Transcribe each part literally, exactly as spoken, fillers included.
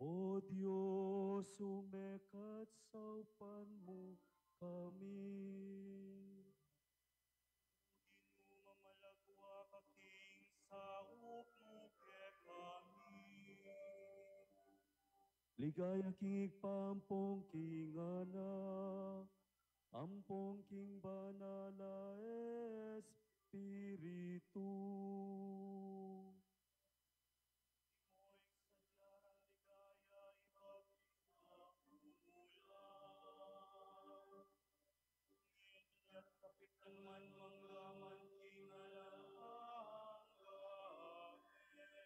O Dios, umekad saupan mu kami. Ginu, mamalagwa ka king saup mu kekami. Ligaya king Ibpa ampong king Anak ampong king Banal a Espiritu. Imo ing sadya rang ligaya, ibpa mi, mula ngeni at kapilan man, mangga man king alang angga. Amen.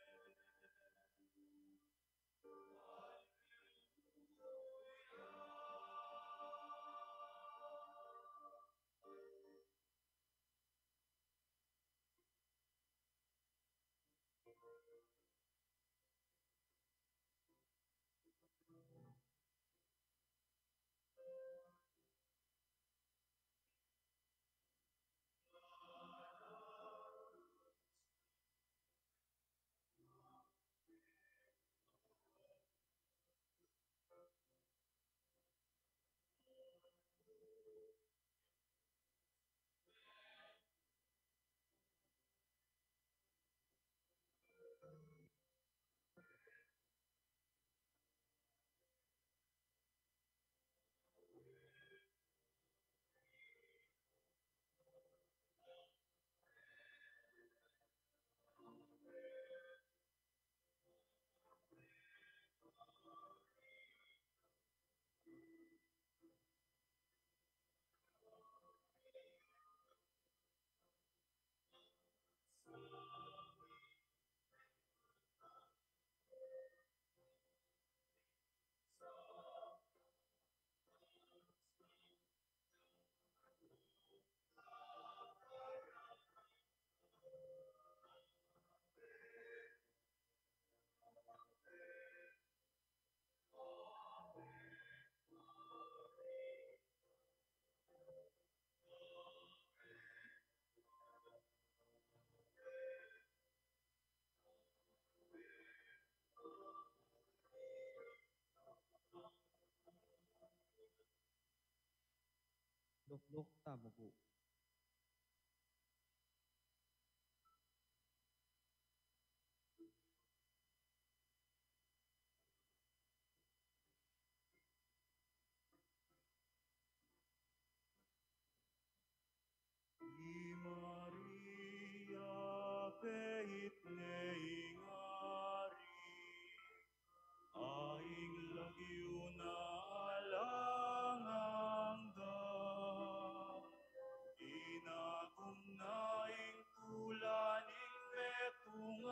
Lukluk tamu pu. I Maria peit ne ing Ari, a ing lagyu na alang angga. Inatum na ing tula ning metung a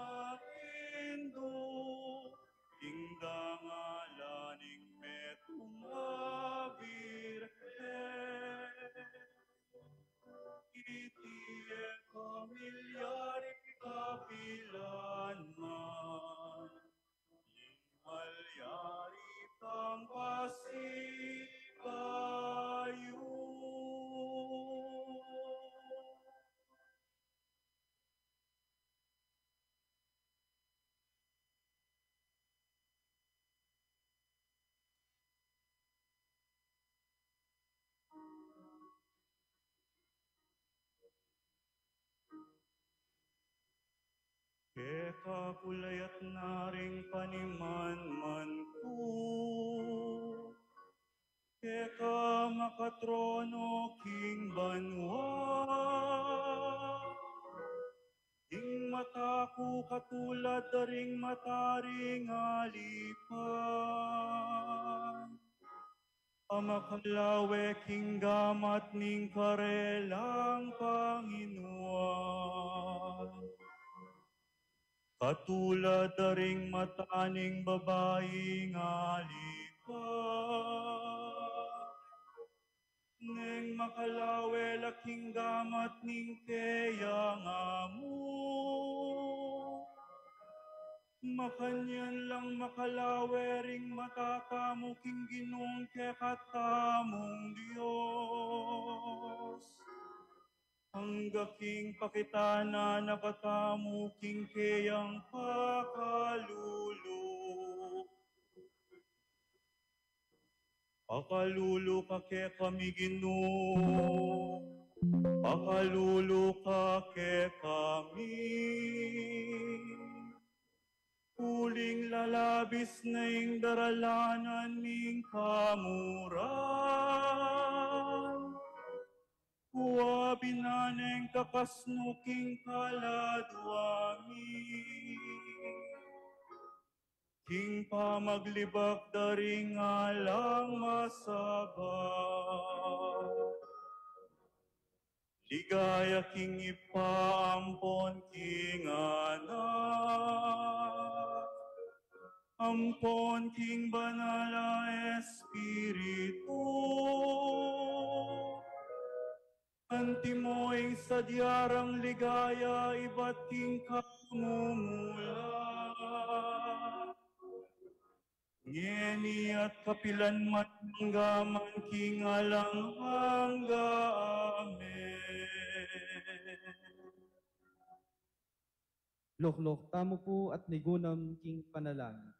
Indu, ing dangalan ning metung a Birhen. Iti e pamilyari kapilan man, ing malyari tang pasibayu. Keka ku layat na ring panimanman ku, keka makatrono king banua. Ing mata ku katulad da ring mata ring alipan a makalawe king gamat ning karelang panginuan. Katulad da ring mata ning babaing alipan neng makalawe la king gamat ning keyang amu. Makanyan lang makalawe ring mata tamu king Ginung kekatamung Dios, angga king pakitana na katamu king keyang pakalulu. Pakalulu ka kekami, Ginu, pakalulu ka kekami. Uling lalabis na ing daralanan ming kamuran, kuabi na neng kakas nu king kaladua mi, king pamaglibak da ring alang masaba. Ligaya king Ibpa ampon king Anak, ampon king Banal a Espiritu. Antimo ing sadya rang ligaya ibat king kamumulan, ngeni at kapilan man, angga man king alang angga. Amen. Lukluk tamu pu at migunam king panalangin.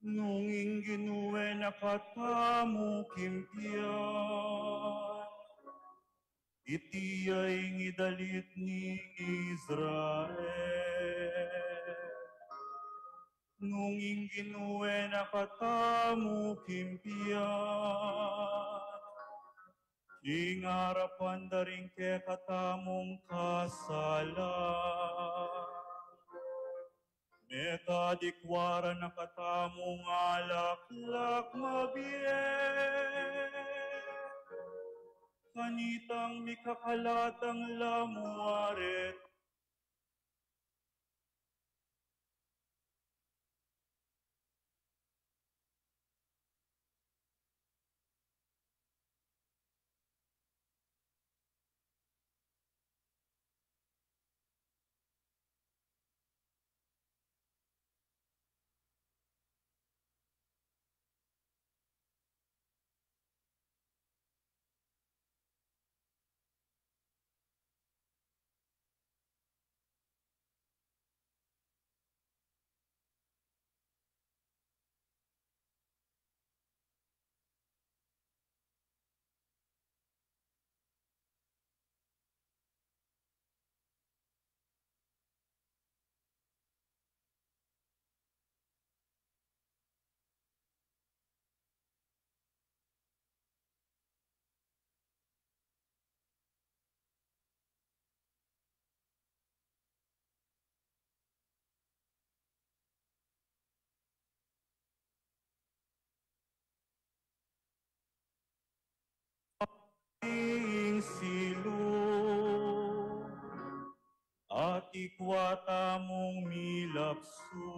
Nung ing Ginu e na katamu king pian, iti ya ing idalit ning Israel. Nung ing Ginu e na katamu king pian, king arapan da ring kekatamung kasalan, mekadikwa ra na katamung alaklak mabie, kanitang mikakalatang lamuaret. Ing silu, at ikwa tamung milapsu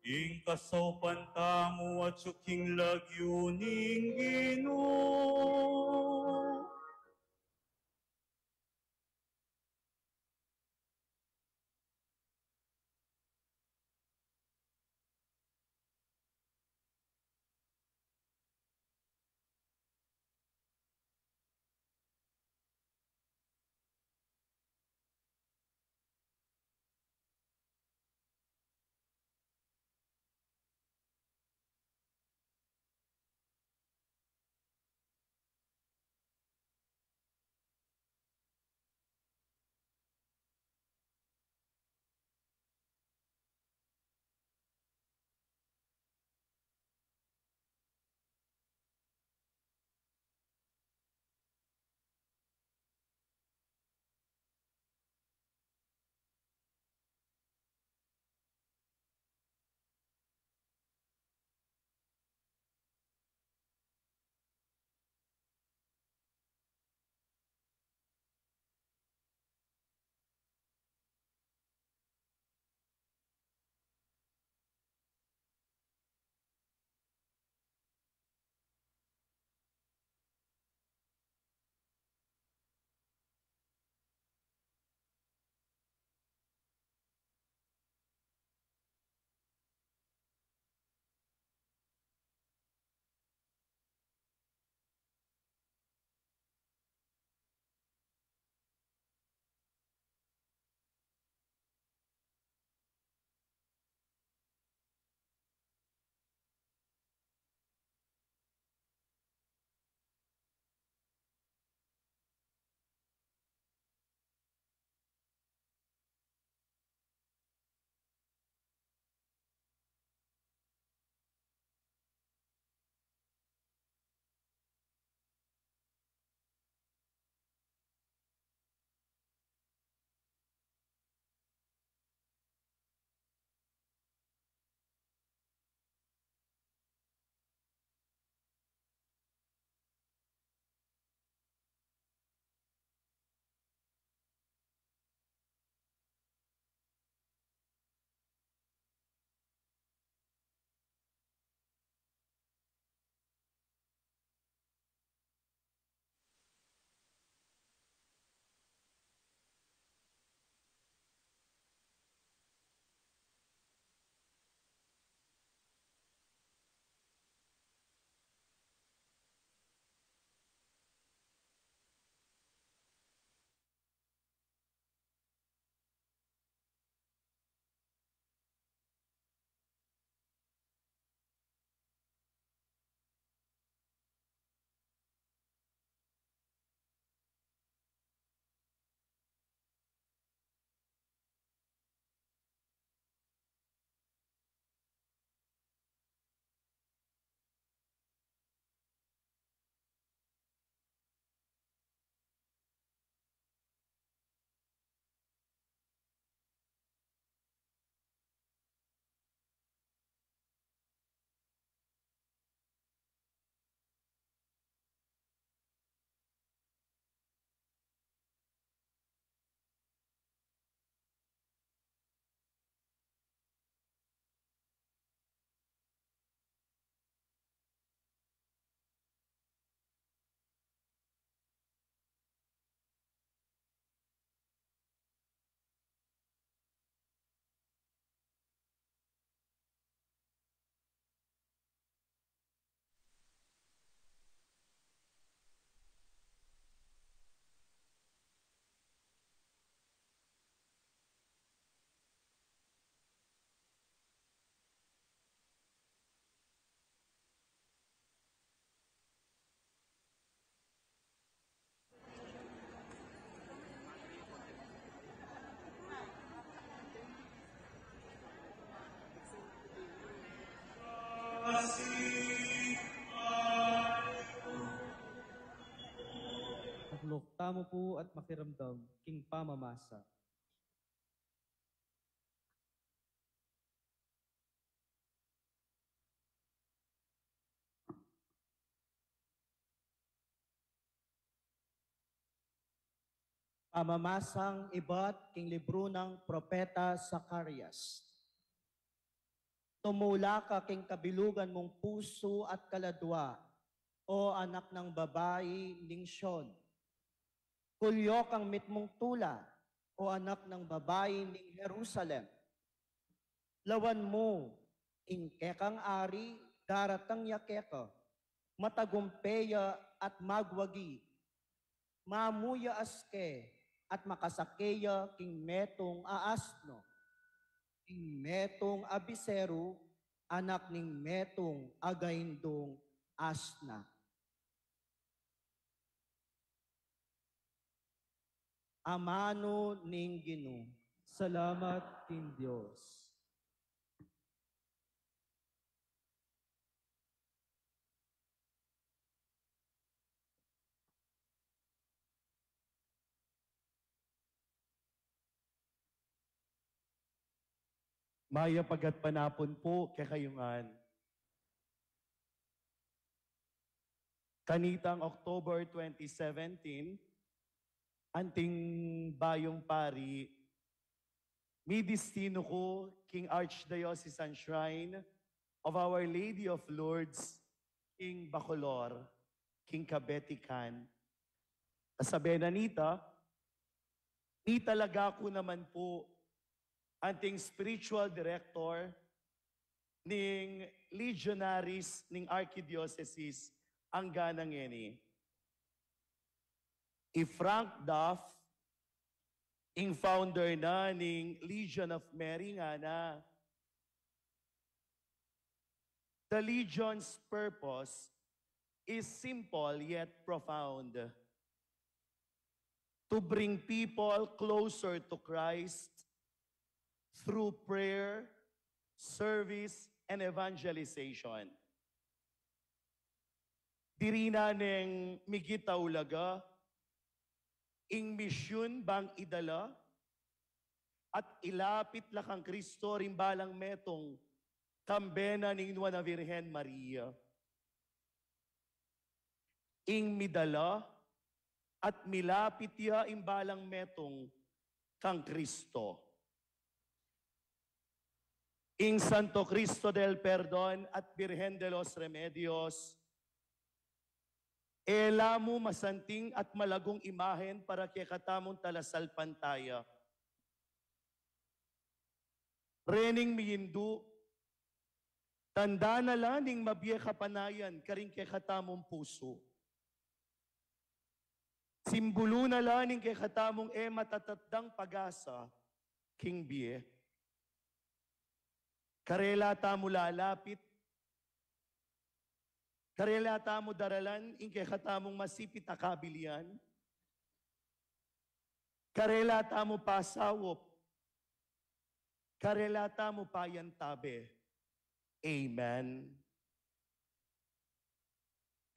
ing kasaupan tamu atyu king lagyu ning Ginu. Mukta mu pu at makiramdam king pamamasa. Pamamasang ibat king libru nang Propeta Zacarias. Tumula ka king kabilugan mung pusu at kaladua, O anak nang babai ning Sion. Kulyo kang mitmung tula, O anak nang babai ning Jerusalem. Lawan mu, ing kekang ari, daratang ya keka, matagumpe ya at magwagi, mamu ya aske, at makasake ya king metung a asno, king metung a biseru, anak ning metung a gaindung asna. Amanu ning Ginu. Salamat king Dios. Mayap a gatpanapun pu kekayu ngan. Kanitang October twenty seventeen, anting bayung pari, midistinu ku king Archdiocesan Shrine of Our Lady of Lourdes, king Bacolor, king Kabetikan. Kasabe na nita, nitalaga ku naman pu anting spiritual director ning Legionaries ning Archidioceses angga na ngeni. I Frank Duff, ing founder na ning Legion of Mary, ngana, The Legion's purpose is simple yet profound: to bring people closer to Christ through prayer, service, and evangelization. Diri na neng migit a ulaga ing misyun bang idala at ilapit la kang Kristo ring balang metung, kambe na ning Nuan a Virgen Maria. Ing midala at milapit ya ing balang metung kang Kristo. Ing Santo Cristo del Perdon at Virgen de los Remedios, e la mu masanting at malagung imahen para kekatamung talasalpantaya. Rening miindu, tanda na la ning mabie kapanayan karing kekatamung pusu. Simbulu na la ning kekatamung e matatandang pag-asa king bie. Karela tamu lalapit, karela tamu daralan ing kekatamung masipit a kabilian, karela tamu pasaup, karela tamu payantabe. Amen.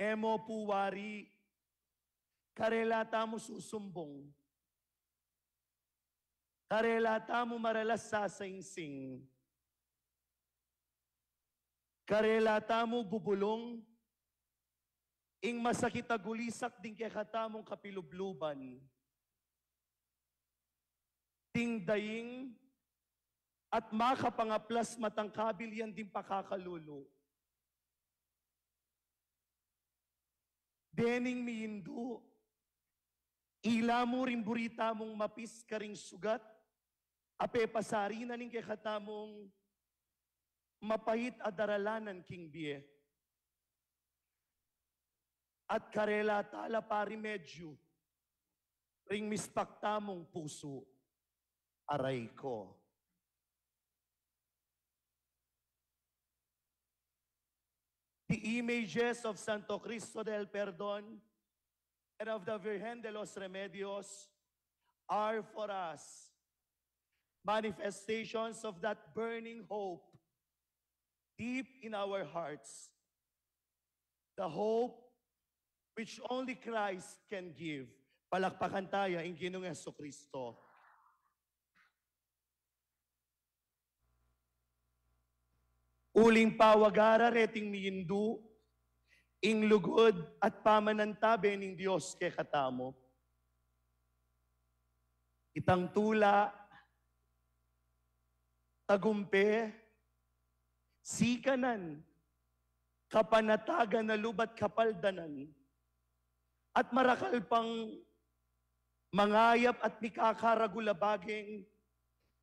E mu pu wari, karela tamu susumbung, karela tamu maralas sasaingsing, karela tamu bubulung ing masakit a gulisak ding kekatamung kapilubluban, ding daing at makapangaplas matang kabilian ding pakakalulu. Dening miindu, ila mu ring buri tamung mapis karing sugat a pepasari na ning kekatamung mapait a daralanan king bie. At karela tala pa rimedyu ring mispak tamung pusu. Aray ko. The images of Santo Cristo del Perdon and of the Virgen de los Remedios are for us manifestations of that burning hope deep in our hearts, the hope which only Christ can give. Palakpakan taya ing Ginung Jesucristo. Uling pawagara reting miindu, ing lugud at pamanantabe ning Dios kekatamu. Itang tula, tagumpe, sikanan, kapanatagan na lub at kapaldanan, at marakal pang mangayap at mikakaragul a bageng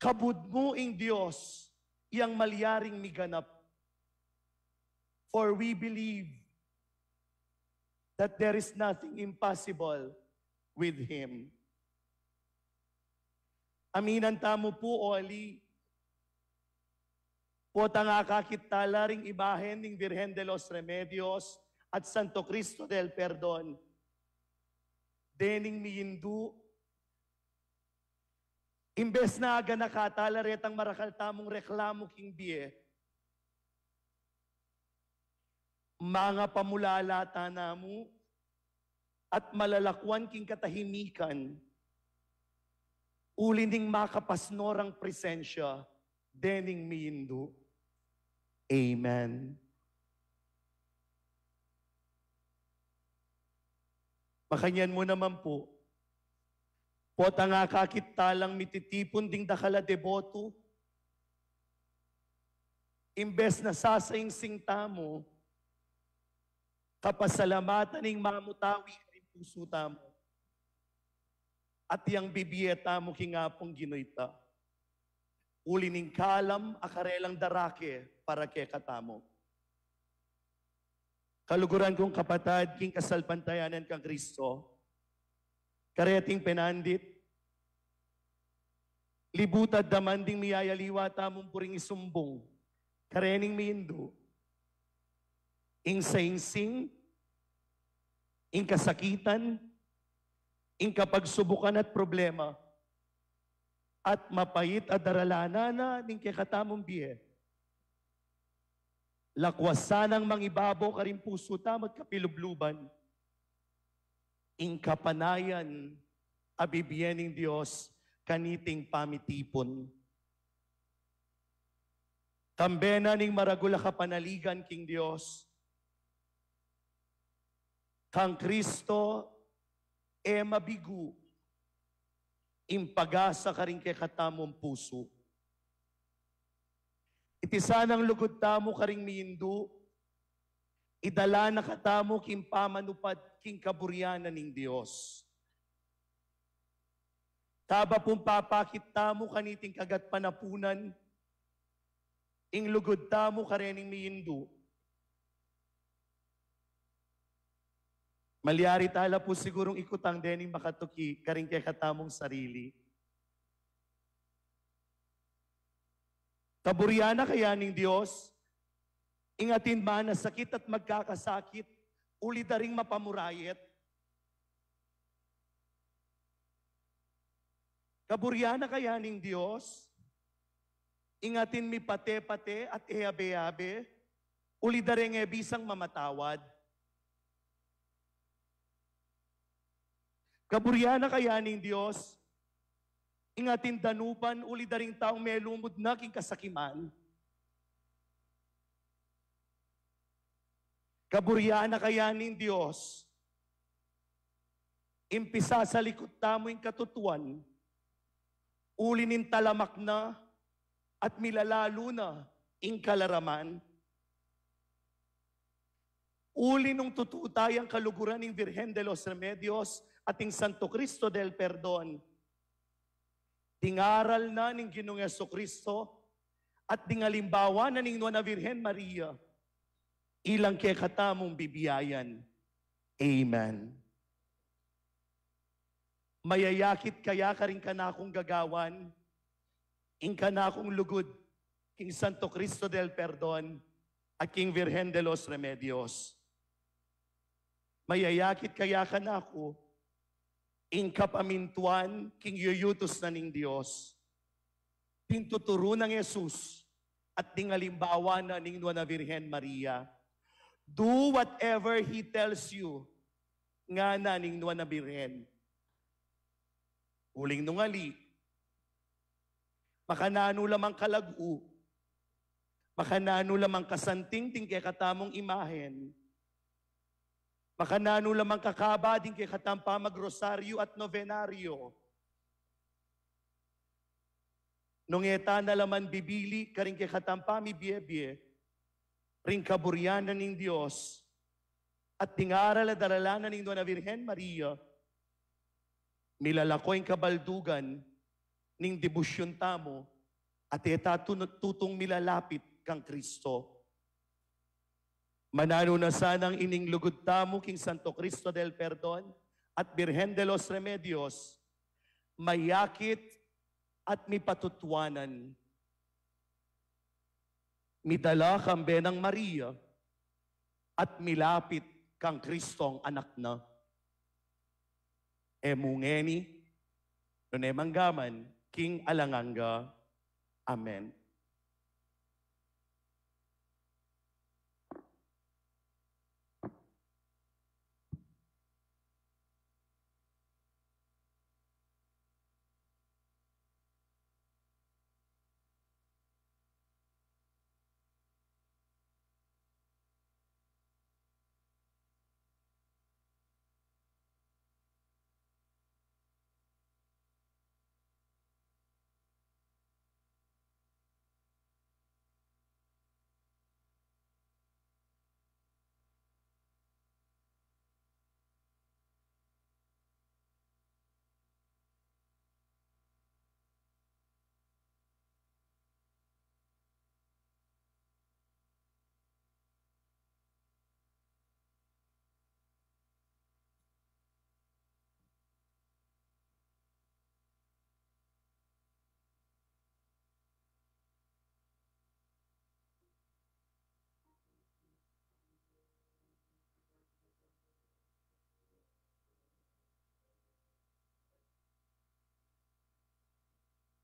kabud mu ing Dios yang malyaring miganap. For we believe that there is nothing impossible with Him. Aminan tamu pu uli, potang akakit tala ring imahen ning Virgen de los Remedios at Santo Cristo del Perdon dening miindu, imbes na aganaka tala retang marakal tamung reklamu king bie, mangapamulala tana mu at malalakuan king katahimikan, uli ning makapasnorang presensya dening miindu. Amen. Makanyan mu naman pu, potang akakit talang mititipun ding dakal a deboto, imbes na sasaingsing tamu, kapasalamatan ing mamutawi karing pusu tamu, at yang bibie tamu king Apung Ginu ita, uli ning kalam a karelang darake para kekatamu. Kaluguran kung kapatad king kasalpantayanan kang Kristo, kareting penandit, libutad daman ding miyayaliwa tamung buring isumbung karening miindu, ing saingsing, ing kasakitan, ing kapagsubukan at problema, at mapait a daralanan na ning kekatamung bie. Lakwasan nang mangibabo karing pusu tamu at kapilubluban ing kapanayan a bibie ning Dios kaniting pamitipun. Kambe na ning maragul a kapanaligan king Dios, kang Kristo, e mabigu ing pag-asa karing kekatamung pusu. Iti sanang lugud tamu karing miindu, idala na katamu king pamanupad king kaburian na ning Dios. Kaba pung papakit tamu kaniting kagatpanapunan ing lugud tamu karening miindu, malyari tala pu sigurung ikutang dening makatuki karing kekatamung sarili. Kaburian na kaya ning Dios ing atin manasakit at magkakasakit, uli da ring mapamurayet? Kaburian na kaya ning Dios ing atin mipate-pate at e abe-abe, uli da reng e bisang mamatawad? Kaburian na kaya ning Dios ing atin danupan, uli da ring taung melumud na king kasakiman? Kaburian na kaya ning Dios ing pisasalikut tamu ing katutuan, uli ning talamak na at milalalu na ing kalaraman? Uli nung tutu tayang kaluguran ning Virgen de los Remedios at ing Santo Cristo del Perdon, ding aral na ning Ginung Jesucristo at ding alimbawa na ning Nuan a Virgen Maria, ilang kekatamung bibiayan. Amen. Mayayakit kaya karing kanakung gagawan ing kanakung lugud king Santo Cristo del Perdon at king Virgen de los Remedios? Mayayakit kaya kanaku ing kapamintuan king yuyutus na ning Dios, pintuturu nang Jesus at ding alimbawa na ning Nuan a Virgen Maria? Do whatever He tells you, ngana ning Nuan a Virgen. Uling nung ali, makananu la mang kalagu, makananu la mang kasanting ding kekatamung imahen, makananu la mang kakaba ding kekatamung pamagrosaryo at nobenaryo, nung e ta na la man bibili karing kekatamung pamibiebie ring kaburian na ning Dios at ding aral a daralan na ning Nuan a Virgen Maria, milalako ing kabaldugan ning debosyun tamu at e ta tunu-, tutung milalapit kang Kristo. Mananu na sanang ining lugud tamu king Santo Cristo del Perdon at Virgen de los Remedios, mayakit at mipatutuanan, midala kambe nang Maria, at milapit kang Kristong Anak na. E mu ngeni, nune mangga man, king alang angga. Amen.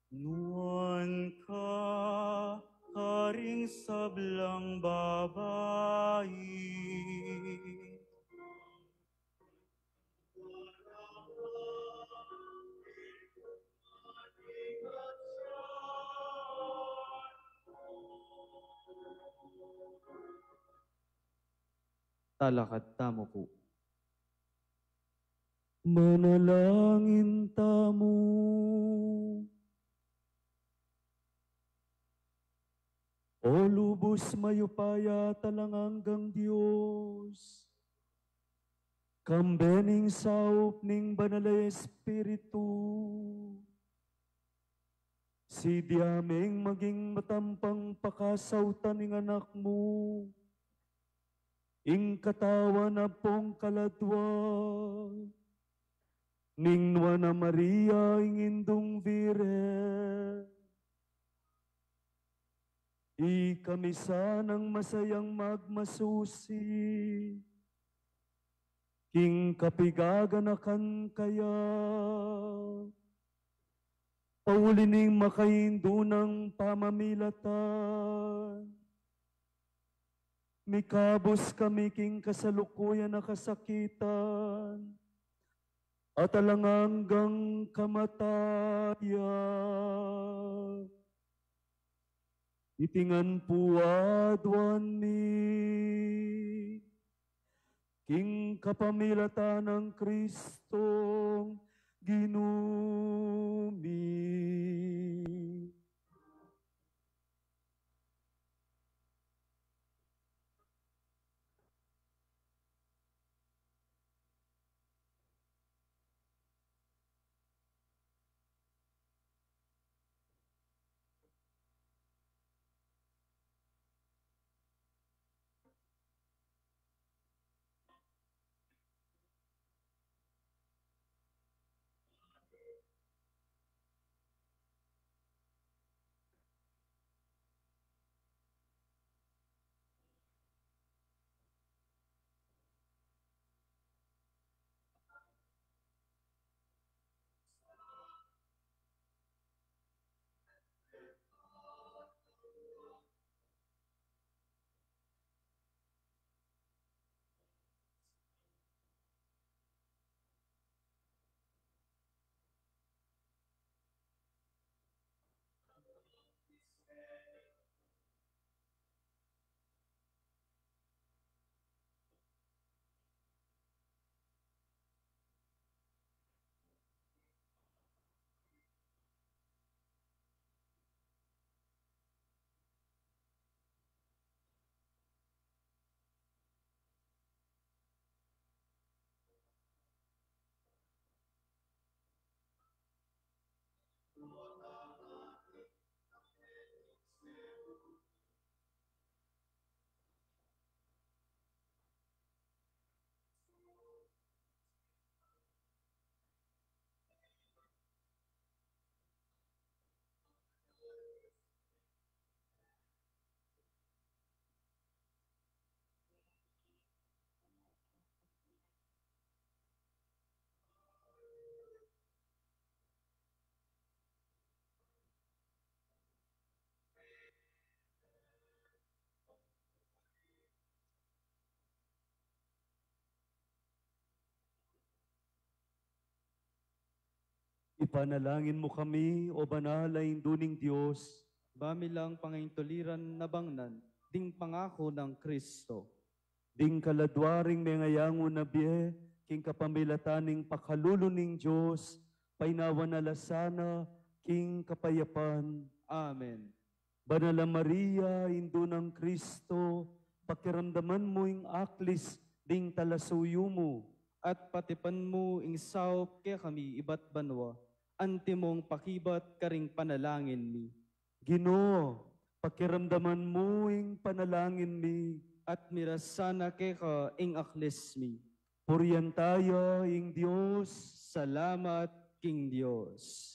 Nuan ka karing sablang babai. Talakad tamu pu. Manalangin tamu. O lubus mayupaya at alang anggang Dios, kambe ning saup ning Banal a Espiritu, sidya meng maging matampang pakasautan ning Anak mu, ing katawan ampong kaladua ning Nuan a Maria, ing Indung Virgen. Ikami sanang masayang magmasusi king kapigaganakan kaya, pauli ning makaindu nang pamamilatan, mikabus kami king kasalukuyan a kasakitan at alang anggang kamatayan. Iti ngan pu aduan mi king kapamilatan nang Kristong Ginu mi. Ipanalangin mu kami, o banal a Indu ning Dios. Ba mi lang pangaintuliran nabangnan ding pangaku nang Kristo. Ding kaladwa ring mengayangu na bie king kapamilatan ning pakalulu ning Dios, painawan na la sana king kapayapan. Amen. Banal a Maria, Indu nang Kristo, pakiramdaman mu ing aklis ding talasuyu mu. At patipan mu ing saup kekami ibat banua, antimong pakibat karing panalangin mi. Ginu, pakiramdaman mu ing panalangin mi. At miras sana keka ing aklis mi. Purian taya ing Dios. Salamat king Dios.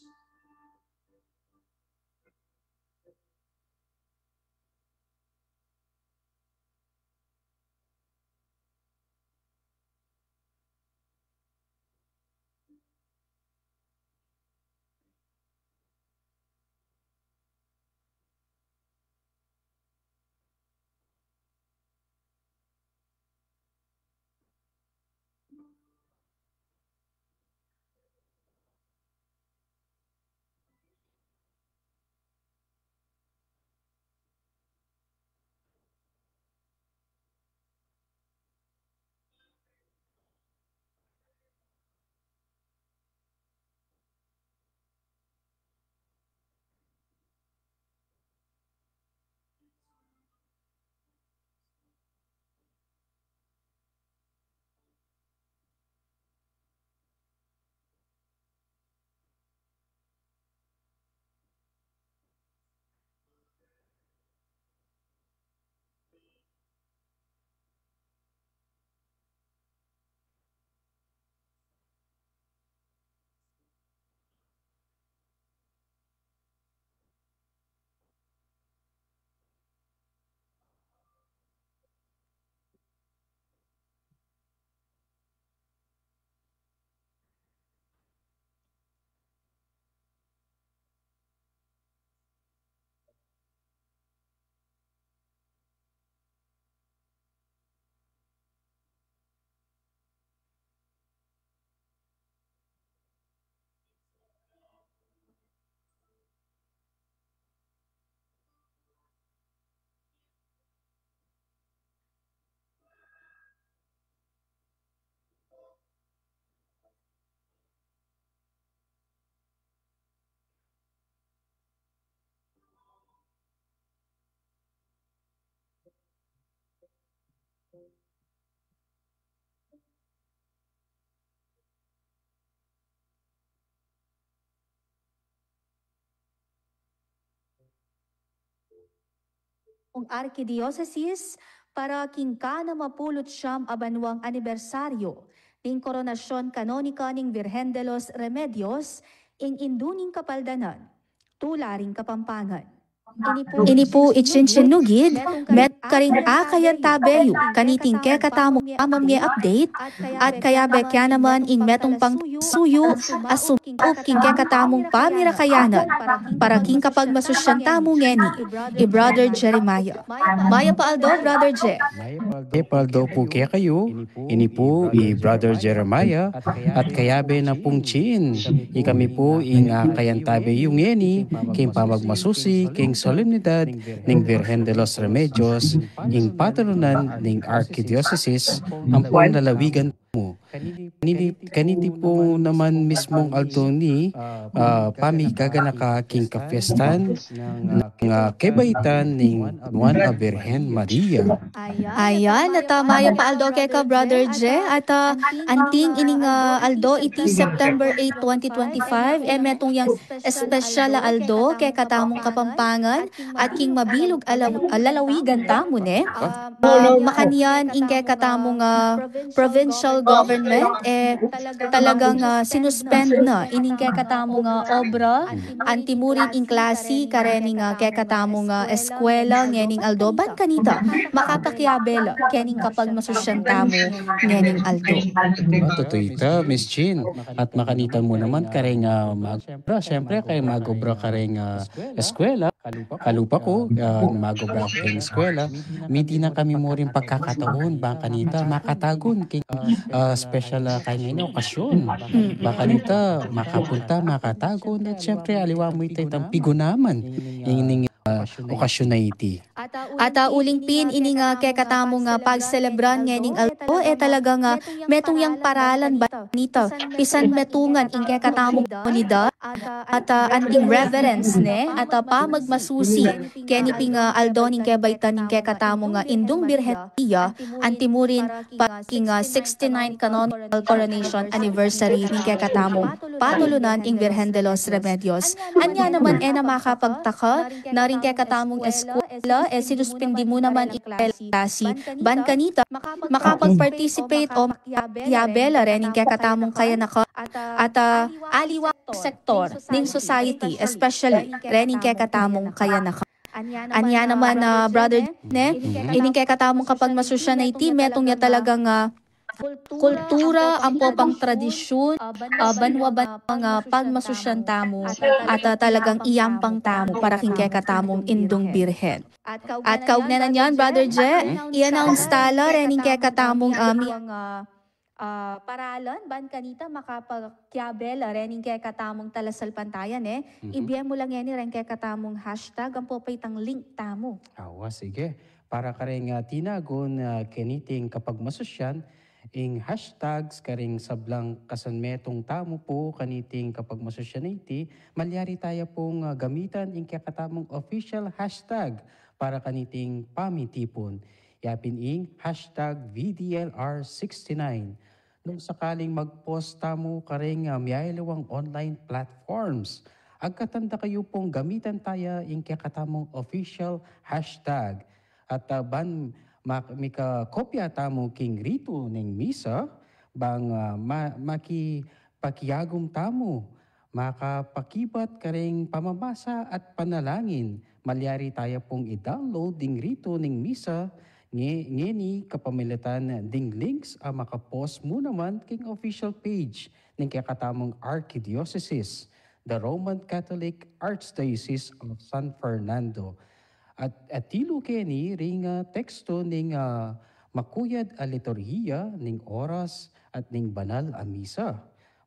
Ing Arkidiosesis para king kanam a pulu't siyam a banuang anibersaryu ning koronasyon kanonika ning Virgen de los Remedios, ing Indu ning Kapaldanan, tula ring Kapampangan. Ini pu ing chinchin nugid, metung karing akayantabe yu kaniting kekatamung pamamie update, at kayabe ke naman ing metung pang suyu a sumaup king kekatamung pamirakayanan para king kapagmasusyan tamu ngeni, i Brother Jeremiah. Mayap a aldo, Brother Je. Mayap a aldo pu kekayu. Ini pu i Brother Jeremiah, at kayabe na pung chin, ikami pu ing akayantabe yu ngeni king pamagmasusi king solemnidad ning Virgen de los Remedios, ing patronan ning Arkidiosesis ampong lalawigan mu. Kaniti, kaniti pu naman mismung aldo ini, ah, pamigaganaka king kapiestan nang, ah, kebaitan ning Nuan a Birhen Maria. Ayan, at, ah, mayap a aldo keka, Brother Je, at, ah, anting ining, ah, aldo iti September eight, twenty twenty-five, e metung yang espesyal a aldo kekatamung Kapampangan at king mabilug a law-, a lalawigan tamu, ne? Ah, makanyan ing kekatamung, ah, provincial government, e, talagang, ah, sinuspend na ining kekatamung, ah, obra, antimurin ing klasi karening, ah, kekatamung, ah, eskwela ngening aldo, ban kanita makapakiabe la kening kapagmasusyan tamu ngening aldo. Ah, tutu ita, Miss Chin. At makanita mu naman kareng, ah, mag-obra, siyempre, kareng mag-obra kareng, ah, eskwela. Kalupa ku, ah, magubra ku king eskwela, miti na kami murin pagkakataon, bang kanita, makatagun king, ah, special, ah, karin ngeni okasyon. Bang kanita, makapunta, makatagun, at siyempre, aliwa mu ita itang pigunaman, ining, ah, okasyon a iti. At, ah, uling pin, ining, ah, kekatamung, ah, pagselebran ngening aldo, e talagang, ah, metung yang paralan ba nita, pisan metungan ing kekatamung komunidad, at, ah, anting reverence ne, at, ah, pamagmasusi keni ping, ah, aldo ning kebaitan ning kekatamung, ah, Indung Birhen Maria, anti murin pa king, ah, sixty-ninth canonical coronation anniversary ning kekatamung patulunan ing Virgen de los Remedios. Anya naman e na makapagtaka na ring kekatamung eskwela, e sinuspindi mu naman ing klasi. Ban kanita, makapag-participate o makiabela rening kekatamung kayanakan at, ah, aliwa sektor ning society, especially rening kekatamung kayanakan. Anya naman, ah, brother, ne, ining kekatamung kapagmasusyan a iti, metung ya talagang, ah, kultura, ampo pang tradisyun, ah, banwa-banwang, ah, pagmasusyan tamu, at, ah, talagang iyampang tamu para king kekatamung Indung Birhen. At kaugnay na niyan, Brother Je, i-announce tala rening kekatamung, ah, mi- ah, paralan, ban kanita makapakiabela rening kekatamung talasalpantaya, ne? Ibie mu la ngeni reng kekatamung hashtag, ampo pa itang link tamu. Awa, sige. Para kareng, ah, tinagun, ah, keniting kapagmasusyan, ing hashtags karing sablang kasanmetung tamu pu kaniting kapagmasusyan a iti, malyari taya pung, ah, gamitan ing kekatamung official hashtag para kaniting pamitipun. Ya pin ing hashtag V D L R sixty-nine. Nung sakaling mag-post tamu karing, ah, miyaliwang online platforms, agkatan da kayu pung gamitan taya ing kekatamung official hashtag. At, ah, ban mak-, mikakopya tamu king ritu ning misa, bang, ah, ma-, makipakiagum tamu, makapakibat karing pamamasa at panalangin. Malyari taya pung i-download ding ritu ning misa, nge-, ngeni kapamilatan ding links a makapost mu naman king official page ning kekatamung archdiocese, the Roman Catholic Archdiocese of San Fernando. At, at atilu keni ring, ah, teksto ning, ah, makuyad a liturhiya ning oras at ning banal a misa.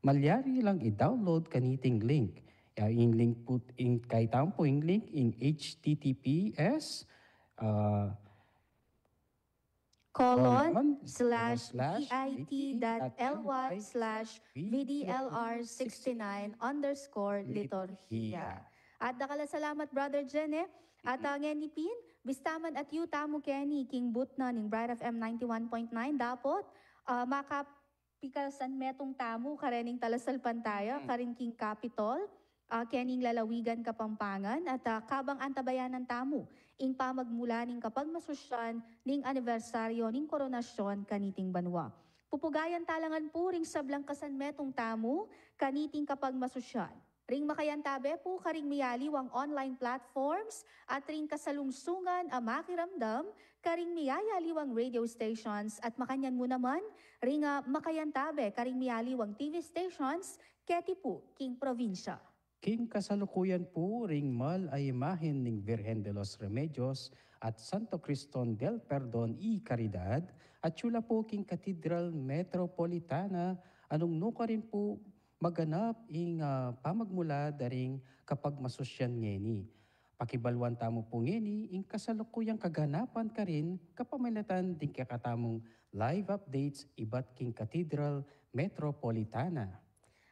Malyari lang i-download kaniting link. Ya, ing link pu, ing kaitampu ing link, ing H T T P S, ah, colon, colon, slash, slash, bit dot L Y, slash, V D L R sixty-nine underscore liturgia. At dakal a salamat, Brother Jen, e. At, ah, ngeni pin, bista man at yu tamu keni king booth na ning Bright F M ninety-one point nine, dapot, ah, makapikasanmetung tamu karening talasalpantaya, karin king Capitol, ah, kening lalawigan Kapampangan, at, ah, kabang antabayanan tamu ing pamagmula ning kapagmasusyan ning anibersaryo ning koronasyon kaniting banua. Pupugayan tala ngan pu ring sablang kasanmetung tamu kaniting kapagmasusyan. Ring makayantabe pu karing miyaliwang online platforms at ring kasalungsungan a makiramdam karing miyayaliwang radio stations at makanyan mu naman ring, ah, makayantabe karing miyaliwang T V stations keti pu king probinsya. King kasalukuyan pu ring mal a imahen ning Virgen de los Remedios at Santo Criston del Perdon y Caridad, atyu la pu king Katedral Metropolitana, a nung nukarin pu maganap ing, ah, pamagmula da ring kapagmasusyan ngeni. Pakibaluan tamu pu ngeni ing kasalukuyang kaganapan karin kapamilatan ding kekatamung live updates ibat king Katedral Metropolitana.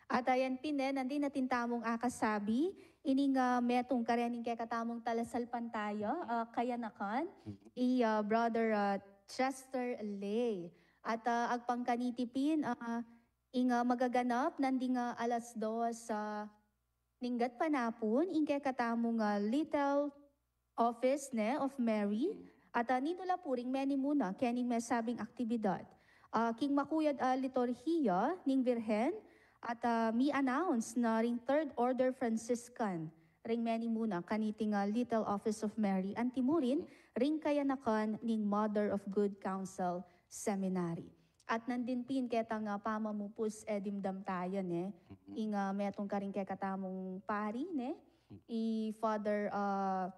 At ayan pin, e, nandin atin tamung akasabi ining, ah, metung karening kekatamung talasalpantaya, ah, kayanakan, i, ah, Brother, ah, Chester Lay. At, ah, agpang kaniti pin, ah, ing, ah, magaganap nanding, ah, alas dos, ah, ning gatpanapun, ing kekatamung, ah, Little Office, ne, of Mary, at, ah, ninu la pu ring menimuna kening mesabing aktibidad. Ah, king makuyad a liturhiya ning Birhen, at, ah, mi-announce na ring Third Order Franciscan ring menimuna kaniting, ah, Little Office of Mary, antimurin ring kayanakan ning Mother of Good Counsel Seminary. At nandin pin ketang, ah, pamamupus e dimdam taya, ne, ing, ah, metung karing kekatamung pari, ne, i Father, ah,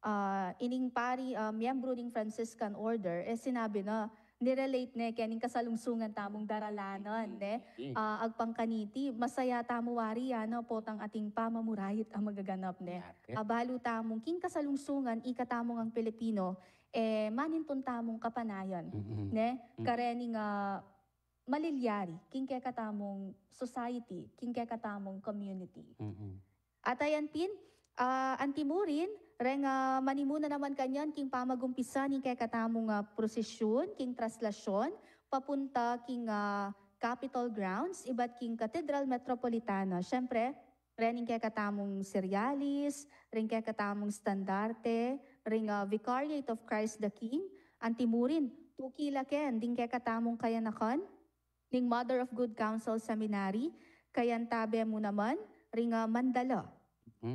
ah, ining pari, ah, miyembro ning Franciscan Order, e sinabi na, nirelate ne kening kasalungsungan tamung daralanan, ne? Ah, agpang kaniti, masaya tamu wari, ano, potang ating pamamurait a magaganap, ne? Abalu tamung king kasalungsungan, ika tamung ang Pilipino, e manintun tamung kapanayan, ne? Karening, ah, malilyari king kekatamung society, king kekatamung community. At ayan pin, ah, antimurin, reng, ah, manimuna naman kanyan king pamagumpisa ning kekatamung, ah, prosesyun, king traslasyon, papunta king, ah, Capitol grounds, ibat king Cathedral Metropolitana. Siyempre, rening kekatamung serialis, ring kekatamung standarte, ring, ah, Vicariate of Christ the King, antimurin, tuki la ken ding kekatamung kayanakan ning Mother of Good Counsel Seminary, kayantabe mu naman ring, ah, mandala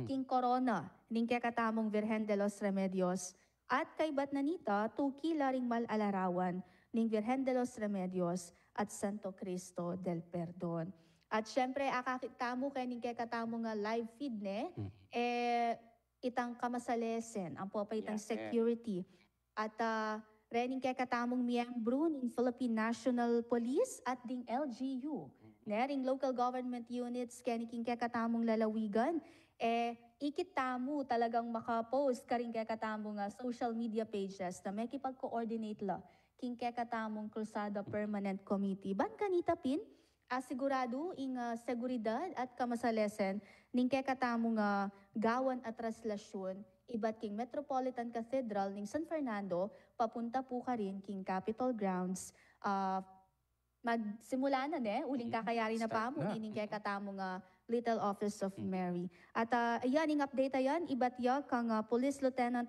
king korona ning kekatamung Virgen de los Remedios, at kaibat na nita, tuki la ring mal a larawan ning Virgen de los Remedios at Santo Cristo del Perdon. At siyempre, akakit tamu kening kekatamung, ah, live feed, ne? E, itang kamasalesen, ampo pa itang security. At, ah, rening kekatamung miyembro ning Philippine National Police at ding L G U, ne, ring local government units, keni king kekatamung lalawigan, e, ikit tamu talagang makapost karing kekatamung, ah, social media pages na mekipag-coordinate la king kekatamung Cruzada Permanent Committee. Ban kanita pin, asiguradu ing, ah, seguridad at kamasalesen ning kekatamung, ah, gawan at traslasyun ibat king Metropolitan Cathedral ning San Fernando, papunta pu karin king Capitol grounds. Ah, magsimula na, ne, uling kakayari na pamu ining kekatamung, ah, Little Office of Mary. At, ah, ayan, ing update a yan, ibat ya kang, ah, Police Lieutenant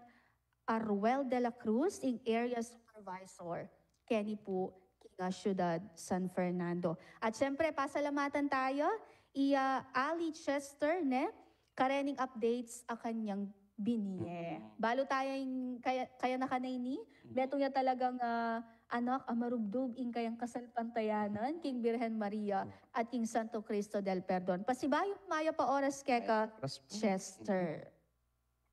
Aruel de la Cruz, ing area supervisor keni pu king, ah, siyudad San Fernando. At siyempre, pasalamatan tayu i, ah, Ali Chester, ne, karening updates a kanyang binie. Balu tayu ing kaya, kaya na kanini, metung ya talagang, ah, anak a marubdub ing kayang kasalpantayanan king Birhen Maria at king Santo Cristo del Perdon. Pasibayu mayap a oras keka, Chester.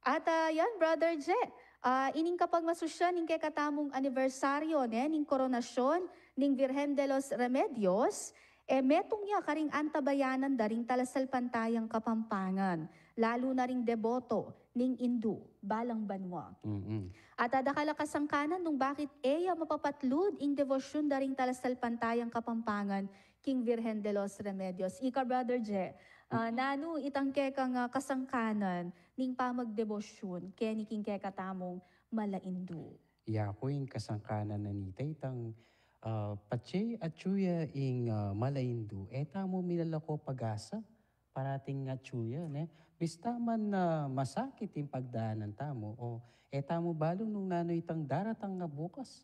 At, ah, yan, Brother Je, ah, ining kapagmasusyan ning kekatamung anibersaryo, ne, ning koronasyon ning Virgen de los Remedios, e metung ya karing antabayanan da ring talasalpantayang Kapampangan, lalu na ring deboto ning Indu balang banua. At, ah, dakal a kasangkanan nung bakit e ya mapapatlud ing debosyun da ring talasalpantayang Kapampangan king Virgen de los Remedios. Ika, Brother Je, ah, nanu itang kekang, ah, kasangkanan ning pamagdebosyun keni king kekatamung malaindu? Yaku, ing kasangkanan na nita itang, ah, patse atsu ya ing, ah, malaindu, e tamu milalako pag-asa, parating atsu ya, ne? Bista man na masakit ing pagdanan tamu, o e tamu balu nung nanu itang daratang a bukas.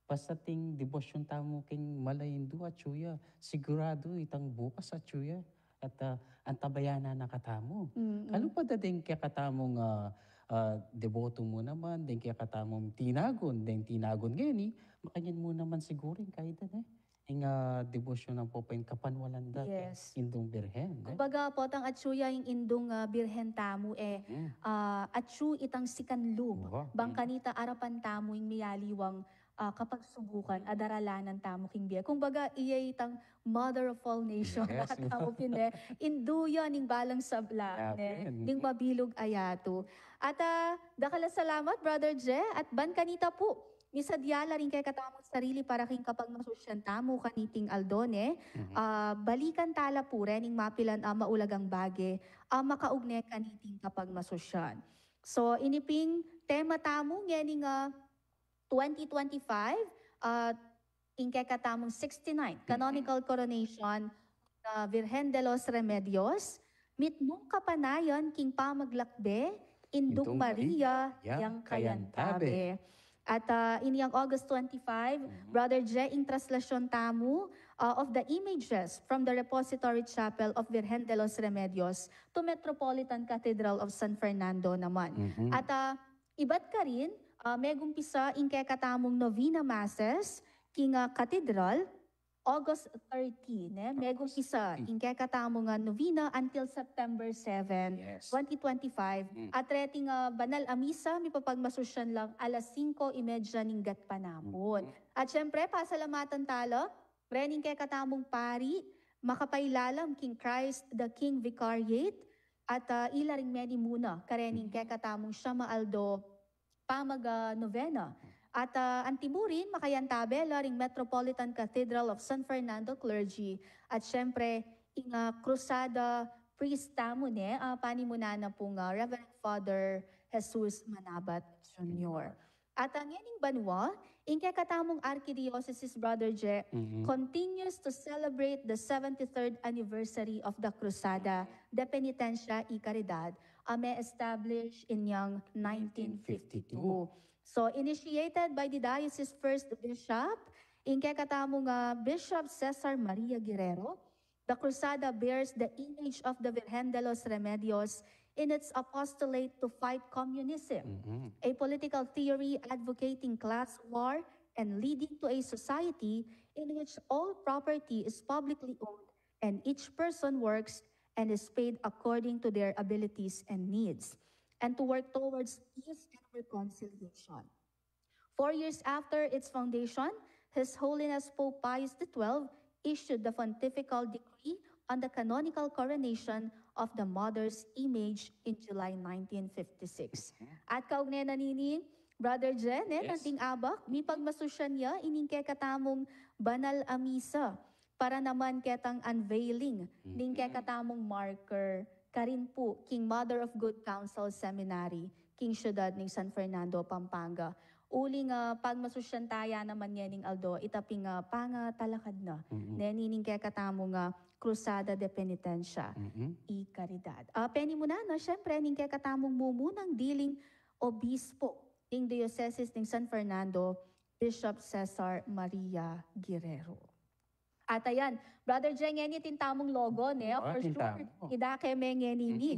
Basta ing debosyun tamu king malaindu atsu ya, siguradu itang bukas atsu ya, at, ah, antabayanan na katamu. Kalupa da deng kekatamung, ah, ah, deboto mu naman, deng kekatamung tinagun, deng tinagun ngeni, makanyan mu naman siguru ing kayda, ne? Ing, ah, debosyun ampo pa ing kapanwalan da keng Indung Birhen, ne? Kumbaga, potang atsu ya ing Indung, ah, Birhen tamu, e, ah, atsu itang sikanlub bang kanita arapan tamu ing miyaliwang, ah, kapagsubukan a daralanan tamu king bie. Kumbaga, iya itang mother of all nations, tamu pin, e, indu ya ning balang sabla, ne, ning mabilug a yatu. At, ah, dakal a salamat, Brother Je, at ban kanita pu, misadya la ring kekatamung sarili para king kapagmasusyan tamu kaniting aldo, ne? Ah, balikan tala pu rening mapilan a maulagang bage a makaugne kaniting kapagmasusyan. So, ini ping tema tamu ngening, ah, twenty twenty-five, ah, ing kekatamung sixty-ninth canonical coronation na Virgen de los Remedios, mitmung kapanayan king pamaglakbe, Indung Maria yang kayantabe. At, ah, ini yang August twenty-five, Brother Je, ing traslasyon tamu, ah, of the images from the Repository Chapel of Virgen de los Remedios to Metropolitan Cathedral of San Fernando naman. At, ah, ibat karin, ah, megumpisa ing kekatamung novena masses king, ah, Cathedral August thirty, ne? Megumpisa ing kekatamung novena until September seven, twenty twenty-five. At reting banal a misa, mipapagmasusyan lang alas singko y medya ning gatpanapun. At syempre, pasalamatan tala rening kekatamung pari, makapailalam king Christ the King Vicariate, at ah, ila ring menimuna karening kekatamung siyam a aldo pamag-novena. At ah, antimurin, makayantabe la ring Metropolitan Cathedral of San Fernando Clergy, at syempre, ing ah, Cruzada Priest tamu, ne, ah, panimunan na pung ah, Reverend Father Jesus Manabat Junior. At ang yaning banwa, ing kekatamung Archdiocese, Brother Je, continues to celebrate the seventy-third anniversary of the Cruzada de Penitencia y Caridad, a me-establish in yang nineteen fifty-two. So, initiated by the diocese first bishop, ing kekatamung Bishop Cesar Maria Guerrero, the Cruzada bears the image of the Virgen de los Remedios in its apostolate to fight communism, a political theory advocating class war and leading to a society in which all property is publicly owned and each person works and is paid according to their abilities and needs, and to work towards peace and reconciliation. Four years after its foundation, His Holiness Pope Pius the twelfth issued the pontifical decree on the canonical coronation of the mother's image in July nineteen fifty-six. At kaugnay na nini, Brother Je, ne, kanting abak, mipagmasusyan ya ining kekatamung banal a misa para naman ketang unveiling ning kekatamung marker karin pu king Mother of Good Counsel Seminary king syudad ning San Fernando, Pampanga. Uling pagmasusyan taya naman ngening aldo, ita pin ing pangatalakad na neni ning kekatamung Cruzada de Penitencia y Caridad. Ah, penimunan na, syempre, ning kekatamung mumunang diling obispo ning Diocese ning San Fernando, Bishop Cesar Maria Guerrero. At ayan, Brother Je, ngeni atin tamung logo, ne? For sure. Ida ke me ngeni ini.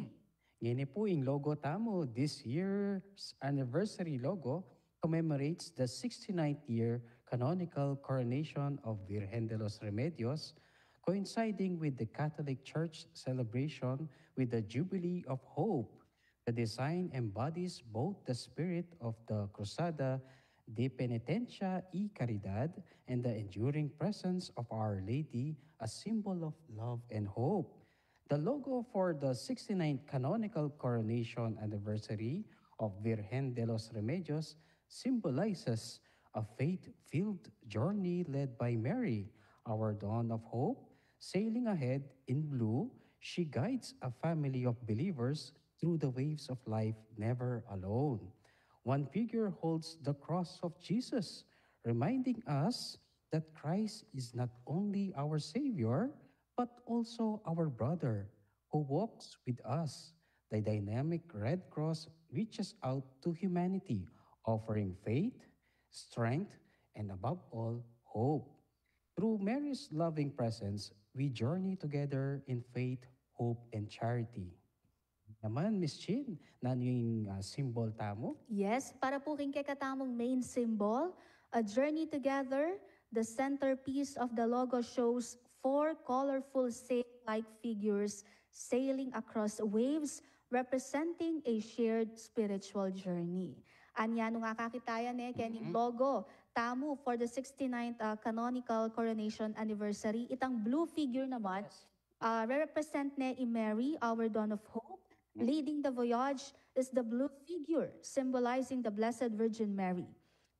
Ngeni pu ing logo tamu, this year's anniversary logo commemorates the sixty-ninth year canonical coronation of Virgen de los Remedios, coinciding with the Catholic Church celebration with the Jubilee of Hope. The design embodies both the spirit of the Cruzada de Penitencia y Caridad and the enduring presence of Our Lady, a symbol of love and hope. The logo for the sixty-ninth canonical coronation anniversary of Virgen de los Remedios symbolizes a faith-filled journey led by Mary, our dawn of hope. Sailing ahead in blue, she guides a family of believers through the waves of life, never alone. One figure holds the cross of Jesus, reminding us that Christ is not only our Savior, but also our brother who walks with us. The dynamic Red Cross reaches out to humanity, offering faith, strength, and above all, hope. Through Mary's loving presence, we journey together in faith, hope, and charity. Naman, Miss Chin, nanu ing, ah, symbol tamu? Yes, para pu king kekatamung main symbol, a journey together, the centerpiece of the logo shows four colorful sail-like figures sailing across waves, representing a shared spiritual journey. Anya nung akakit taya, ne, kening logo tamu for the sixty-ninth, uh, canonical coronation anniversary, itang blue figure naman, uh, represent ne i Mary, our dawn of hope. Leading the voyage is the blue figure, symbolizing the Blessed Virgin Mary.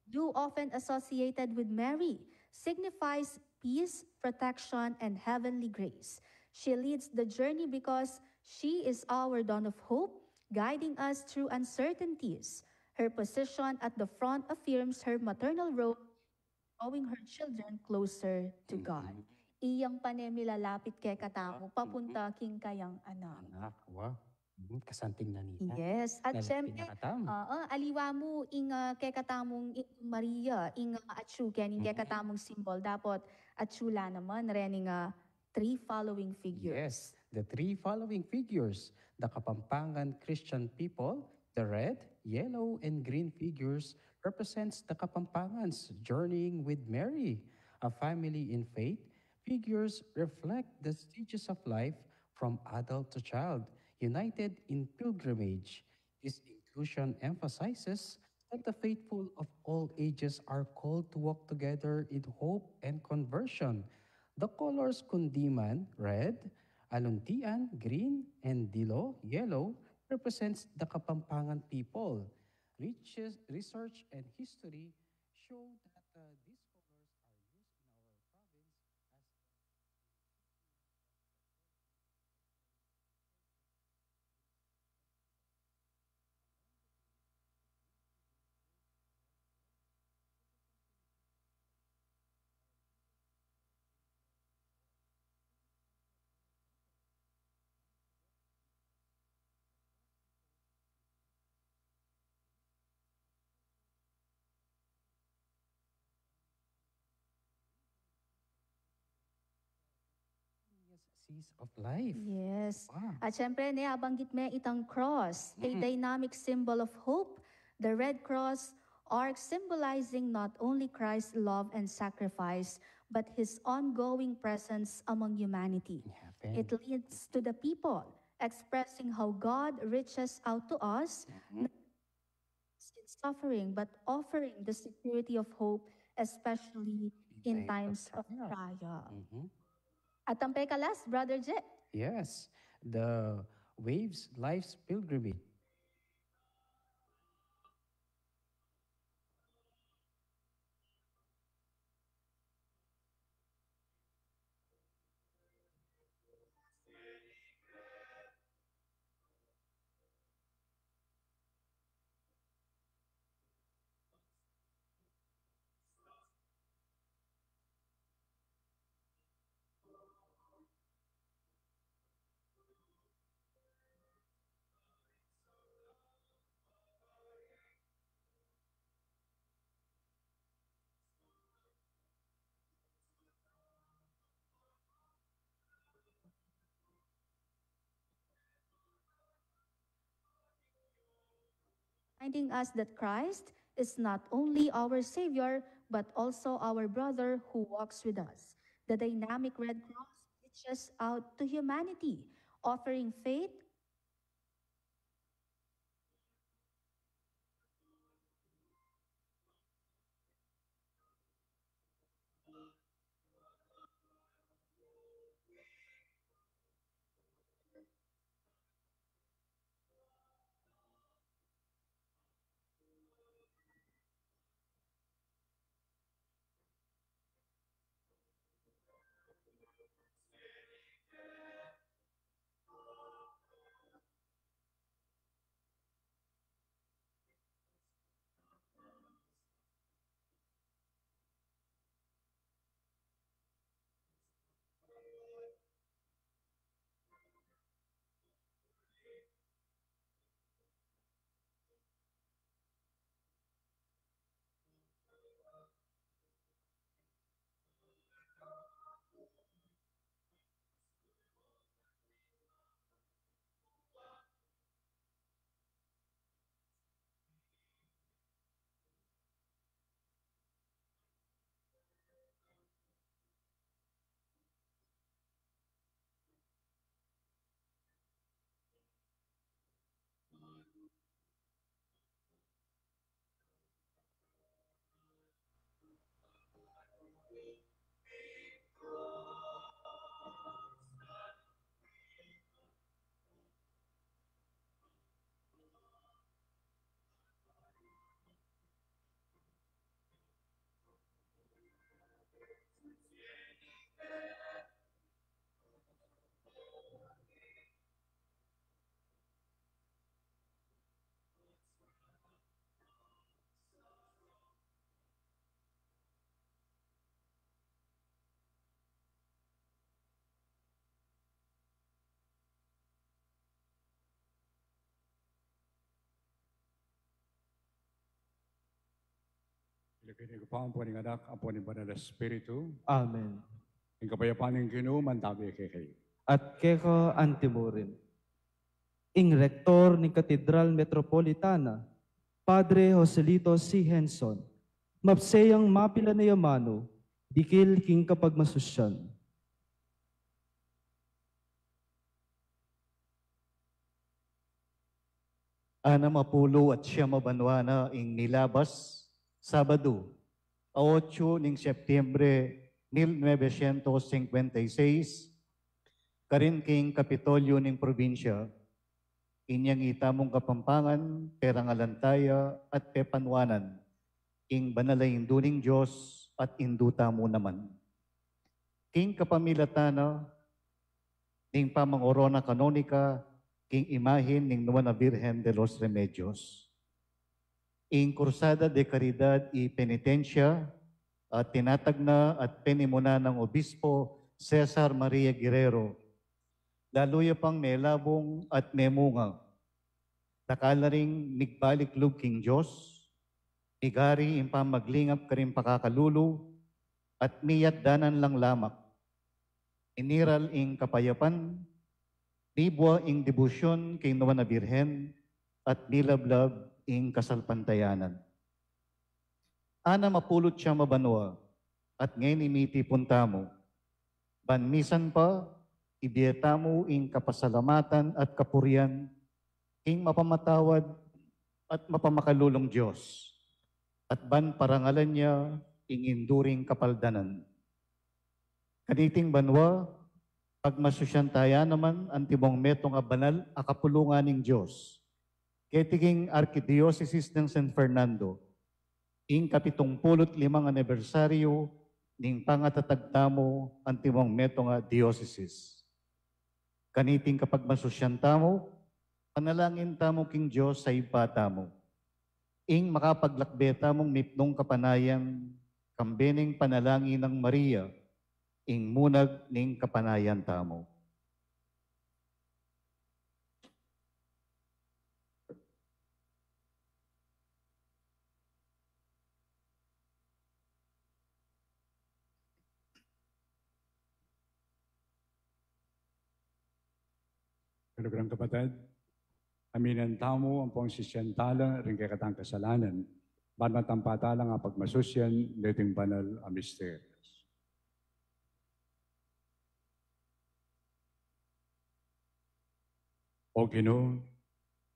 Blue, often associated with Mary, signifies peace, protection, and heavenly grace. She leads the journey because she is our dawn of hope, guiding us through uncertainties. Her position at the front affirms her maternal role, drawing her children closer to God. Iyang pane milalapit kekatamu, papunta king kayang anak. Anak, wa. Hmm, kasanting na nita. Yes, at syempre, oo, aliwa mu ing, ah, kekatamung Maria, ing, ah, atsu, ken ing kekatamung symbol, dapot atsu la naman rening, ah, three following figures. Yes, the three following figures, the Kapampangan Christian people, the red, yellow, and green figures represents the Kapampangan's journeying with Mary, a family in faith, figures reflect the stages of life from adult to child, united in pilgrimage. This inclusion emphasizes that the faithful of all ages are called to walk together in hope and conversion. The colors kundiman, red, aluntian, green, and dilo, yellow, represents the Kapampangan people. Reaches, research and history show that, uh, these colors are used in our province as Seas of life. Yes. Wow. At syempre, ne, abanggit me itang cross, a dynamic symbol of hope. The Red Cross arc symbolizing not only Christ's love and sacrifice, but his ongoing presence among humanity. It leads to the people, expressing how God reaches out to us, in suffering, but offering the security of hope, especially in times of trial. At ang pekalas, Brother Je? Yes, the Waves Life's Pilgrimage. Reminding us that Christ is not only our Savior, but also our brother who walks with us. The dynamic Red Cross reaches out to humanity, offering faith, King lagyu ning Ibpa, ampo ning Anak, ampo ning Banal a Espiritu. Amen. Ing kapayapan ning Ginu manatili kekayu. At keka antimurin. Ing Rektor ning Katedral Metropolitana, Padre Joselito C. Henson, mabse yang mapilan a amanu, dikil king kapagmasusyan. Anam a pulu at siyam a banua na ing milabas, Sabadu, a otsu ning Setyembre mil novecientos singkwenta y seis, karin king Kapitolyo ning probinsya, inyang itamung Kapampangan, perangalan taya at pepanuanan ing banal a Indu ning Dios at Indu tamu naman. King kapamilatan na ning pamangorona kanonika king imahen ning Nuan a Birhen de los Remedios. Ing Cruzada de Caridad y Penitencia, a tinatag na at penimuna nang Obispo Cesar Maria Guerrero, lalu ya pang melabung at memunga. Dakal na ring migbalik lub king Dios, migari ing pamaglingap karing pakakalulu, at miyatdanan lang lamak. Iniral ing kapayapan, mibua ing debosyon king Nuan a Birhen, at milablab ing kasalpantayanan. Anam a pulu't siyam a banua, at ngeni mitipun tamu. Ban misan pa, ibie tamu ing kapasalamatan at kapurian king mapamatawad at mapamakalulung Dios, at ban parangalan ya ing Indu ring kapaldanan. Kaniting banua, pagmasusyan taya naman antimong metung a banal a kapulungan ning Dios. Keti king Arkidiosesis nang San Fernando, ing kapitung pulu't limang anibersaryu ning pangatatag tamu antimong metung a diosesis. Kaniting kapagmasusyan tamu, panalangin tamu king Dios a Ibpa tamu, ing makapaglakbe tamung mipnung kapanayan, kambe ning panalangin nang Maria, ing munag ning kapanayan tamu. Kaluguran kapatad, aminan tamu ampong sisian tala ring kekatang kasalanan, ban matampa tala a pagmasusyan deting banal a misteryos. O Ginu,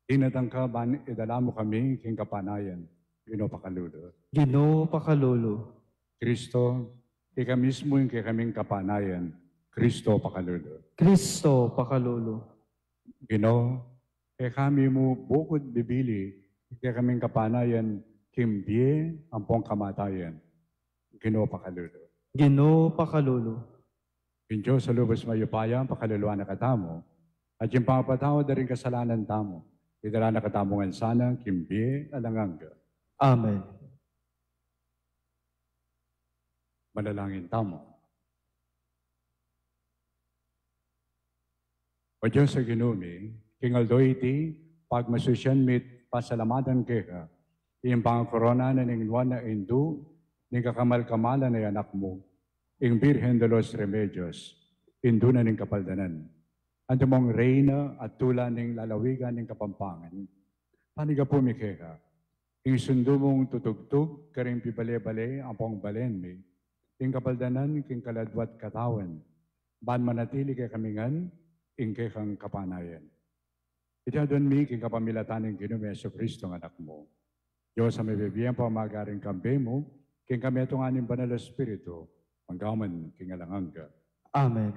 dinatang ka ban idala mu kami king kapanayan, Ginu pakalulu. Ginu pakalulu. Kristo, ika mismu ing kekaming kapanayan, Kristo pakalulu. Kristo pakalulu. Ginu, kekami mu bukud bibili ing kekaming kapanayan king bie ampong kamatayan, Ginu pakalulu. Ginu pakalulu. Ing Dios a lubus mayupaya pakaluluan na katamu, at ing pamapatawad da ring kasalanan tamu, idala na katamu ngan sana king bie alang angga. Amen. Manalangin tamu. O Dios a Ginu mi, king aldo iti, pagmasusyan mi't pasalamatan keka ing pangakorona na ning Nuan a Indu ning kakamal-kamalan a Anak mu, ing Birhen de los Remedios, Indu na ning Kapaldanan, antimong Reyna at Tula ning lalawigan ning Kapampangan. Panigapu mi keka ing sundu mung tutugtug karing pibale-bale ampong balen mi, ing kapaldanan king kaladwa't katawan, ban manatili kekami ngan ing kekang kapanayan. Iti aduan mi king kapamilatan ning Ginu ming Jesucristo a Anak mu. Dios a mabibie ampong magari kambe mu, king kametungan ning Banal a Espiritu, mangga man king alang angga. Amen.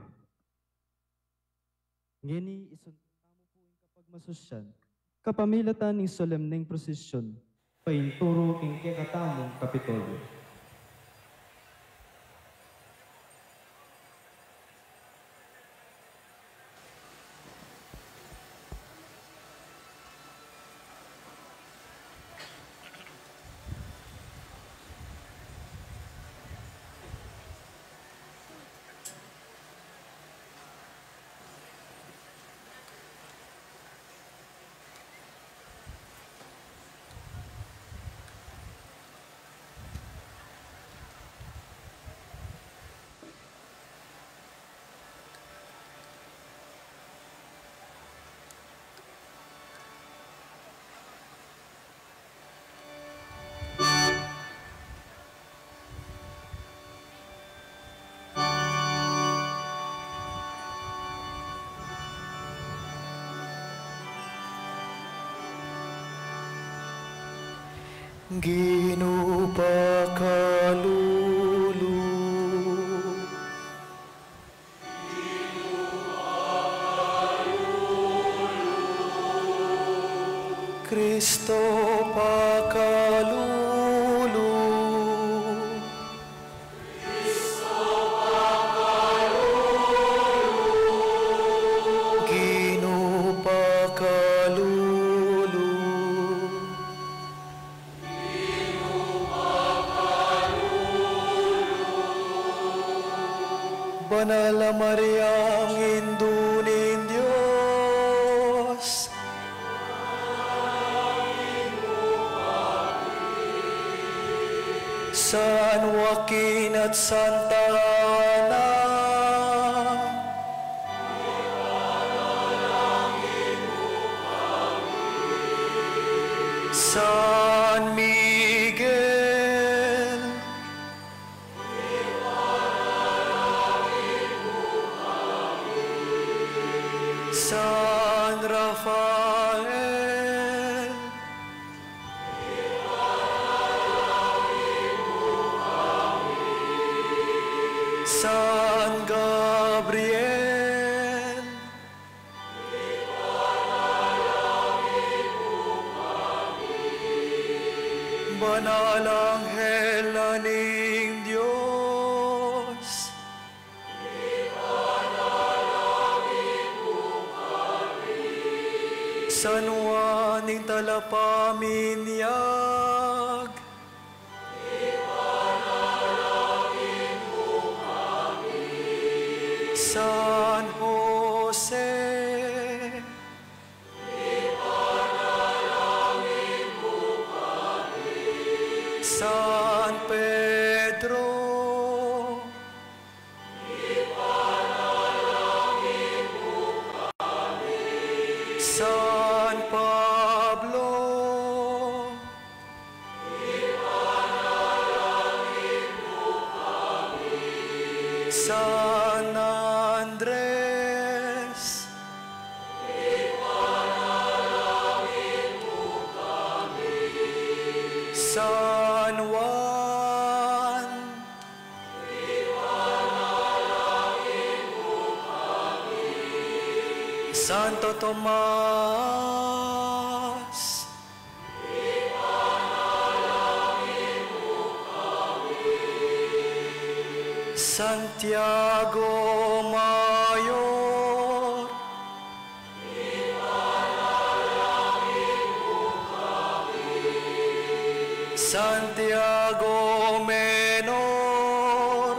Ngeni, isuntul tamu pu ing kapagmasusyan kapamilatan ning solemneng prosesyon painturu king kekatamung Kapitolyo. Ginu pakalulu. Kristo pakalulu. Ginu pakalulu. Banal a Mariang Indu ning Dios, San Joaquin at Santa Ana, San Miguel, San Rafael, San Gabriel, Banal a Anghel na ning Dios, San Juan ing Talapaminyag, San Jose, San Pedro, San Pablo, San Andres, San Juan, Santo Tomas, Santiago Mayor, Santiago Menor,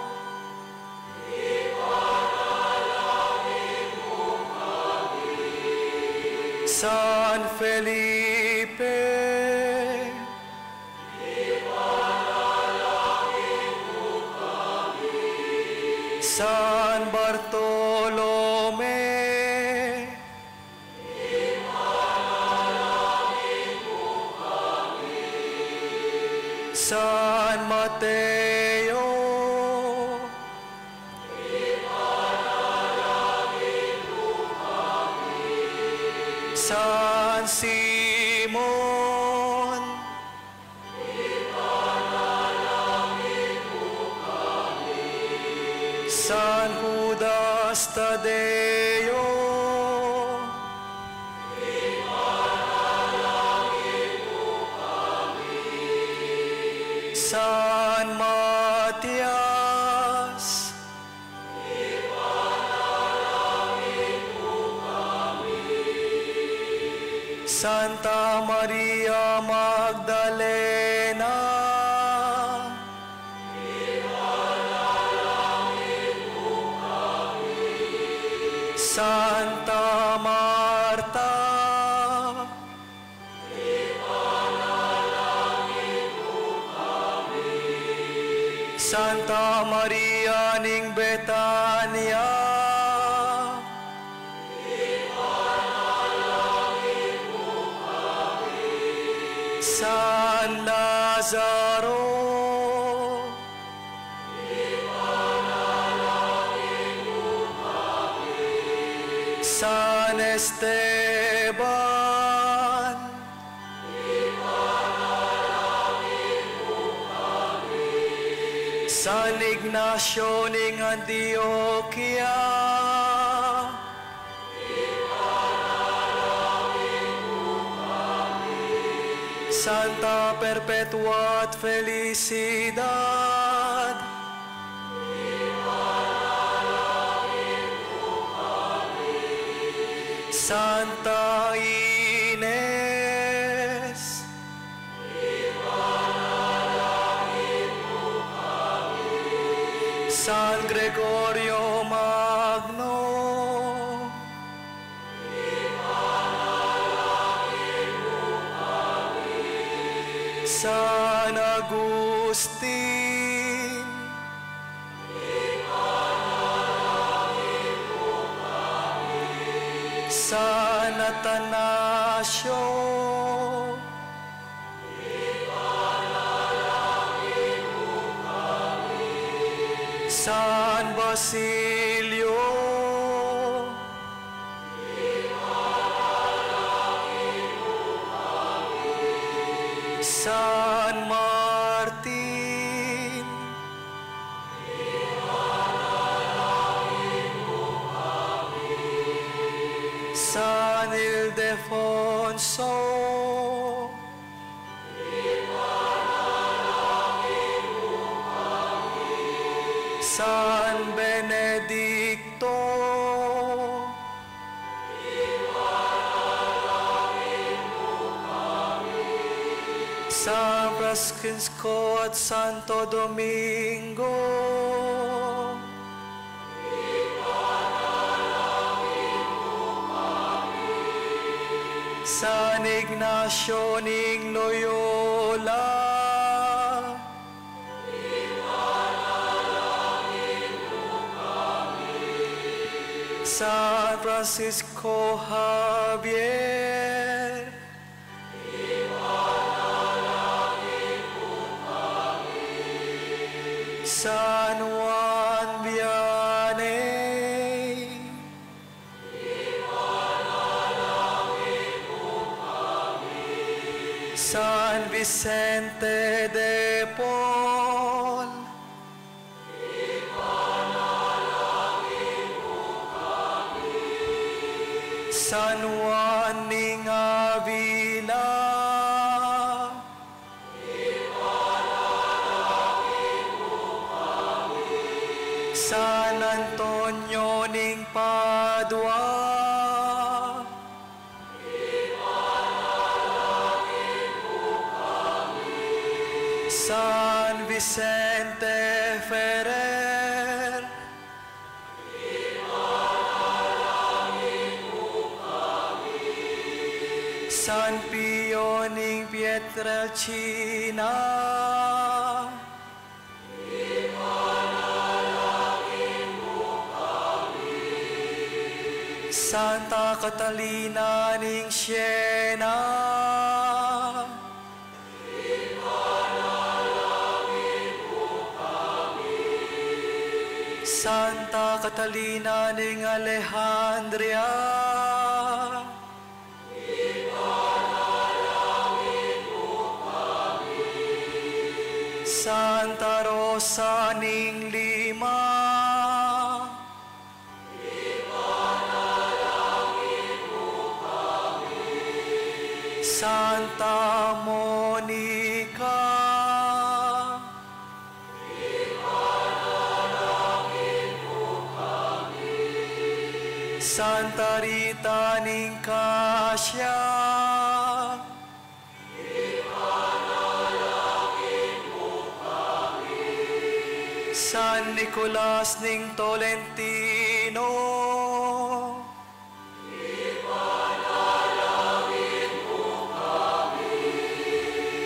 San Felipe, San Bartolome, San Mateo, San Simon, San Judas Tadeo, San Matias, Santa Maria Magdalena, Santa Marta, Santa Maria ning Betania, San Lazaro, San Esteban, Ignacio ning Antioquia, Santa Perpetua et Felicidad, Santa Ines, San Gregorio Magno, San Agustin, San Atanasio, San Basilio, San Martin, San Ildefonso, San Benedicto, San Francisco at Santo Domingo, San Ignacio ning Loyola, San Francisco Javier, San Juan Vianney, San Vicente de Paul, San Juan ning Avila, San Antonio ning Padua, San Vicente Ferrer, San Pio ning Pietrelcina, Santa Catalina ning Siena, Santa Catalina ning Alejandria, Santa Rosa ning Lima, Santa Monica, Santa Rita ning Cascia, San Nicolas ning Tolentino,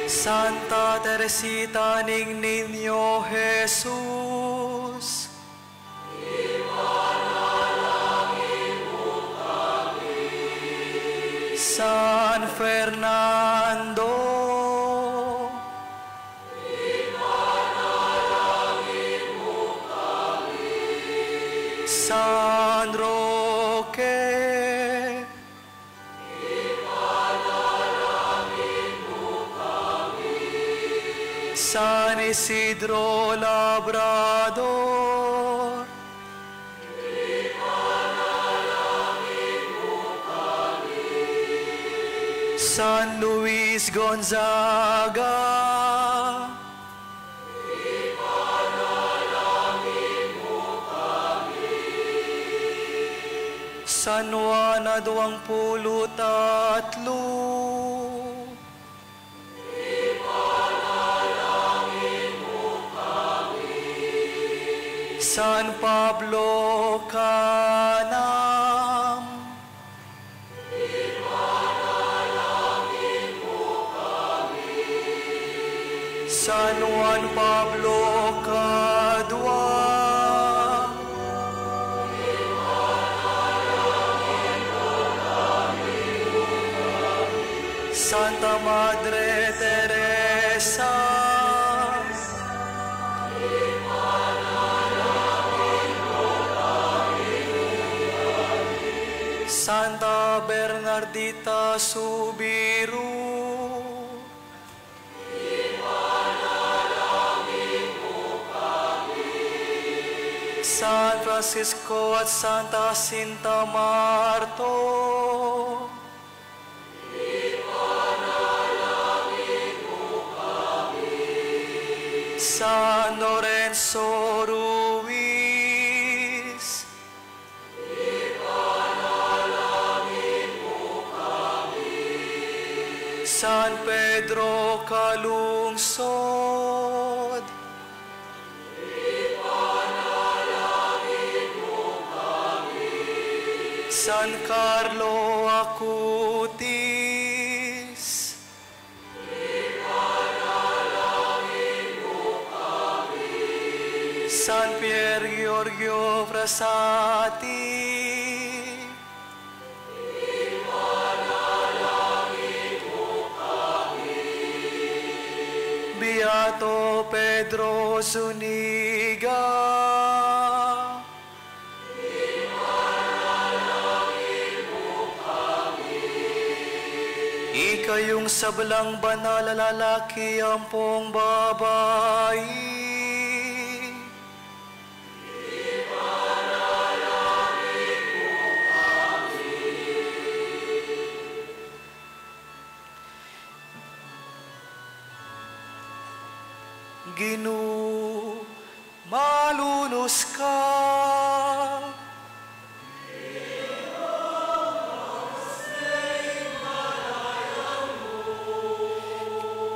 Santa Teresita ning Niño Jesus, San Fernando, San Roque, San Isidro Labrador, San Luis Gonzaga, San Juan a Duang Pulu't Atlu, San Pablo Canam, San Juan Pablo Kadua, Santa Madre Teresa, Santa Bernardita Subiru, San Francisco at Santa Jacinta Marto, San Lorenzo Ruiz, San Pedro Calungsod, San Carlo Acutis, San Pier Giorgio Frassati, Beato Pedro Zuniga. Ikayung sablang banal a lalaki ampong babai, Ginu, malunus ka.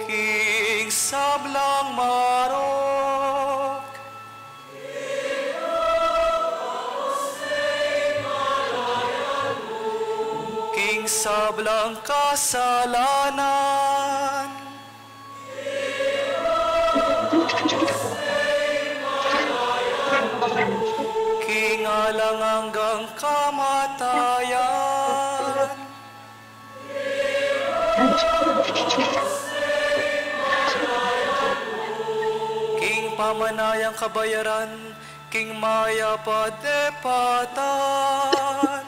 King sablang marok, king sablang kasalanan, king alang anggang kamatayan, king pamanayang kabayaran, king mayap a depatan,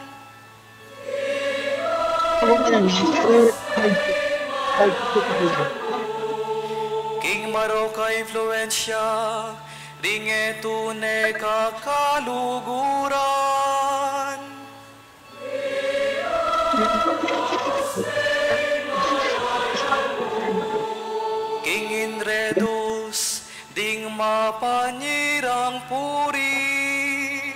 king marok a influensya, ring e tune kakaluguran, king inredus ding mapanyirang puri,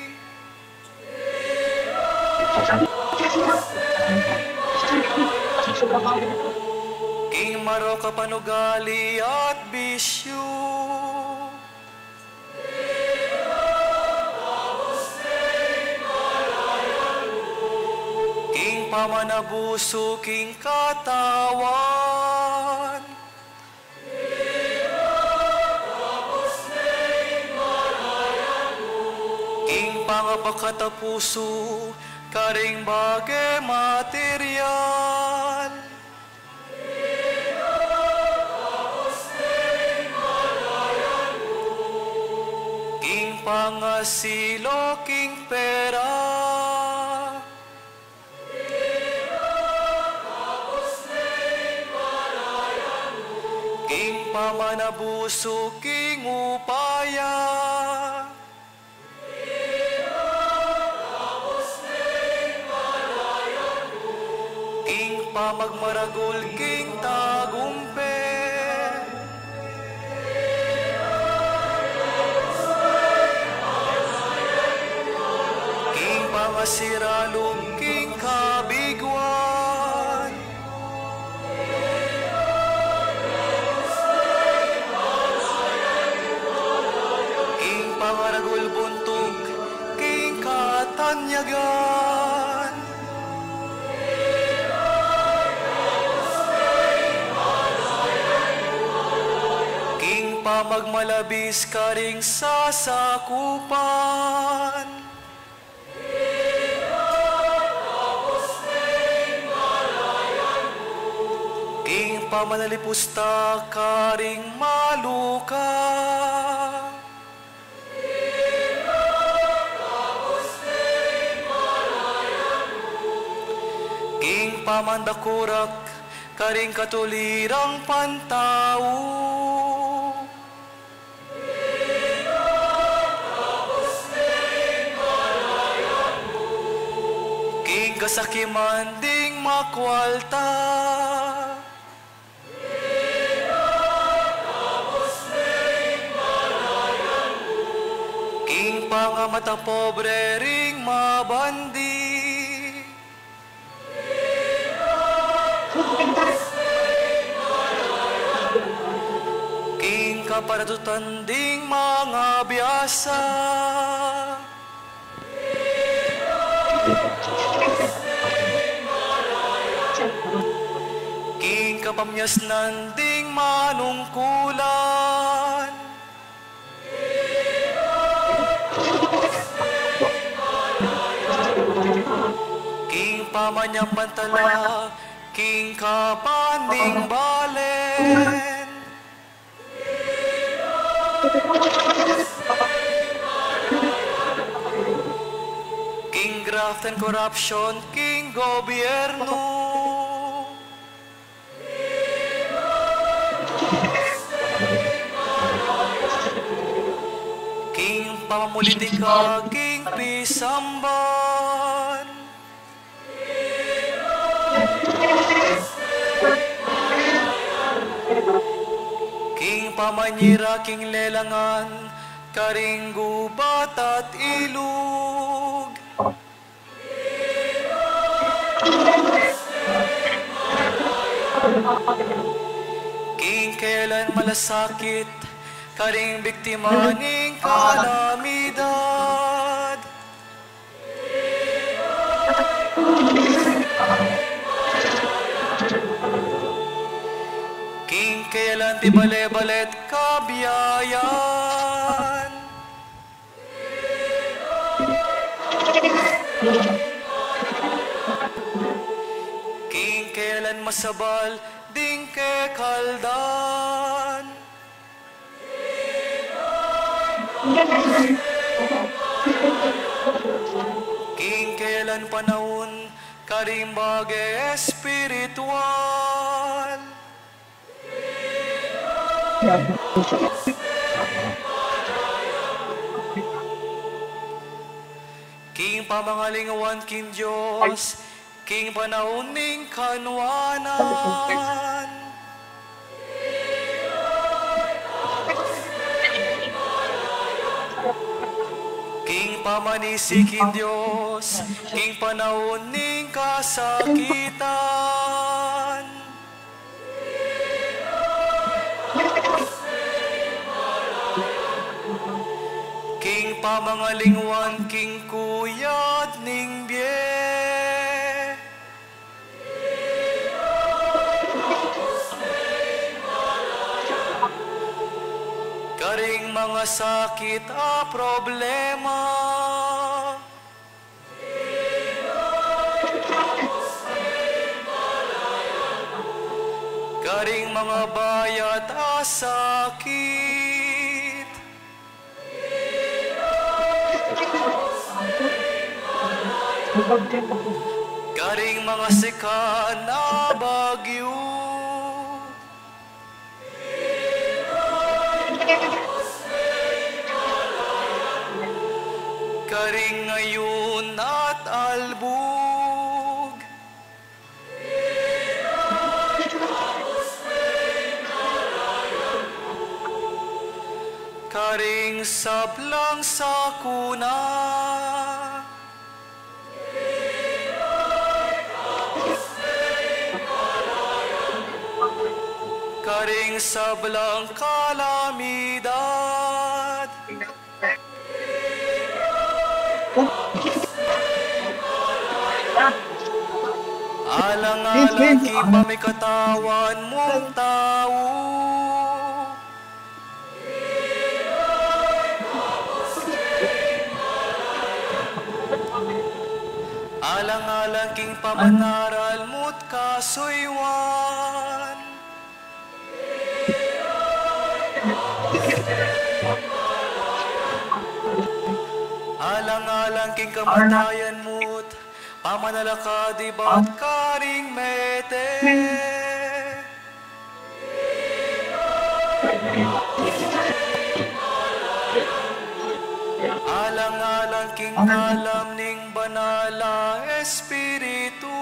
king marok a panugali at bisyu, king pamanabusu king katawan, king pangapakatapusu karing bage material, king pangasilu king pera, king Pamanabusuk king upaya. King pamagmaragul king tagumpe. King pangasiralub king kabiguan. King pangaragul buntuk king katanyagan. King pamagmalabis karing sasakupan. King pamanalipus ta karing maluka. King pamandakurak karing katulirang pantau. King kasakiman ding makwalta. King pangamata pobre ring mabandi. King kaparatutan ding mangabiasa. King kapamyasnan ding manungkulan. King pamanyamantala king kapan ning balen. King graft and corruption king gobyernu. King pamamulitika king pisamban. King pamanyira king lelangan karing gubat at ilug. King kelan malasakit karing biktima ning kalamidad. King kelan di bale-bale't kabiayan. King kelan masabal ding kekaldan. King kelan panaun karing bage espiritual. King pamangalingwan king Dios king panaun ning kanwanan. King pamanisi king Dios king panaun ning kasakitan. King pamangalingwan king kuyad ning bie. Karing mangasakit a problema. Karing mangabayat a sakit. Karing mangasikan a bagyu. Ug karing sablang sakuna, karing sablang kalamidad, alang-alang king pamikatawan mung tau, alang-alang king pamanaral mu't kasuyuan, alang-alang king kamatayan mu't pamanalakad ibat karing mete, alang-alang king kalam ning Banal a Espiritu,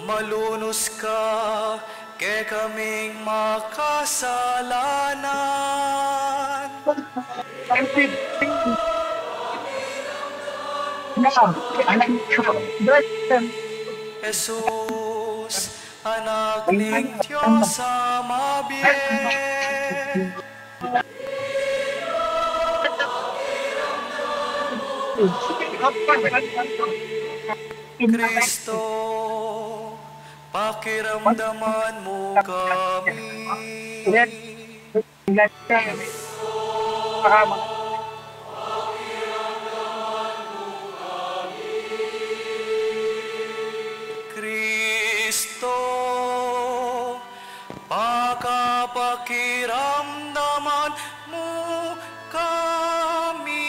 malunus ka kekaming makasalanan. Jesus, Anak ning Dios a mabie. Kristo, pakiramdaman mu kami. Kristo, pakapakiramdaman mu kami.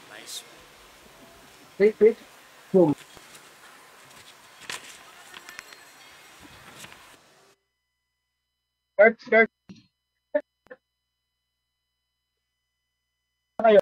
Nice. Wait, wait. Boom. Start, start. Kayo.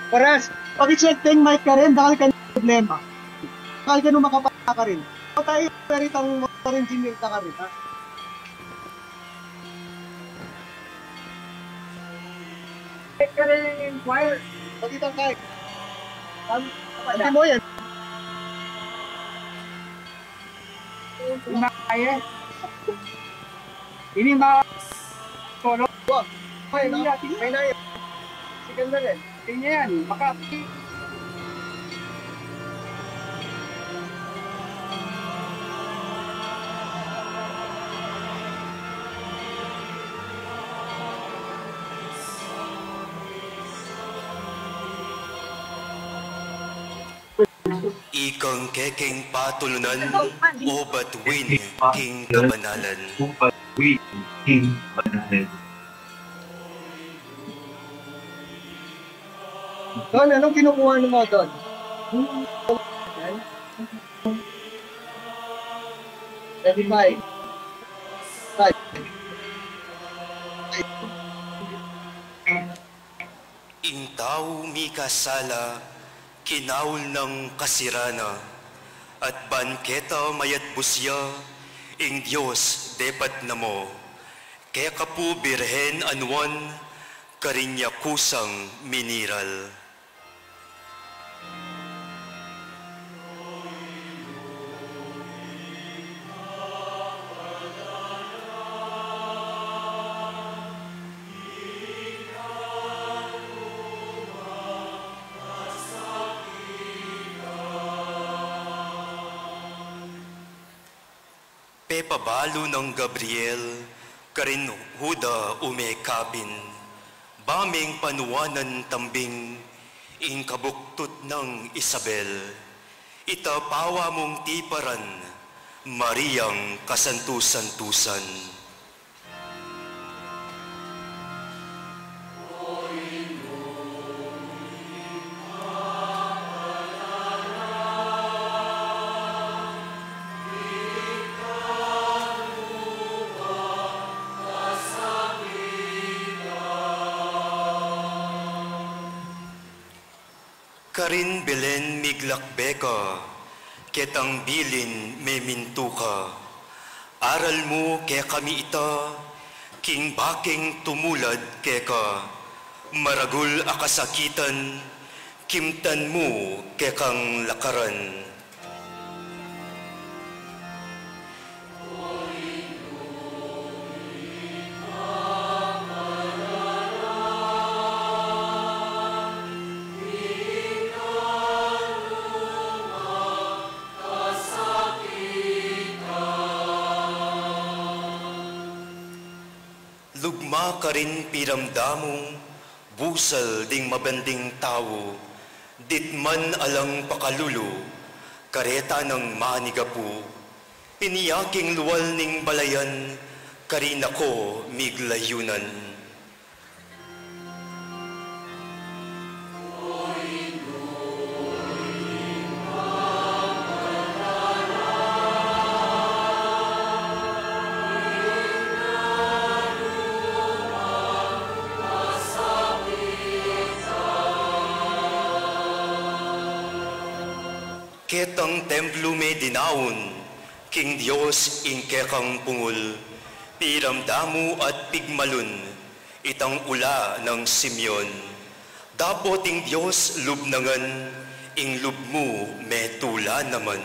Paras, paki-check teng mic karin, dakal kanu problema. Dakal kanu makapakarin. O tayo, pero itang motor engineer ta karin, ha? Check karin, choir. Paki-check karin. Am, hindi mo yan. Ini, eh. Ini, ma-, solo. Wah, may na, may na yan. Sige na rin. Tingnan, maka- Ikang kekeng patulunan, o batuin king kabanalan. O batuin king kabanalan. Don, anong kinukuha mo, Don? Thirty-five. Five. Ing tau mikasala, kinaul nang kasirana, at ban keta mayatbus ya, ing Dios depat na mo. Keka pu Birhen a nuan, karin ya kusang miniral. Pepabalu nang Gabriel karin Juda ume kapin, ba meng panuanan tambing ing kabuktut nang Isabel. Ita pawa mung tiparan, Mariang kasantu-santusan. Karin Belen miglakbe ka, ketang bilin memintu ka. Aral mu kekami ita, king bakeng tumulad keka. Maragul a kasakitan, kimtan mu kekang lakaran. Lugma karin piramdamu, busal ding mabanding tau, ditman alang pakalulu, kareta nang manigapu. Inya king lual ning balayan, karina ko miglayunan. Ketang templu me dinaun, king Dios ing kekang pungul, piramdamu at pigmalun, itang ula nang Simeon. Dapot ing Dios lub na ngan, ing lub mu metula naman.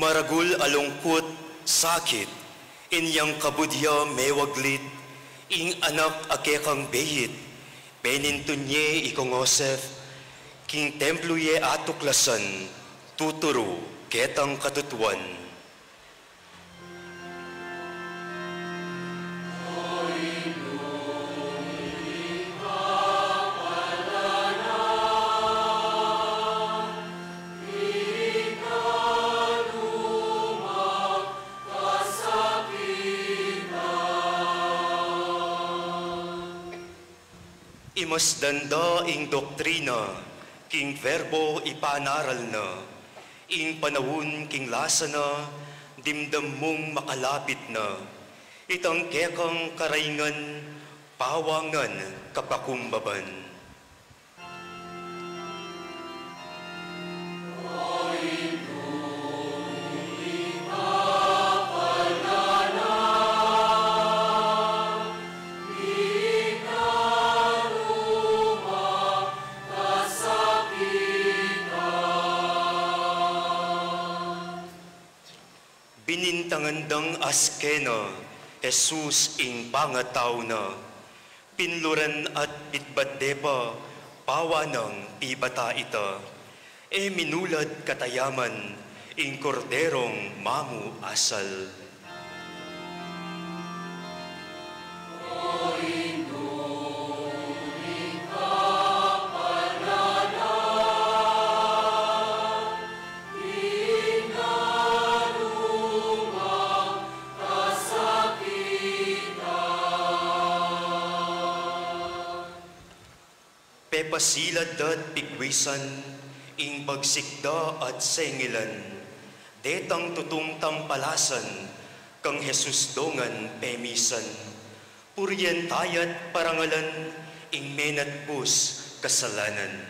Maragul a lungkut, sakit, inyang kabud ya mewaglit, ing anak a kekang beit, penintun ye ikong Joseph, king templu ye atuklasan, tuturu ketang katutuan. Imasdan da ing doktrina, king verbo ipanaral na, ing panaun king lasa na, dimdam mung makalapit na, itang kekang karaingan, pawangan kapakumbaban. Binintangan dang askena Jesus ing pangatau na, pinluran at bitbat de pa, pawanang pibata ita, e minulad katayaman ing korderong mamu asal. Pasilat da't pigwisan ing bagsik da at sengilan, detang tutung tampalasan kang Jesus dongan pemisan, purien taya't parangalan ing menatbus kasalanan.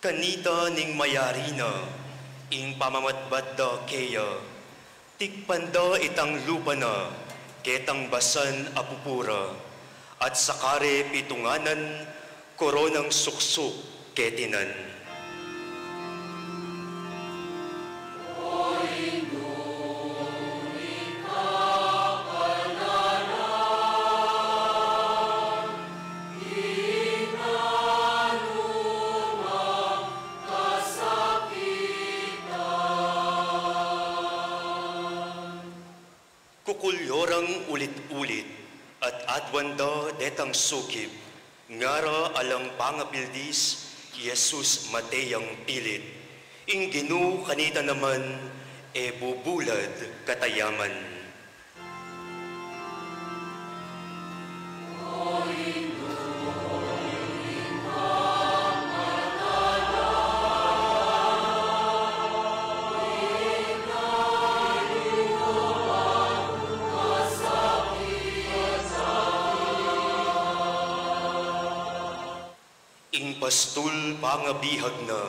Kanita ning mayari na ing pamamatbat da keya, tikpan da itang lupa na ketang basan a pupura, at sakare pitunganan koronang suksuk ketinan. Kukulyorang ulit-ulit at aduan da detang sukib, ngara alang pangapildis, Jesus mate yang pilit. Ing Ginu kanita naman e bubulad katayaman. Ing pastul pangabihag na,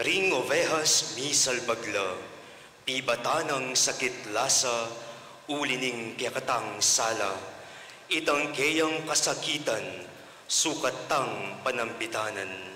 ring ovehas misalbag la, pibatan nang sakit lasa, uli ning kekatang sala, itang keyang kasakitan, sukat tang panambitanan.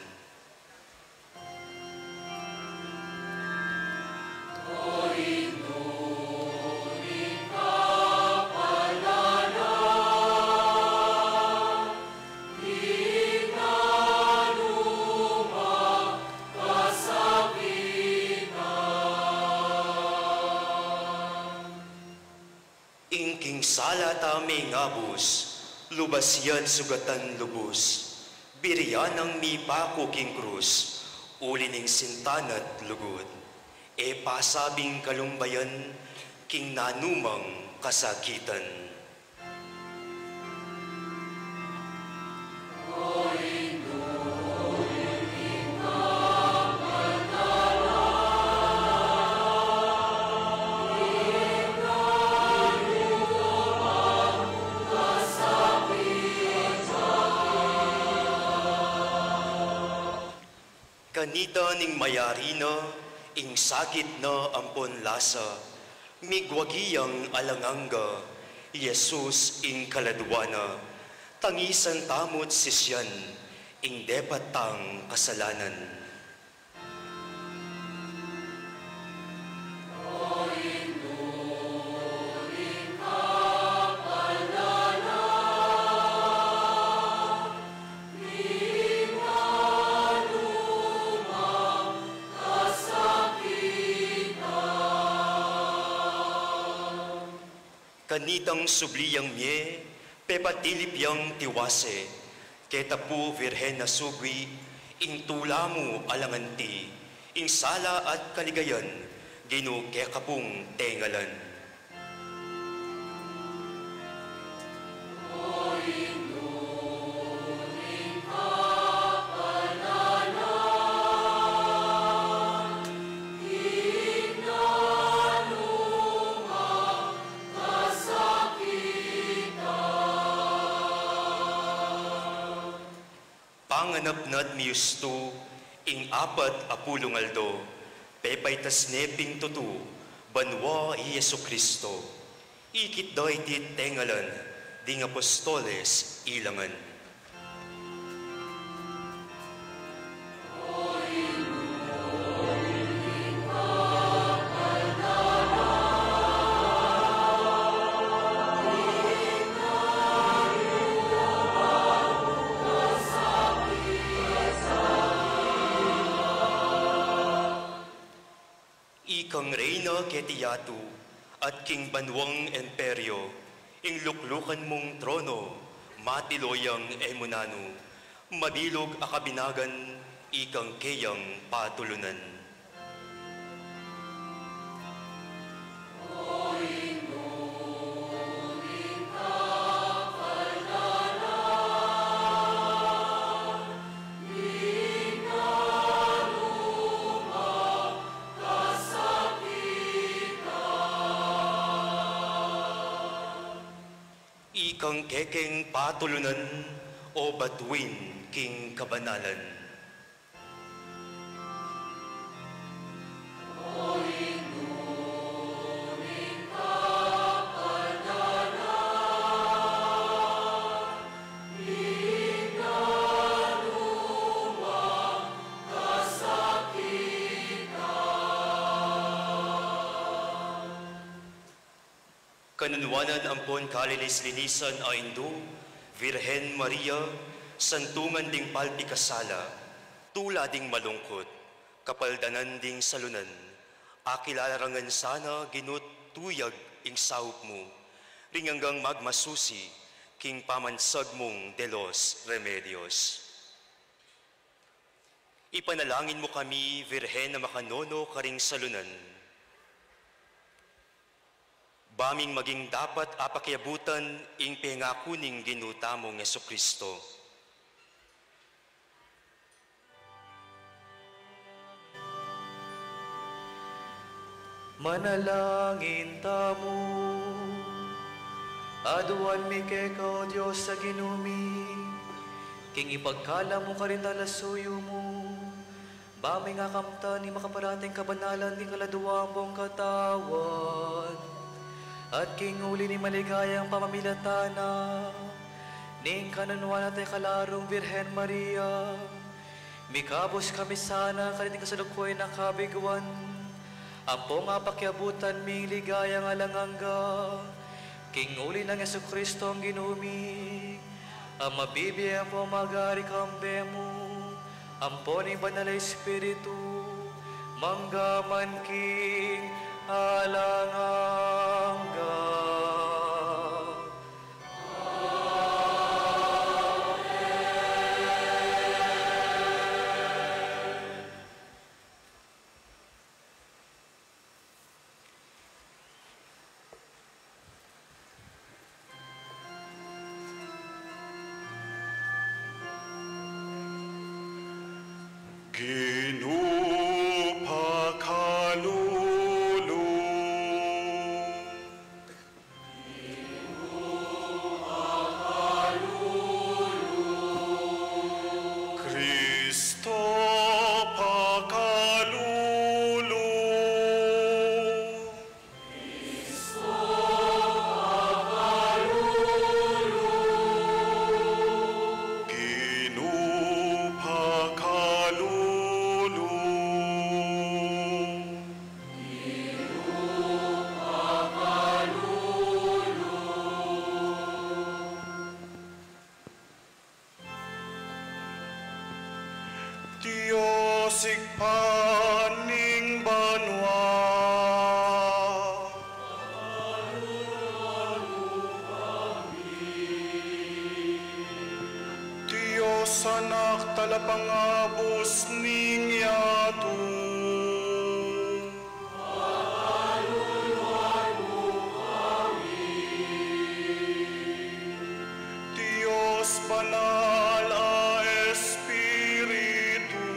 Ing king sala ta mengabus, lubas ya't sugatan lubus, birian nang mipaku king krus, uli ning sinta na't lugud, e pasabing kalumbayan king nanumang kasakitan. Kanita ning mayari na, ing sakit na ampon lasa, migwagi yang alang angga, Jesus ing kaladua na, tangisan tamu't sisian, ing depat tang kasalanan. Kanitang subli yang mie, pepatilip yang tiwase, keta pu Virgen a sugwi, ing tula mu alang anti, ing sala at kaligayan, Ginu keka pung tengalan. Panganap na't miyustu, ing apat a pulung aldo, pepaitas ne pin tutu, banua i Jesucristo. Ikit da iti't tengalan ding apostoles ilangan. Ikang reyna keti yatu, At king banuang imperyo, ing luklukan mung trono, matiloyang e mu nanu, mabilug a kabinagan, ikang keyang patulunan. Ikang kekeng patulunan o batuin king kabanalan. Kanunuanan ampon kalinis-linisan a Indu, Virgen Maria, santungan ding palpikasala, tula ding malungkut, kapaldanan ding salunan, akilala ra ngan sana Ginu tuyag ing saup mu, ring anggang magmasusi king pamansag mung de los Remedios. Ipanalangin mu kami, Virgen a makanono karing salunan, ba ming maging dapat a pakiabutan ing pengaku ning Ginu tamung Jesucristo. Manalangin tamu. Aduan mi keka, O Dios a Ginu mi, king ipagkalub mu karing talasuyu mu, ba ming akamtan ing makaparating kabanalan ning kaladua mung katawan, at king uli ning maligayang pamamilatan na ning kanunuan at ikalarung Virgen Maria, mikabus kami sana kaniting kasalukuyan a kabiguan, ampong apakiabutan mi ing ligayang alang angga, king uli nang Jesucristo a Ginu mi, a mabibie ampong magari kambe mu, ampon ning Banal a Espiritu, mangga man king alang angga. Ginu, pakalulu. Kristo, pakalulu. Ginu, pakalulu. Dios, Ibpa ning banua. Dios, Anak talapangabus ning yatu. Dios, Banal a Espiritu.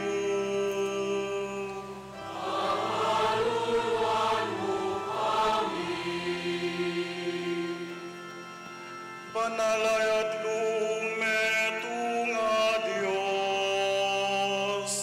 Banal a Yatlu, metung a Dios.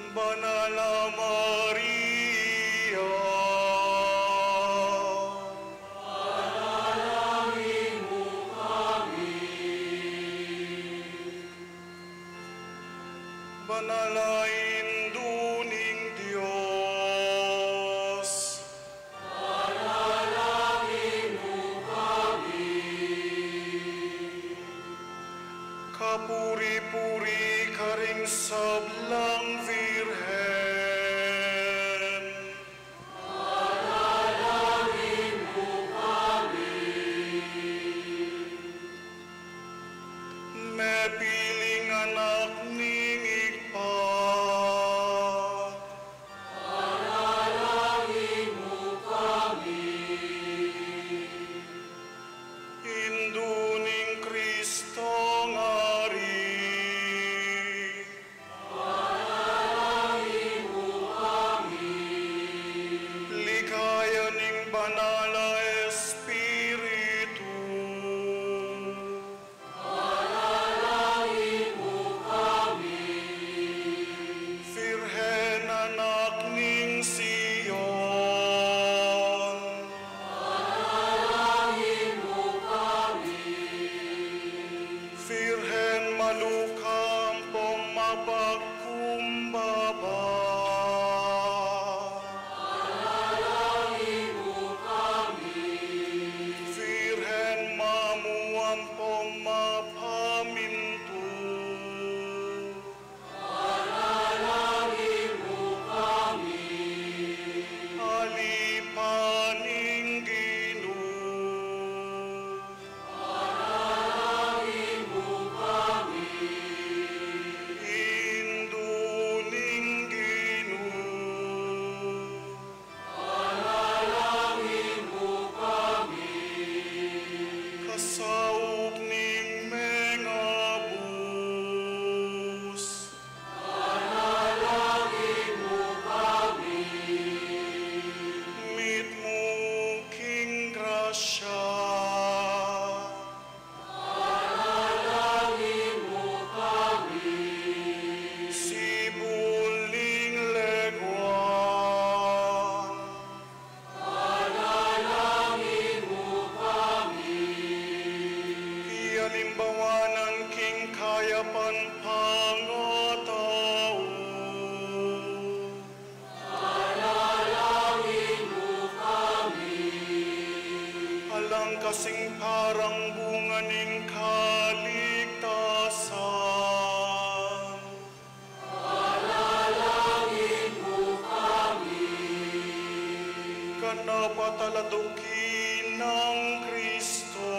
Banal a Maria. Banal a Indu ning Dios. sing parang bunga ning kaligtasan. Panalangin mu kami. Ganapan at aladukin nang Kristo.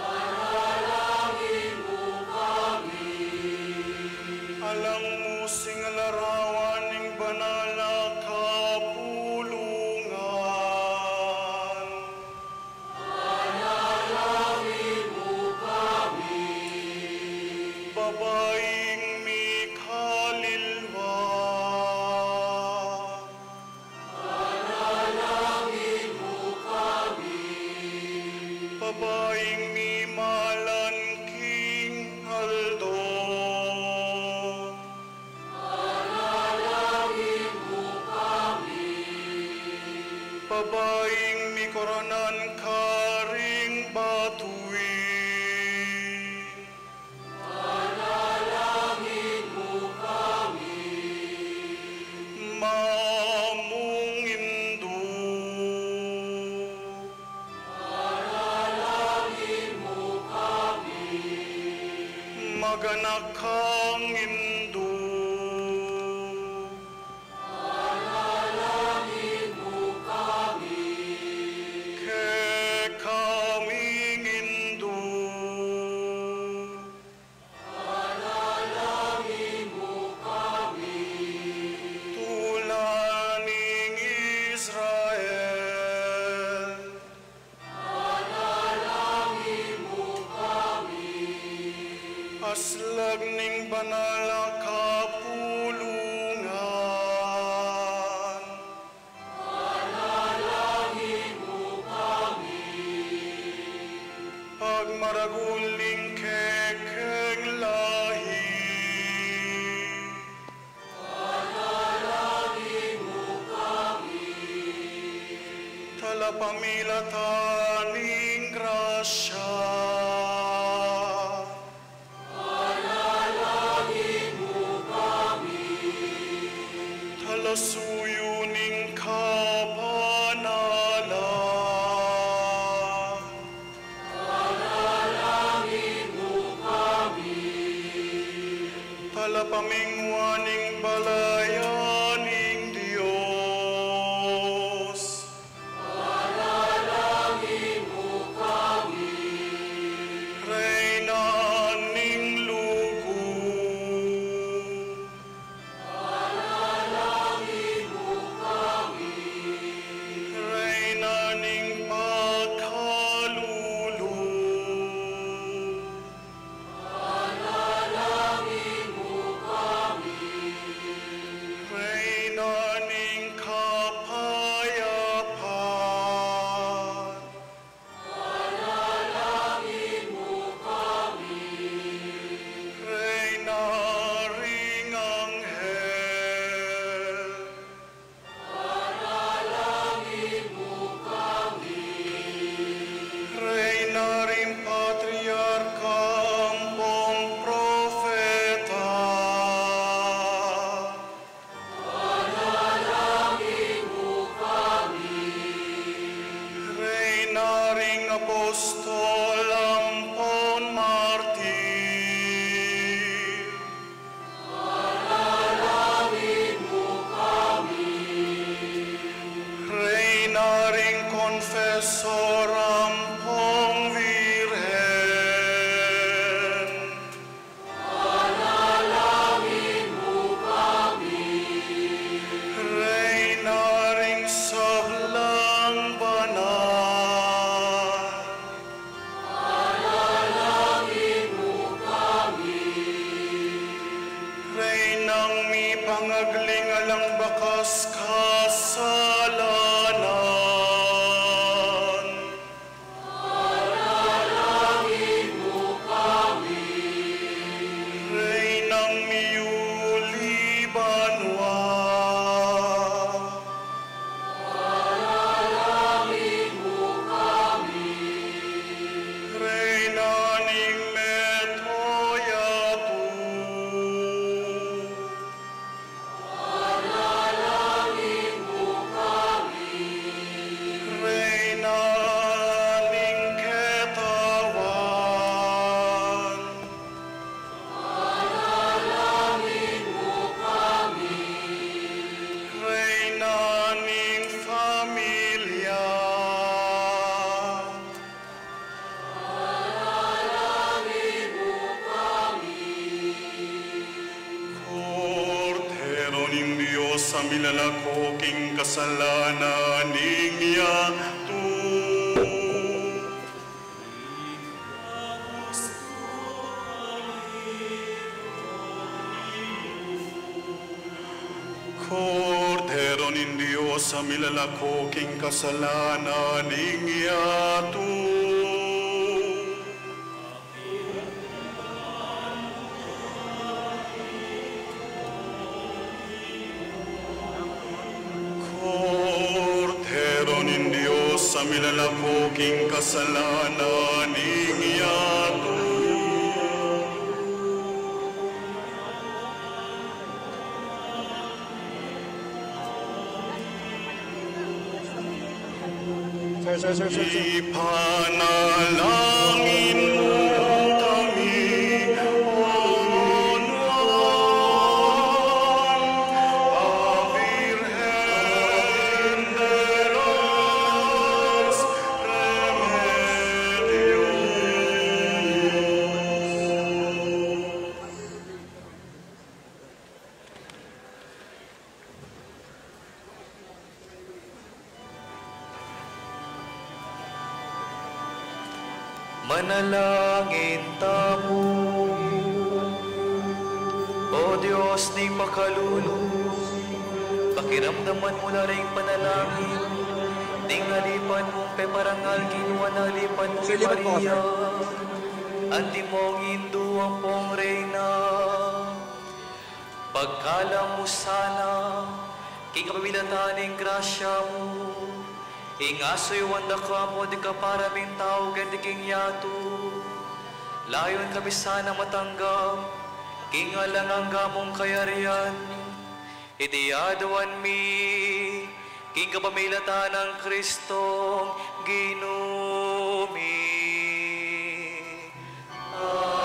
Panalangin mu kami. Alang mu sing larawan ning banal a kapulungan. Panalangin mu kami. Babaing mikalilwa. Panalangin mu kami. Babaing mimalan king aldo. Panalangin mu kami. Babaing mikoronan karing batuin. Panalangin mu kami. Mamung indu. Panalangin mu kami. Maganaka kang indu. Panalangin mu kami. Kekaming indu. Panalangin mu kami. Tula ning Israel. Panalangin mu kami. Aslag ning banal a kapulungan. Panalangin mu kami. Pagmaragul ning kekeng lahi. Panalangin mu kami. Talapamilatan ning grasya. Panalangin mu kami. Talasuyu ning kapanalan. Panalangin mu kami. Talapamingwa ning balayan ning Dios. Panalangin mu kami. Reyna ning lugud. Panalangin mu kami. Reyna ning pagkalulu. Panalangin mu kami. Reyna ning kapayapan. Panalangin mu kami. Reyna ring anghel. Panalangin mu kami. Reyna ring patriarka ampong propeta. Panalangin mu kami. Reyna ring apostol ampong martir. Panalangin mu kami. Reyna ring konfesor ampong virgen. Panalangin mu kami. Reyna ring sablang banal. Panalangin mu kami. Reynang mipangagling alang bakas kasalanan. milalako king kasalanan ning yatu. Kordero ning Dios a milalako king kasalanan ning yatu. Kordero ning Dios a milalako king kasalanan ning yatu. Sir, sir, sir, sir, sir. Ipanalangin mu kami, O Nuan, a Virgen de los Remedios. Manalangin tamu. O Dios ning makalulu, pakiramdaman mu la ring panalangin ning alipan mung peparangal king Nuan a alipan mung i Maria, antimong Indu ampong Reyna. Pagkalam mu sana, king kapamilatan ning grasya mu, ing asuyuan da kami ding kaparaming tau keti king yatu. Layun kami sana matanggap king alang angga mung kayarian. Iti aduan mi king kapamilatan nang Kristong Ginu mi. Amen.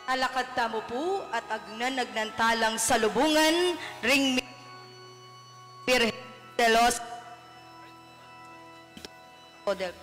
Alakad tamu pu at agnan-agnan talang salubungan ring Birhen de los Poder.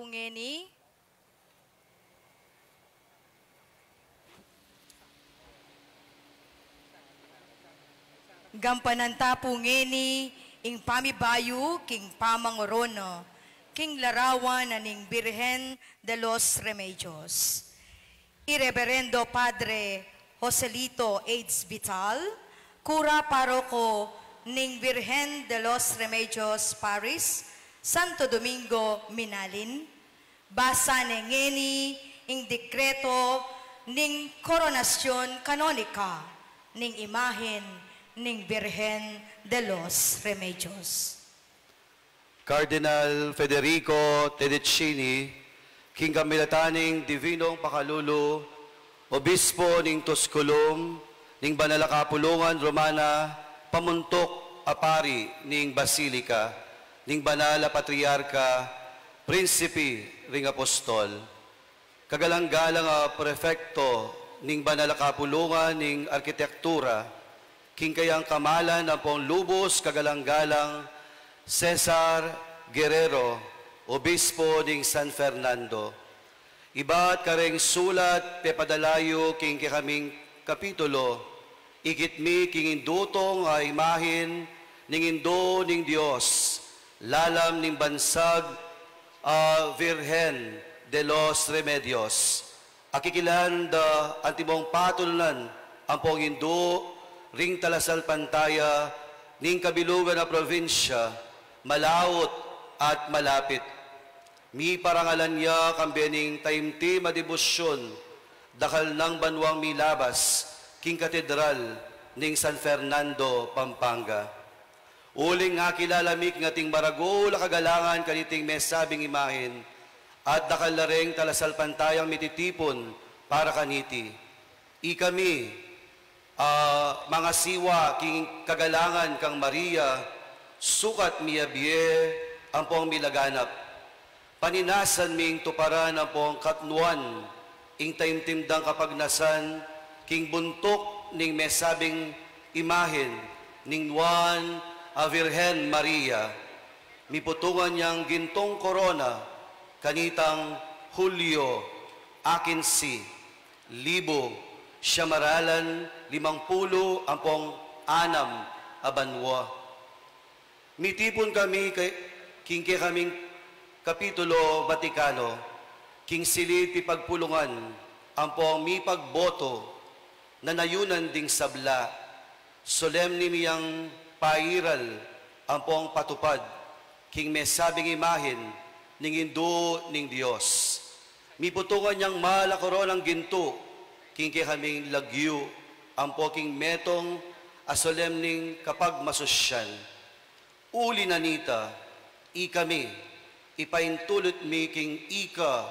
Ngeni, gampanan ta pu ngeni ing pamibayu king pamangorona king larawan na ning Birhen de los Remedios. I Reverendo Padre Joselito Aids Vital, kura paroko ning Birhen de los Remedios Parish, Santo Domingo, Minalin, basa ne ngeni ing dekreto ning koronasyon kanonika ning imahen ning Birhen de los Remedios. Cardinal Federico Pedicini, king kamilatan ning Divinong Pakalulu, Obispo ning Tusculum, ning Banal a Kapulungan Romana, pamuntuk a pari ning Basilika, ning Banal a Patriarka, Prinsipe ring Apostol, kagalang-galang a Prefekto ning Banal a Kapulungan ning Arkitektura, king kayang kamalan ampong lubus kagalang-galang Cesar Guerrero, Obispo ning San Fernando. Ibat kareng sulat pepadala yu king kekaming kapitulo, ikit mi king indutong a imahen ning Indu ning Dios, lalam ning bansag a Virgen de los Remedios. Akikilan da antimong patulunan ampong indu ring talasalpantaya ning kabilugan a probinsya, malaut at malapit. Miparangalan ya kambe ning taimtim a debosyon, dakal nang banuang milabas king Katedral ning San Fernando, Pampanga. Uling akilala mi king ating maragul a kagalangan kaniting mesabing imahen, at dakal la reng talasalpantayang mititipun para kaniti. Ikami, a, mangasiwa king kagalangan kang Maria, sukat miyabie ampong milaganap. Paninasan ming tuparan ampong katnuan ing taimtim dang kapagnasan king buntuk ning mesabing imahen ning Nuan a Virgen Maria. Miputungan yang gintong korona kanitang Hulyo a kinse, libu siam maralan limang pulu ampong anam a banua. Mitipun kami kay, king kekaming Kapitulo Vatikano, king silid pipagpulungan ampong mipagboto, nanayunan ding sabla, solemne mi yang pairal ampong patupad king mesabing imahen ning Indu ning Dios. Miputungan yang mal a koronang gintu king kekaming lagyu ampo king metung a solemneng kapagmasusyan. Uli na nita, ikami, ipaintulut mi king ika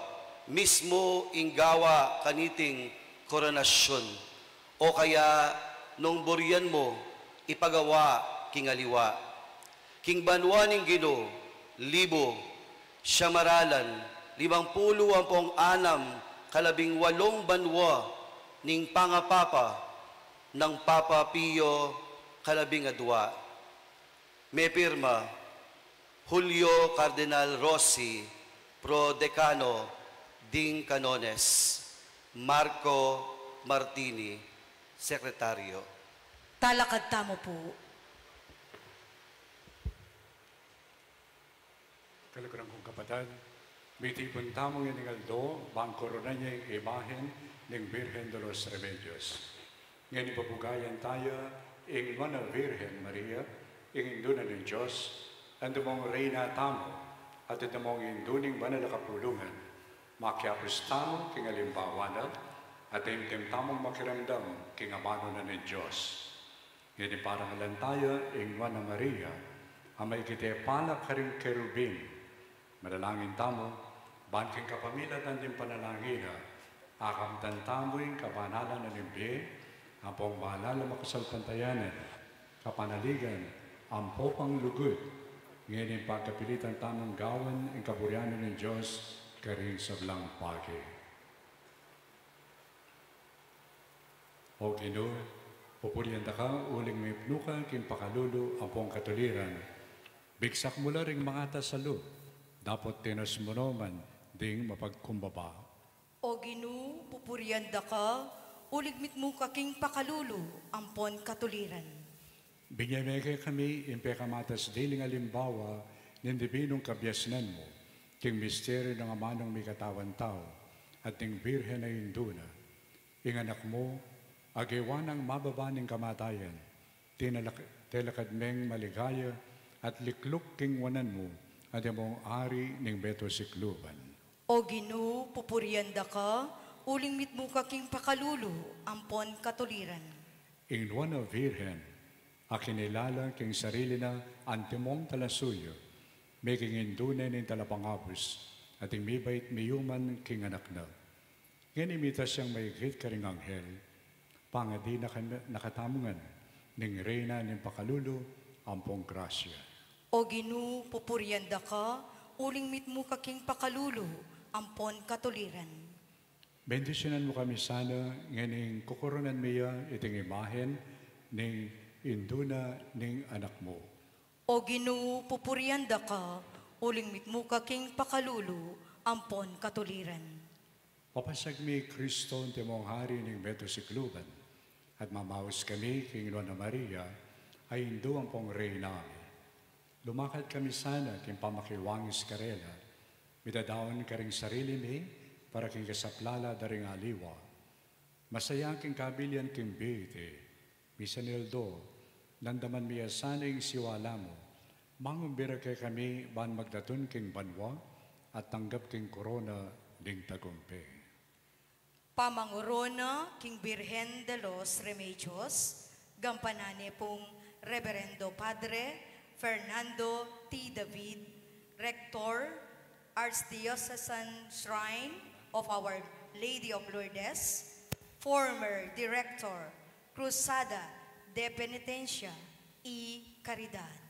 mismu ing gawa kaniting koronasyon, o kaya nung burian mu ipagawa king aliwa. King banua ning Ginu, libu siam maralan limang pulu ampong anam kalabing walung banua ning pangapapa nang Papa Pio kalabing adua. Mepirma, Julio Cardinal Rossi, Pro Decano ding Canones, Marco Martini, Sekretaryo. Talakad tamu pu. Kaluguran kung kapatad, mitipun tamu ngening aldo, ban koronan ya ing imahen ning Birhen de los Remedios. Ngeni pabugayan taya ing Nuan a Virgen Maria, ing Indu na ning Dios, antimong Reyna tamu, at antimong Indu ning Banal a Kapulungan. Makiapus tamu king alimbawa na, at taimtim tamung makiramdam king amanu na ning Dios. Ngeni parangalan taya ing Nuan a Maria, a maikit a palak karing kerubim. Manalangin tamu, ban king kapamilatan ding panalangin na, akamtan tamu ing kabanalan na ning bie, ampong banal a makasalpantayanan, kapanaligan, ampo pang lugud, ngeni pagkapilitan tamung gawan ing kaburian na ning Dios karing sablang bage. O Ginu, pupurian da ka uling mipnu ka king pakalulu ampong katuliran. Bigsak mu la ring mangatas a lub, dapot tinas mu no man ding mapagkumbaba. O Ginu, pupurian da ka, uling mitmu ka king pakalulu ampon katuliran. Binie me kekami ing pekamatas diling alimbawa ning dibinung kabiasnan mu, king misteryu ning amanung mikatawan tau, at ning Birhen a Indu na. Ing Anak mu, agewa nang mababa ning kamatayan, tinalak-, telakad meng maligaya at likluk king wanan mu, antimong Ari ning meto sikluban. O Ginu, pupurian da ka, uling mitmu ka king pakalulu ampon katuliran. Ing Nuan a Birhen, a kinilala king sarili na antimong talasuyu, meging indu ne ning talapangabus, at ing mibait miyuman king anak na. Ngeni mitas yang maigit karing anghel, pangadi na kami, na katamu ngan, ning Reyna ning pakalulu ampong grasya. O Ginu, pupurian da ka, uling mitmu ka king pakalulu ampon katuliran. Bendisyunan mu kami sana, ngening kukoronan mi ya iting imahen ning Indu na ning Anak mu. O Ginu, pupurian da ka, uling mitmu ka king pakalulu ampon katuliran. Papasag mi Kristo, antimong Ari ning meto sikluban, at mamaus kami king Nuan a Maria, a Indu ampong Reyna mi. Lumakad kami sana king pamakiwangis karela, midadaun karing sarili mi para king kasaplalan da ring aliwa. Masaya king kabilian king bie ti, misan aldo, namdaman mi ya sana ing siwala mu, mangumbira kekami ban magdatun king banua at tanggap king korona ding tagumpe. Pamangorona king Birhen de los Remedios, gampanan ne pung Reverendo Padre Fernando T. David, Rector, Archdiocesan Shrine of Our Lady of Lourdes, former Director, Cruzada de Penitencia y Caridad.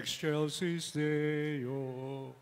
Excelsis Deo.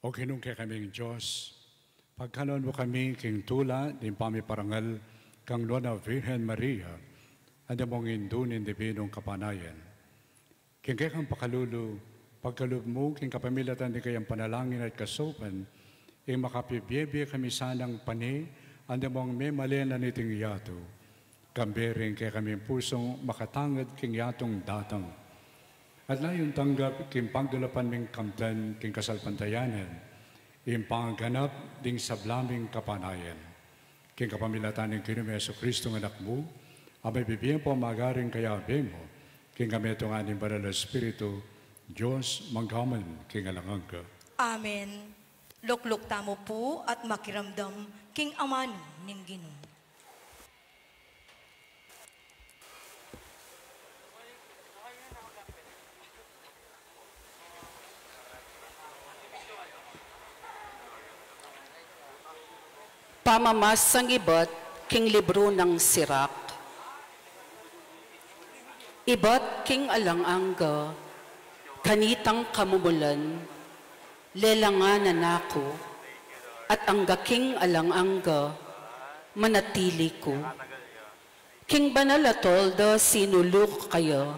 O Ginung kekaming Dios, pagkalub mu kami king tula ning pamiparangal kang Nuan a Virgen Maria, antimong Indu ning Dibinung Kapanayan. King kekang pakalulu, pagkalub mu king kapamilatan ning kayang panalangin at kasaupan, ing makapibie-bie kami sanang pane, antimong memalen na niting yatu. Kambe ring kekaming pusung makatangad king yatung datang. At layun tanggap king pagdulapan ming kamtan king kasalpantayanan, ing pangganap ding sabla ming kapanayan. King kapamilatan ning Ginung Jesucristo nga Anak mu, a mabibie ampong magaring kayabe mu, king kametungan ning Banal a Espiritu, Dios, mangga man king alang angga. Amen. Lukluk tamu pu at makiramdam king amanu ning Ginu. Pamamasang ibat king libru nang Sirak. Ibat king alang angga, kanitang kamumulan, lelangan na ku, at angga king alang angga, manatili ku. King banal a tolda sinulu ku kaya,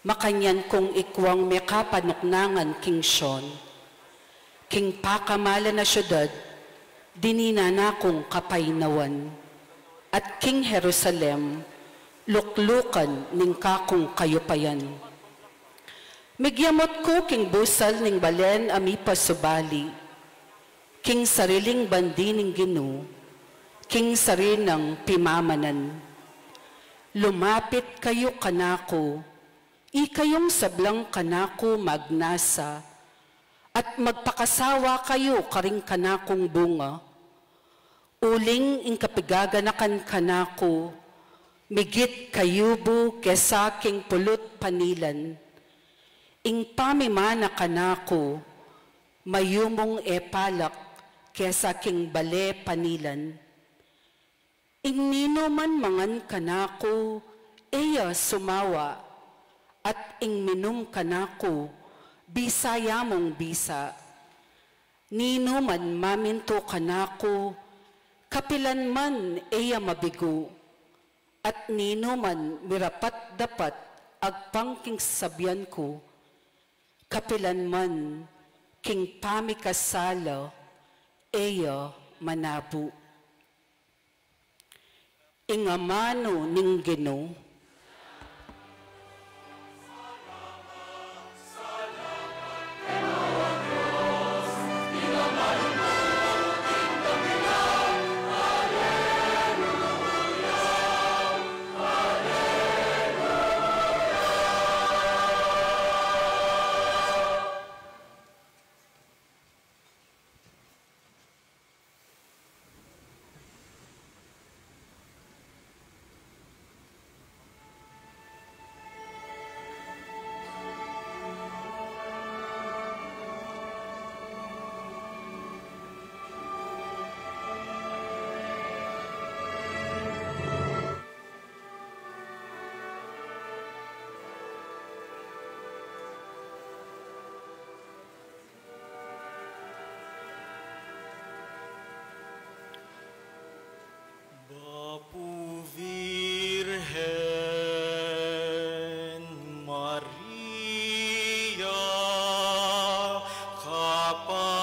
makanyan kung ikwang mekapanuknangan king Sion. King pakamalan a siudad, dininan na kung kapaynawan, at king Jerusalem, luklukan ning kakung kayupayan. Migyamot ku king busal ning balen a mipasubali, king sariling bandi ning Ginu, king sari nang pimamanan. Lumapit kayu kanaku, ikayung sablang kanaku magnasa, at magpakasawa kayu karing kanakung bunga. Uling ing kapigaganakan kanaku, migit kayubu kesa king pulut panilan. Ing pamimana kanaku, mayumung e palak kesa king bale panilan. Ing ninuman mangan kanaku, e ya sumawa, at ing minum kanaku, bisa ya mung bisa. Ninuman mamintu kanaku, kapilan man e ya mabigu, at ninuman mirapat-dapat agpang king sasabian ku, kapilan man king pamikasala e ya manabu. Ing amanu ning Ginu. Bapu Virgen Maria, kapanayan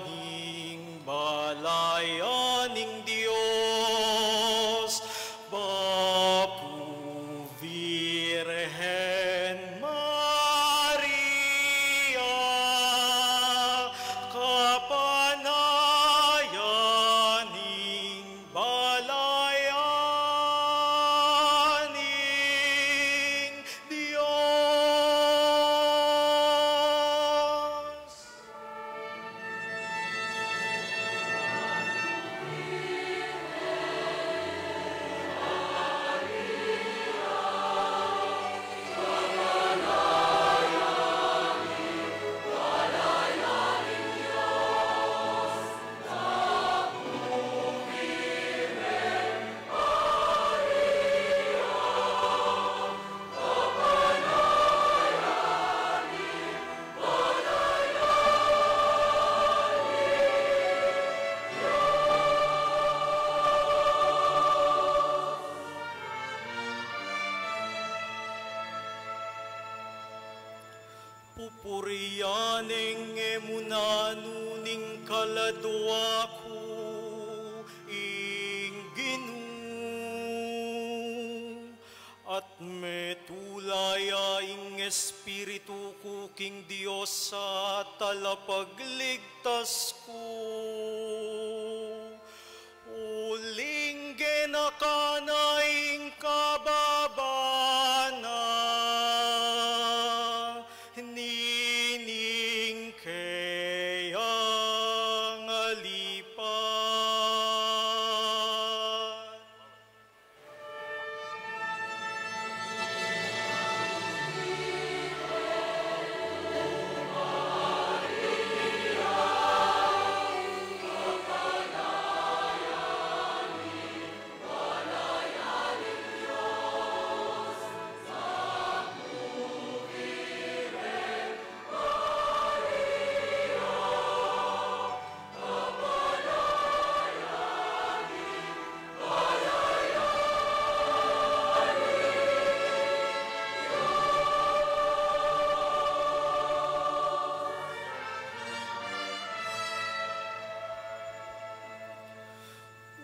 ning balayan ning Dios, Bapu Virgen Maria, kapanayan ning balayan ning Dios. Neng e mu nanu ning kaladua ku ing Ginu, at metula ya ing espiritu ku king Dios a talapagligtas ku. Uling genaka na ing kababa na nining keyang alipan.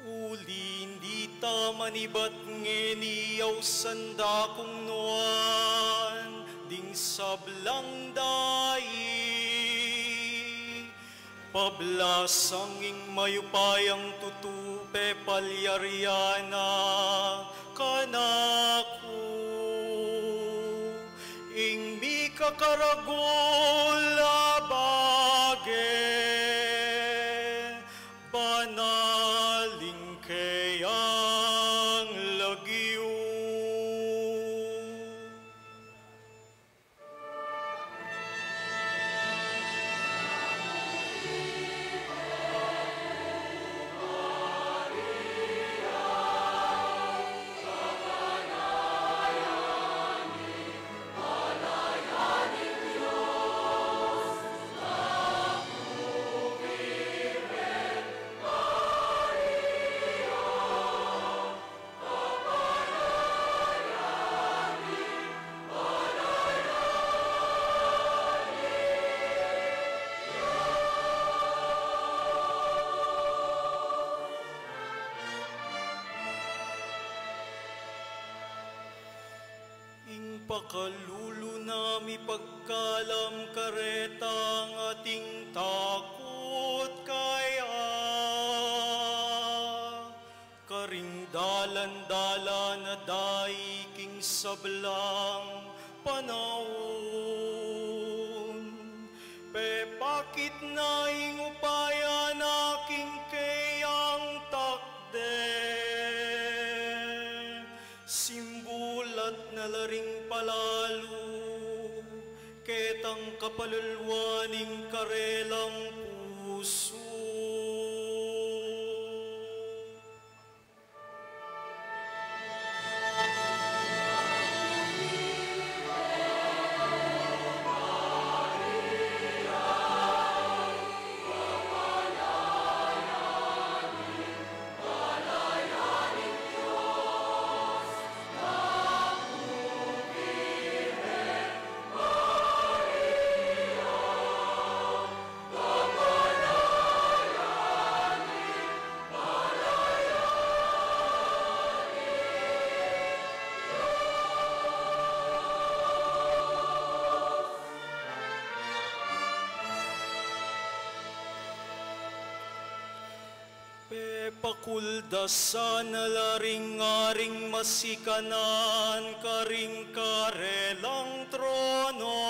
Uli nita, manibat ngeni ausan da kung nuan ding sablang dai. Pablasang ing mayupayang tutu pepalyarian na kanaku, ing mikakaragul a bage, banal ing keyang lagyu. Ing pakalulu na mipagkalam karetang ating takut kaya, karing dalan-dalan a dai king sablang panaun. Pepakit na ing upaya na king keyang takde. Simbulat na la ring palalu ketang kapalulwan ning karelang pusu. Pepakuldasan na la ring aring masikanan karing karelang trono,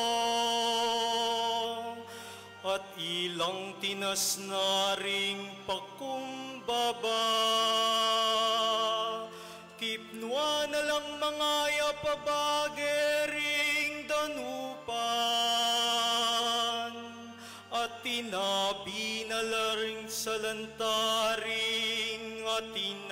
at ilang tinas na ring pakumbaba. Kipnuan na lang mangayap a bage ring danupan, at tinabi na la ring salanta ring atinan.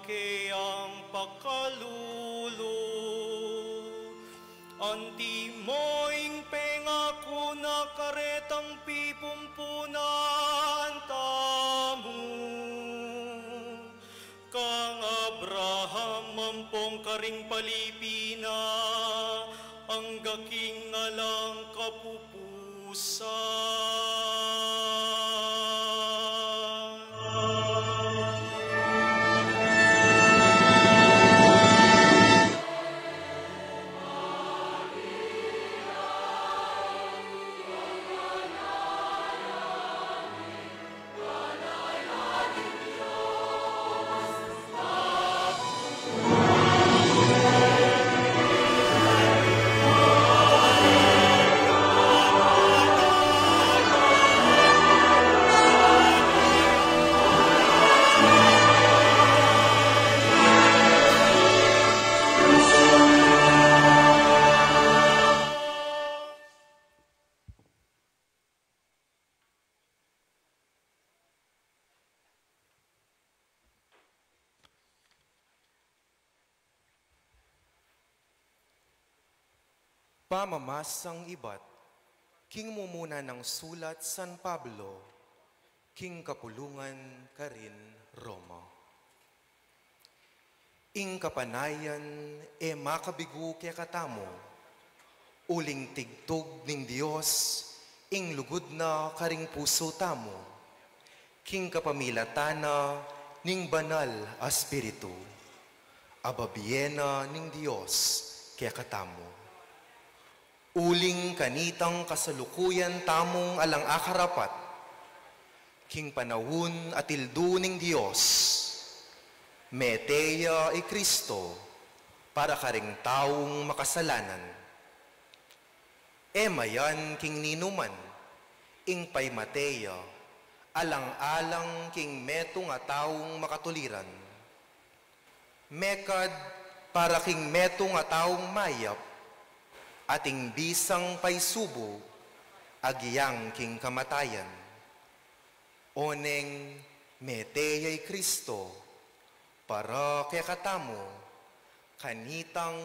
Kayang pakalulu, antimo ing pengaku na karetang pipumpunan tamu, kang Abraham ampong karing palipi na, angga king alang kapupusan. Pamamasang ibat king mumuna nang sulat San Pablo king kapulungan karin Roma. Ing kapanayan e makabigu kekatamu, uling tigtug ning Dios ing lugud na karing pusu tamu, king kapamilatan na ning Banal a Espiritu, a babie na ning Dios kekatamu. Uling kanitang kasalukuyan tamung alang akarapat, king panaun a tildu ning Dios, mete ya i Cristo para karing taung makasalanan. E mayan king ninuman ing paimate ya alang-alang king metung a taung makatuliran. Mekad para king metung a taung mayap, ating bisang paisubu agyang king kamatayan. Oneng mete ya i Cristo para kekatamu, kanitang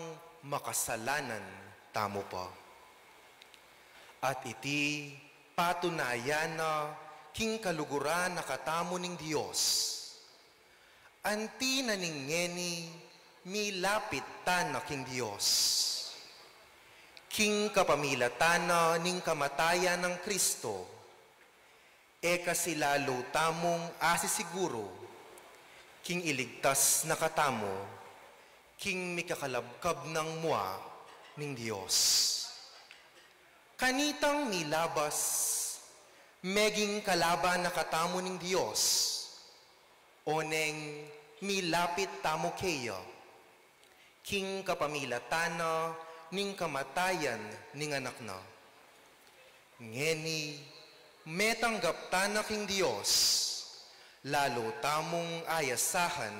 makasalanan tamu pa. At iti patunayan na king kaluguran na katamu ning Dios. Anti na ning ngeni milapit tana king Dios. King kapamilatan na ning kamatayan nang Cristo, e kasi lalu tamung asisiguru king iligtas na katamu king mikakalabkab nang mua ning Dios. Kanitang milabas, meging kalaban na katamu ning Dios, oneng milapit tamu keya, king kapamilatan na ning kamatayan ning Anak na. Ngeni, metanggap tana king Dios, lalu tamung ayasahan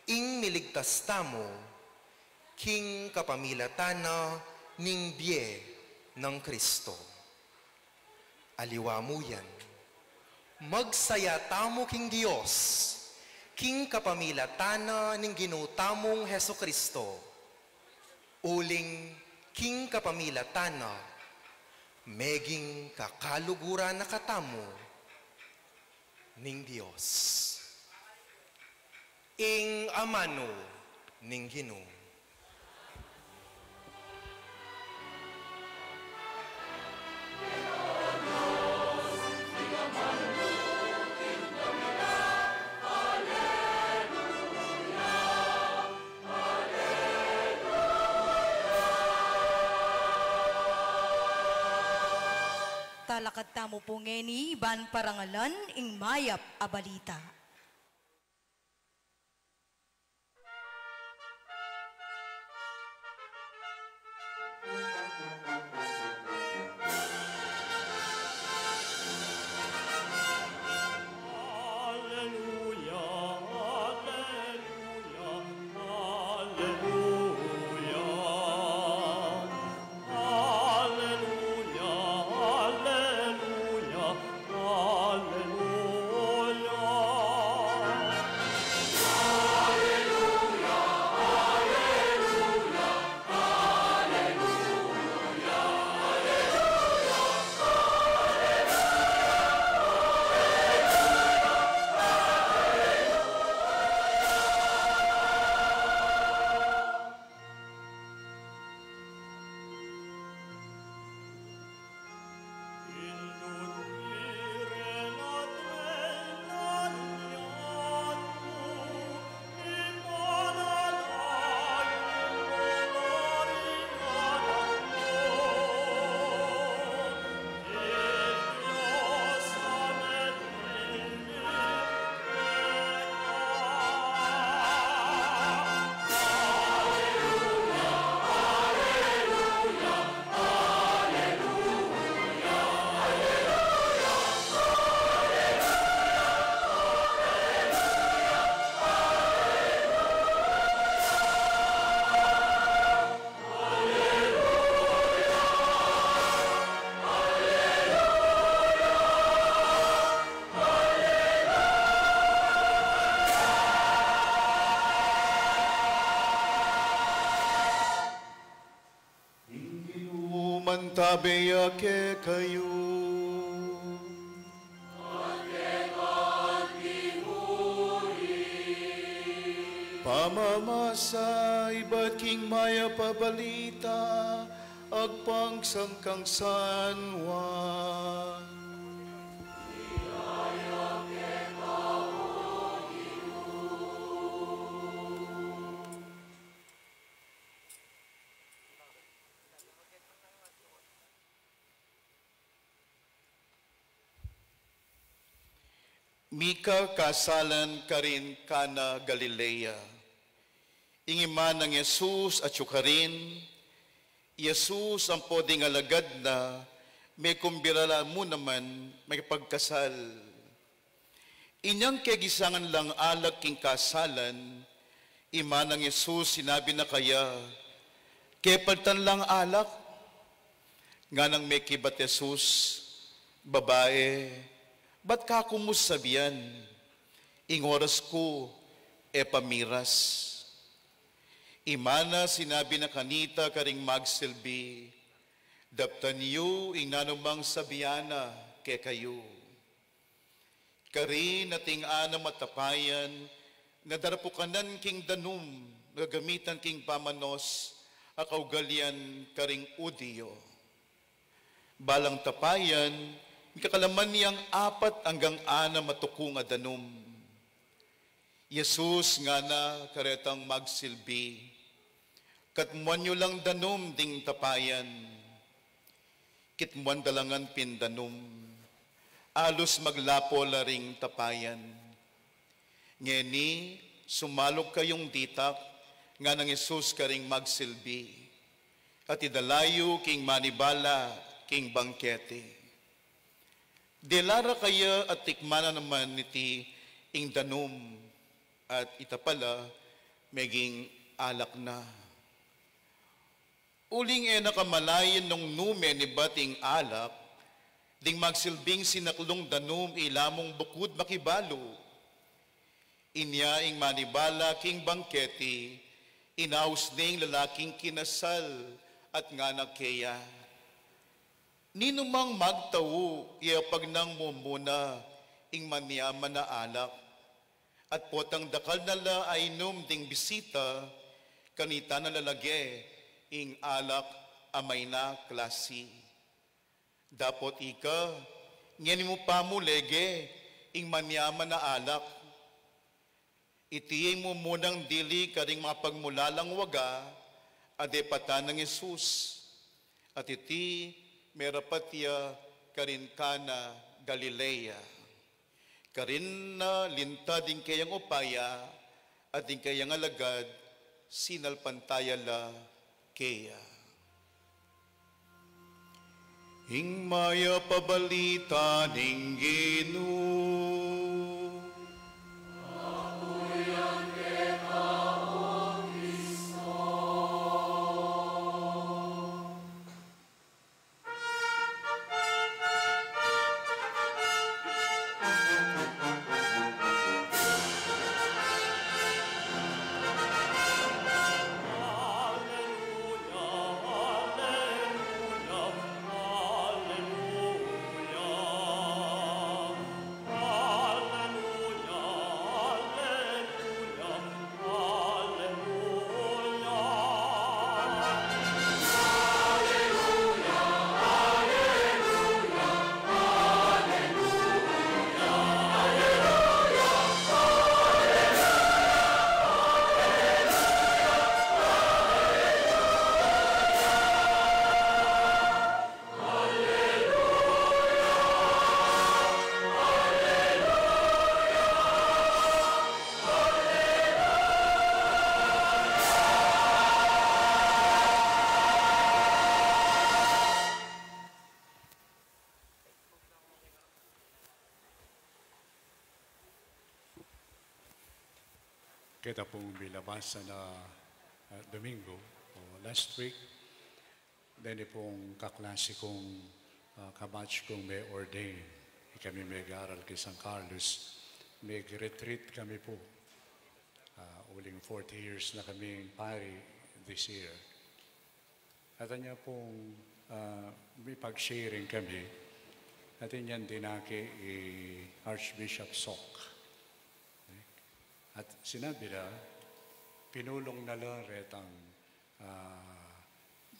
ing miligtas tamu, king kapamilatan na ning bie nang Cristo. Aliwa mu yan, magsaya tamu king Dios, king kapamilatan na ning Ginu tamung Jesu-Cristo, uling king kapamilatan na, meging kakaluguran na katamu ning Dios. Ing amanu ning Ginu. Talakad tamu pu ngeni ban parangalan ing mayap a balita. Aleluya, aleluya, aleluya. Aleluya, aleluya, aleluya. Tabe ya kekayu. Pamamasa ibat king Mayap a Balita agpang kang San Juan. Mika kasalan karin Cana, Galilea. Ing ima nang Jesus atyu karin. I Jesus ampo ding alagad na, mekumbida la mu naman makipagkasal. Inyang kegisangan lang alak king kasalan, ima nang Jesus sinabi na kaya, "Kepaltan lang alak?" Nganang mekibat Jesus, "Babae, bat ka ku mu sabian? Ing oras ku e pa miras." Ima na sinabi na kanita karing magsilbi, "Daptan yu ing nanumang sabian na kekayu." Karin ating anam a tapayan na darapukanan king danum, gagamitan king pamanos a kaugalian karing Judio. Balang tapayan, mikakalaman yang apat anggang anam a tukung a danum. Jesus ngana karetang magsilbi, "Katmuan yu lang danum ding tapayan." Kitmuan da la ngan pin danum. Alus maglapo la ring tapayan. "Ngeni, sumaluk kayung ditak," nganang Jesus karing magsilbi, "at idala yu king manibala king bangkete." Dela ra kaya at tikman na naman niti ing danum, at ita pala meging alak na. Uling e na kamalayan nung nu menibat ing alak, ding magsilbing sinaklung danum ila mung bukud makibalu. Inya ing manibala king bangkete, inaus ne ing lalaking kinasal at ngana keya, "Ninumang magtau, yapag nang mumuna ing manyaman a alak, at potang dakal na la ainum ding bisita, kanita na la lage ing alak a mayna klasi. Dapot ika, ngeni mu pa mu lege ing manyaman a alak." Iti ing mumunang dili karing mapagmulalang waga a depatan nang Jesus, at iti merapat ya karin Cana, Galilea. Karin na lintad ing keyang upaya, at ing keyang alagad sinalpantaya la keya. Ing mayap a balita ning Ginu. Keta pung binasa na, ah, Domingo, o last week, deni pung kaklase kung, ah, kabatch kung me-ordain. Ikami megaral ki San Carlos. Meg-retreat kami pu. Ah, uling forty years na kaming pari this year. At anya pung Ah, may pag-sharing kami. Atin yan dinaki i Archbishop Sok. At sinabi na, pinulung na la retang, ah,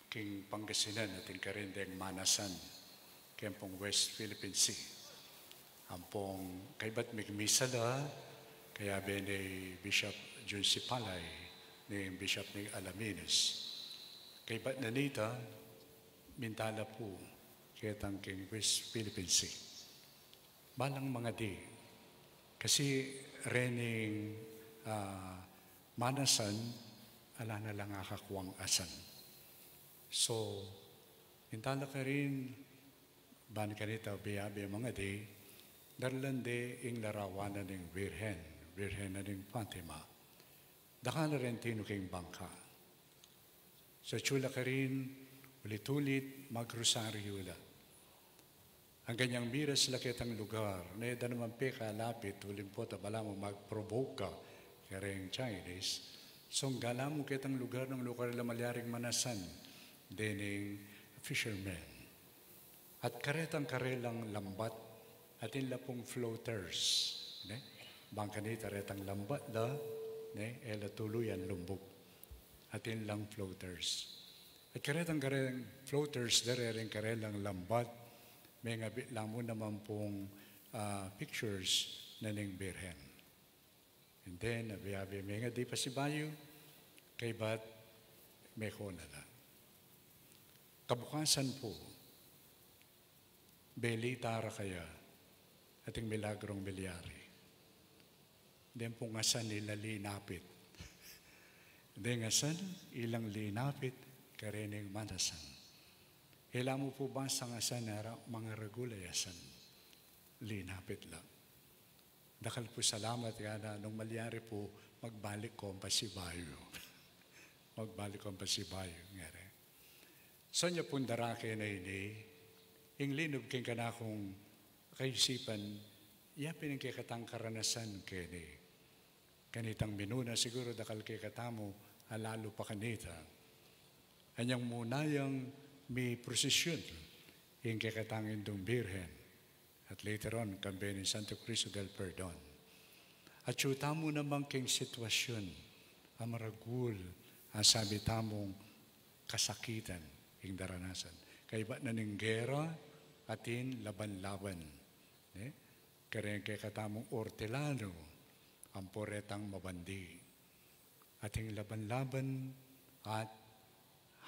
king Pangasinan atin karin deng Manasan, keng pung West Philippine Sea. Ampong kaybat migmisa la, kayabe ni Bishop Jun Sipalay, ni Bishop ni Alaminos. Kaybat na nita, minta la pu ketang king West Philippine Sea. Balang mangadi. Kasi rening, ah, Manasan, ala na lang akakuang asan. So, minta la karin, ban kanita biabe mangadi, darlan de ing larawan na ning Birhen, Birhen na ning Fatima. Dakal na rin tinu king bangka. So, atyu la karin, ulit-ulit, magrosaryu la. Anggang miras la ketang lugar, ne da naman pe kalapit, uling pota balamu mag-provoke ka kareng Chinese. So, galamu ketang lugar nung lugar la malyaring Manasan, dening fishermen. At karetang karelang lambat, atin la pung floaters, ne? Bang kanita retang lambat la, ne? E la tuluyan lumbug. Atin lang floaters. At karetang kareng floaters, darereng karelang lambat, mengabit la mu naman pung, ah, pictures na ning Birhen. And then, abe-abe mengadi pasibayu, kaybat meko na la. Kabukasan pu, belita ra kaya, ating milagrong milyari. Deng pung asan ila linapit. Deng asan ilang linapit, karening Manasan. E la mu pu basang asan, ara, mangaragul a asan. Linapit la. Dakal pu salamat, ngana, nung malyari pu, magbalik kong pasibayu. Magbalik kong pasibayu, ngana. So, nya pung darake na ini, ing linub king kanakung kaisipan, ya pin ing kekatang karanasan keni. Kanitang minuna siguru dakal kekatamu, a lalu pa kanita. Anyang muna yang miprosesyon, ing kekatang Indung Birhen. At later on, kambe ning Santo Cristo del Perdon. Atyu tamu naman king sitwasyun a maragul, a sabi tamung kasakitan ing daranasan. Kaybat na ning gera, atin laban-laban. Ne? Kareng kekatamung ortelanu, ampo retang mabandi. Ating laban-laban at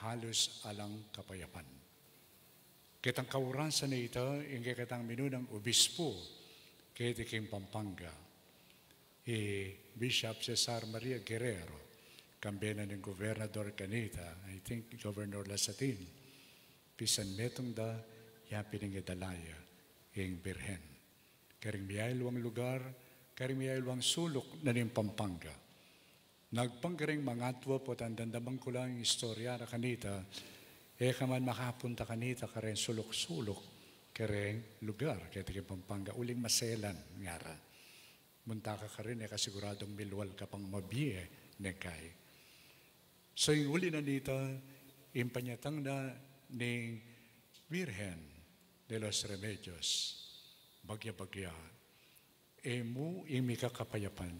halus alang kapayapan. Ketang kaurasan a ita, ing kekatang minunang obispo keti king Pampanga, i Bishop Cesar Maria Guerrero, kambe na ning gobernador kanita, I think Governor Lasatin, pisan metung da, ya pin ing idala ya ing Birhen. Karing miyayaliwang lugar, karing miyayaliwang suluk na ning Pampanga. Nagpang karing mangatua potang damdaman ku lang ing istorya ra kanita, e ka man makapunta kanita kareng suluk-suluk, kareng lugar keti king Pampanga, uling maselan, ngara. Munta ka karin, e ka siguradung milwal ka pang mabie, ne kay. So, ing uli na nita, ing panyatang na ning Virgen de los Remedios, bagya-bagya, e mu ing mikakapayapan,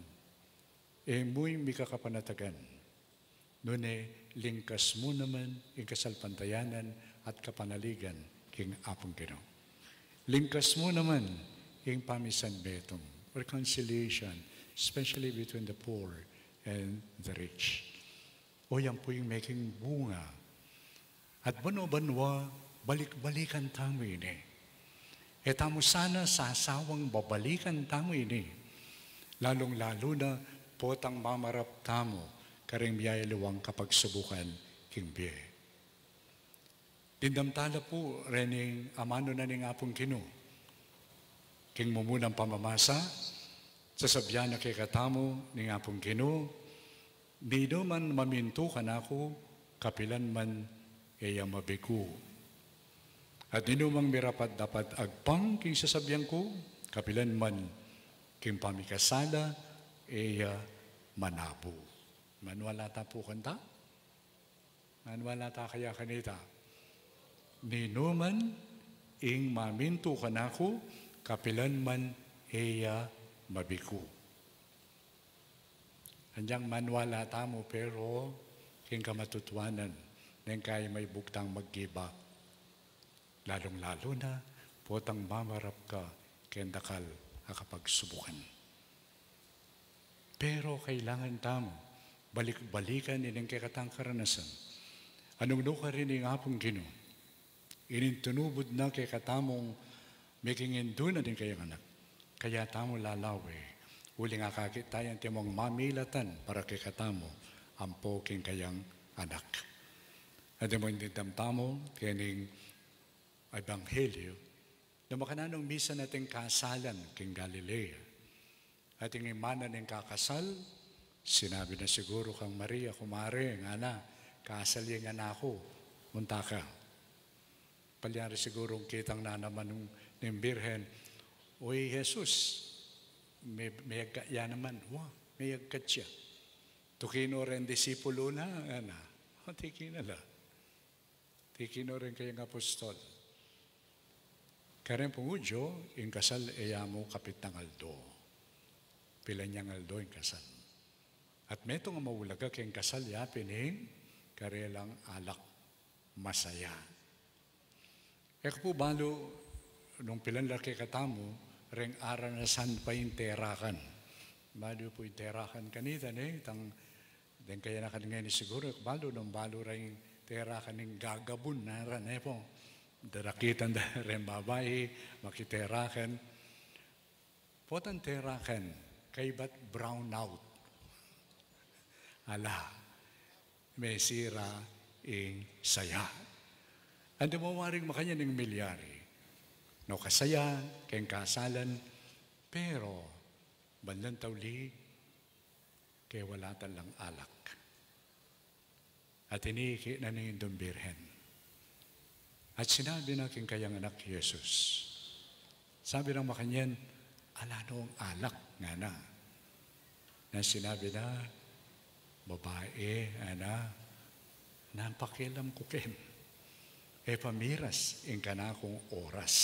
e mu ing mikakapanatagan, nune lingkas mu naman ing kasalpantayanan at kapanaligan king Apung Ginu. Lingkas mu naman ing pamisanmetung, reconciliation, especially between the poor and the rich. O, yan pu ing meking bunga. At banwa-banwa, balik-balikan tamu ini. E tamu sana sasawang babalikan tamu ini. Lalung-lalu na potang mamarap tamu kareng miyayaliwang kapagsubukan king bie. Dimdam tala pu rening amanu na ning Apung Ginu. King mumunang pamamasa, sasabyan na kekatamu ning Apung Ginu, ninuman mamintu kanaku, kapilan man e ya mabigu. At ninumang mirapat-dapat agpang king sasabyan ku, kapilan man king pamikasala e ya manabu. Manual ata pu kanta? Manual ata kaya kanita? Ninuman ing mamintu kanaku, kapilan man e ya mabiku. Anyang manwala tamu, pero king kamatutuanan, neng kaya maibugtang mag-give up. Lalung-lalu na potang mamarap ka keng dakal a kapagsubukan. Pero kailangan tamu balik-balikan ining kekatang karanasan. Anung nukarin ing Apung Ginu, ining tinubud na kekatamung meging indu na ding kayang anak. Kaya tamu lalawe, uling akakit taya antimong mamilatan para kekatamu ampo king kayang anak. Antimong dimdam tamu kening ebanghelyo, na makananu nung misan ating kasalan king Galilea. Ating imana ning kakasal, sinabi na siguru kang Maria, "Kumare, ngana, kasal ya ing anak ku, munta ka." Palyari sigurung kitang na naman ning Birhen, "Uy, Jesus, me-, meyagkat ya naman, wa, meyagkat ya." Tuki no reng disipulu na, ngana. O, tuki na la. Tuki no reng kayang apostol. Kareng pung Hudyo, ing kasal e ya mu kapitang aldo. Pilan yang aldo ing kasal. At metung a maulaga keng kasal ya pin ing karelang alak, masaya. E ku pu balu nung pilan la kekatamu reng aranasan pa ing terakan. Balu pu ing terakan kanita, ne, itang deng kayanakan ngeni siguru, e ku balu nung balu reng terakan ning gagabun, nara, ne pu. Darakitan da reng babai, makiterakan. Potang terakan, kaybat brown out. Ala, mesira ing saya. Antimong waring makanyan ing milyari. No kasaya keng kasalan, pero bandang tauli, kewalatan lang alak. At ini ikit na ning Indung Birhen. At sinabi na king kayang anak Jesus. Sabi nang makanyan, "Ala no ing alak?" ngana. Nang sinabi na, "Babai, ngana, nanu pakialam ku ken? E pa miras ing kanakung oras."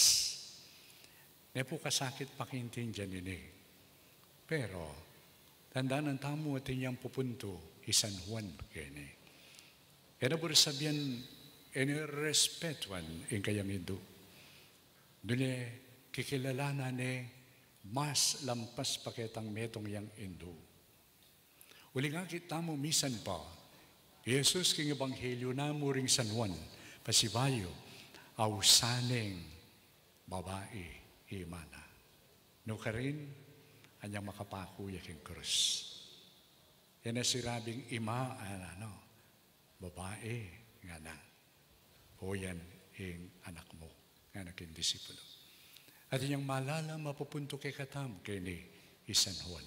Ne pu kasakit pakiintindian ini. Pero tandanan tamu atin yang pupuntu i San Juan keni. E na buri sabian, e na respetuan ing kayang indu. Nune kikilalanan ne mas lampas pa ketang metung yang indu. Uling akit tamu misan pa i Jesus king ebanghelyo na mu ring San Juan, pasibayu, ausan neng babai i imana. Nukarin, anyang makapaku ya king krus. E na sinabing, "Ima," ngana, no? "Babai," ngana, "o yan ing anak mu," ngana king disipulu. At inyang malalam a pupuntu kekatamu keni i San Juan.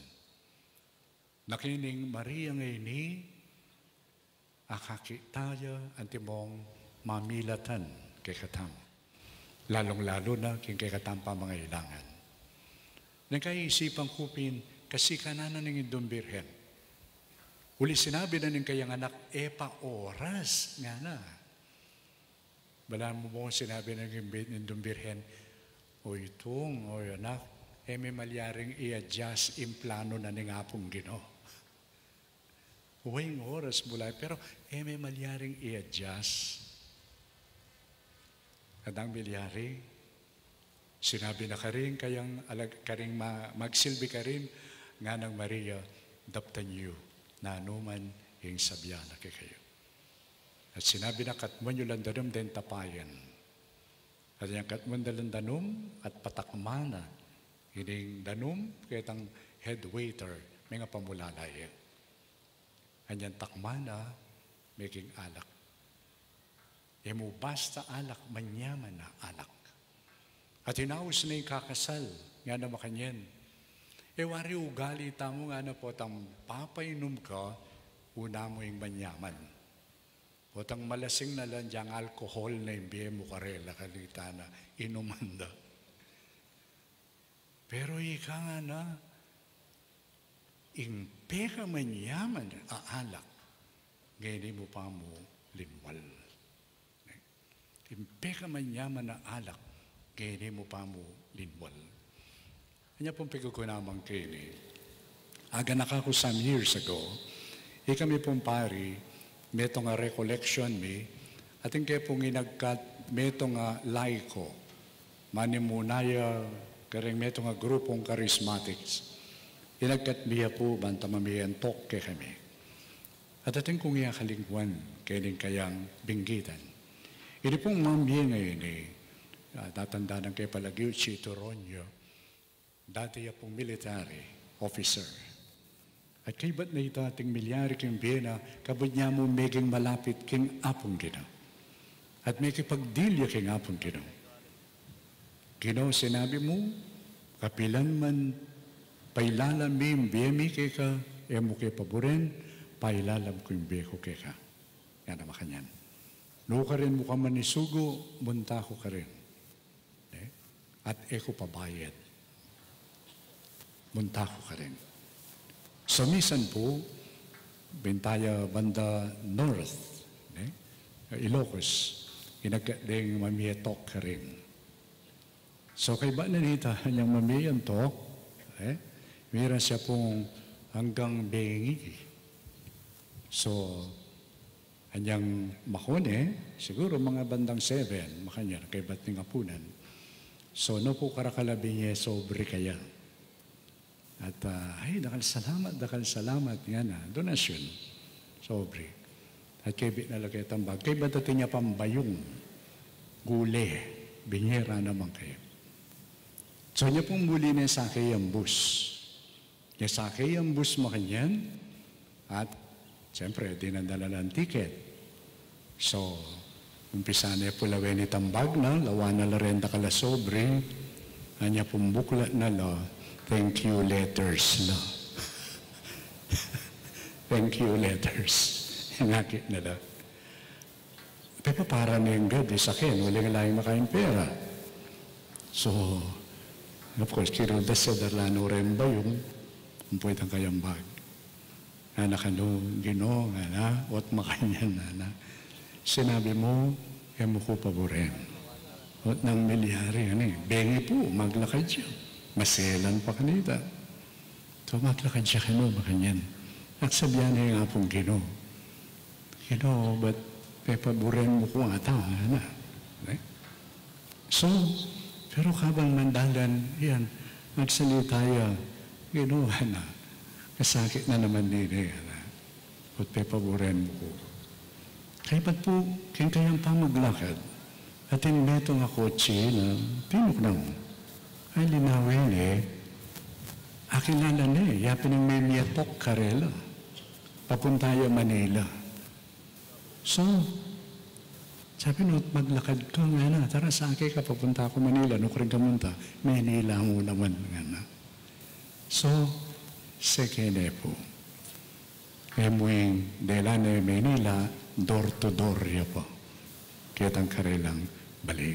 Na kening Maria ngeni, akakit taya antimong mamilatan kekatamu. Lalung-lalu na king kekatang pamangailangan. Neng kaisipan ku pin, kasikanan na ning Indung Birhen. Uli sinabi na ning kayang anak, "E pa oras," ngana. Balamu mu sinabi na ning Indung Birhen, "O Itung, o anak, e me malyaring i-adjust ing plano na ning Apung Ginu." Wa ing oras mu la, pero e me malyaring i-adjust. At nung milyari, sinabi na karing kayang alag-, karing ma-, magsilbi karin, nganang Maria, "Daptan yu nanuman ing sabian na kekayu." At sinabi na, "Katmuan yu lang danum deng tapayan." At inyang katmuan da lang danum at patakman na ining danum ketang head waiter, mengapamulala ya. Anyang takman na, meging alak. E mu basta alak, manyaman a alak. At inaus na ing kakasal, ngana makanyan, "E wari ugali tamu," ngana, "potang papainum ka, una mu ing manyaman. Potang malasing na lang, dyang alcohol na ing bie mu karela, kanita na inuman da." Pero ika, ngana, ing pekamanyaman a alak, ngeni mu pa mu linwal. Ing pekamanyaman a alak, keni mu pa mu linwal. Anya pung pigkukunaman keni. Aganaka ku some years ago, ikami pung pari, metung a recollection mi, atin ke pung inagkat metung a laiko, manimuna ya kareng metung a grupung charismatics. Inagkat mi ya pu ban ta mamiantok kekami. At atin kung iya kalingwan keni kayang binggitan. Ini pung mamie ngeni, ah, tatandanan ke palagi, Chito Roño, dati ya pung military officer. At kaybat na ita ating milyari king bie na, kabud nya mu meging malapit king Apung Ginu. At mekipagdil ya king Apung Ginu. Ginu, sinabi mu, kapilan man pailalam mi ing bie mi keka, e mu ke paburen, pailalam ku ing bie ku keka. Ngana makanyan. Nukarin mu ka man isugo, munta ku karin. Ne? At e ku pabayad. Munta ku karin. So misan pu, binta ya banda north, ne? Ilocos, inagkat deng mamietok karin. So kaybat na nita anyang mamiantok, eh, mira siya pung anggang bengi. So, anyang makune, siguru mga bandang seven, makanyan, kaybat ning apunan. So, no pu karakal a binye sobre kaya. At, ah, ay, dakal salamat, dakal salamat, ngana, donasyon. Sobre. At kebit na la ketang bag. Kaybat atin ya pang bayung, gule, binye ra naman kaya. So, nya pung muli ne sake yang bus. Nya sake yang bus makanyan, at, siyempre, dinan da la lang ticket. So, umpisa ne pu lawen itang bag na, lawan na la reng dakal a sobre, anya pung buklat na la, thank you letters la. Thank you letters. Yang akit na la. Pepaparan ne ing gad, e sake, uling ala yang makaing pera. So, of course, kirudas ya, darlan no reng bayung, ampo itang kayang bag. Ngana kanu, Ginu, ngana, ot makanyan, ngana. Sinabi mu, e mu ku paburen. Ot nang milyari, ani, bengi pu, maglakad ya. Maselan pa kanita. So, maglakad ya kanu, makanyan. At sabian ne ing Apung Ginu, Ginu, bat pepaburen mu ku ata, ngana. Eh? So, pero kabang mandalan, yan, magsalita ya, Ginu, ngana, kasakit na naman ini, ngana. Bat pepaburen mu ku. Kaybat pu, king kayang pamaglakad, atin metung a kotse na tinuknang. Ay, linawin e, akilala ne, ya pin ing memiatok karela. Papunta ya Manila. So, sabi no, maglakad ka, ngana, tara sake ka, papunta ku Manila, nukarin ka munta, Manila mu naman, ngana. So, seke ne pu. E mu ing dela ne Manila, door to door ya pa. Ketang karelang bale.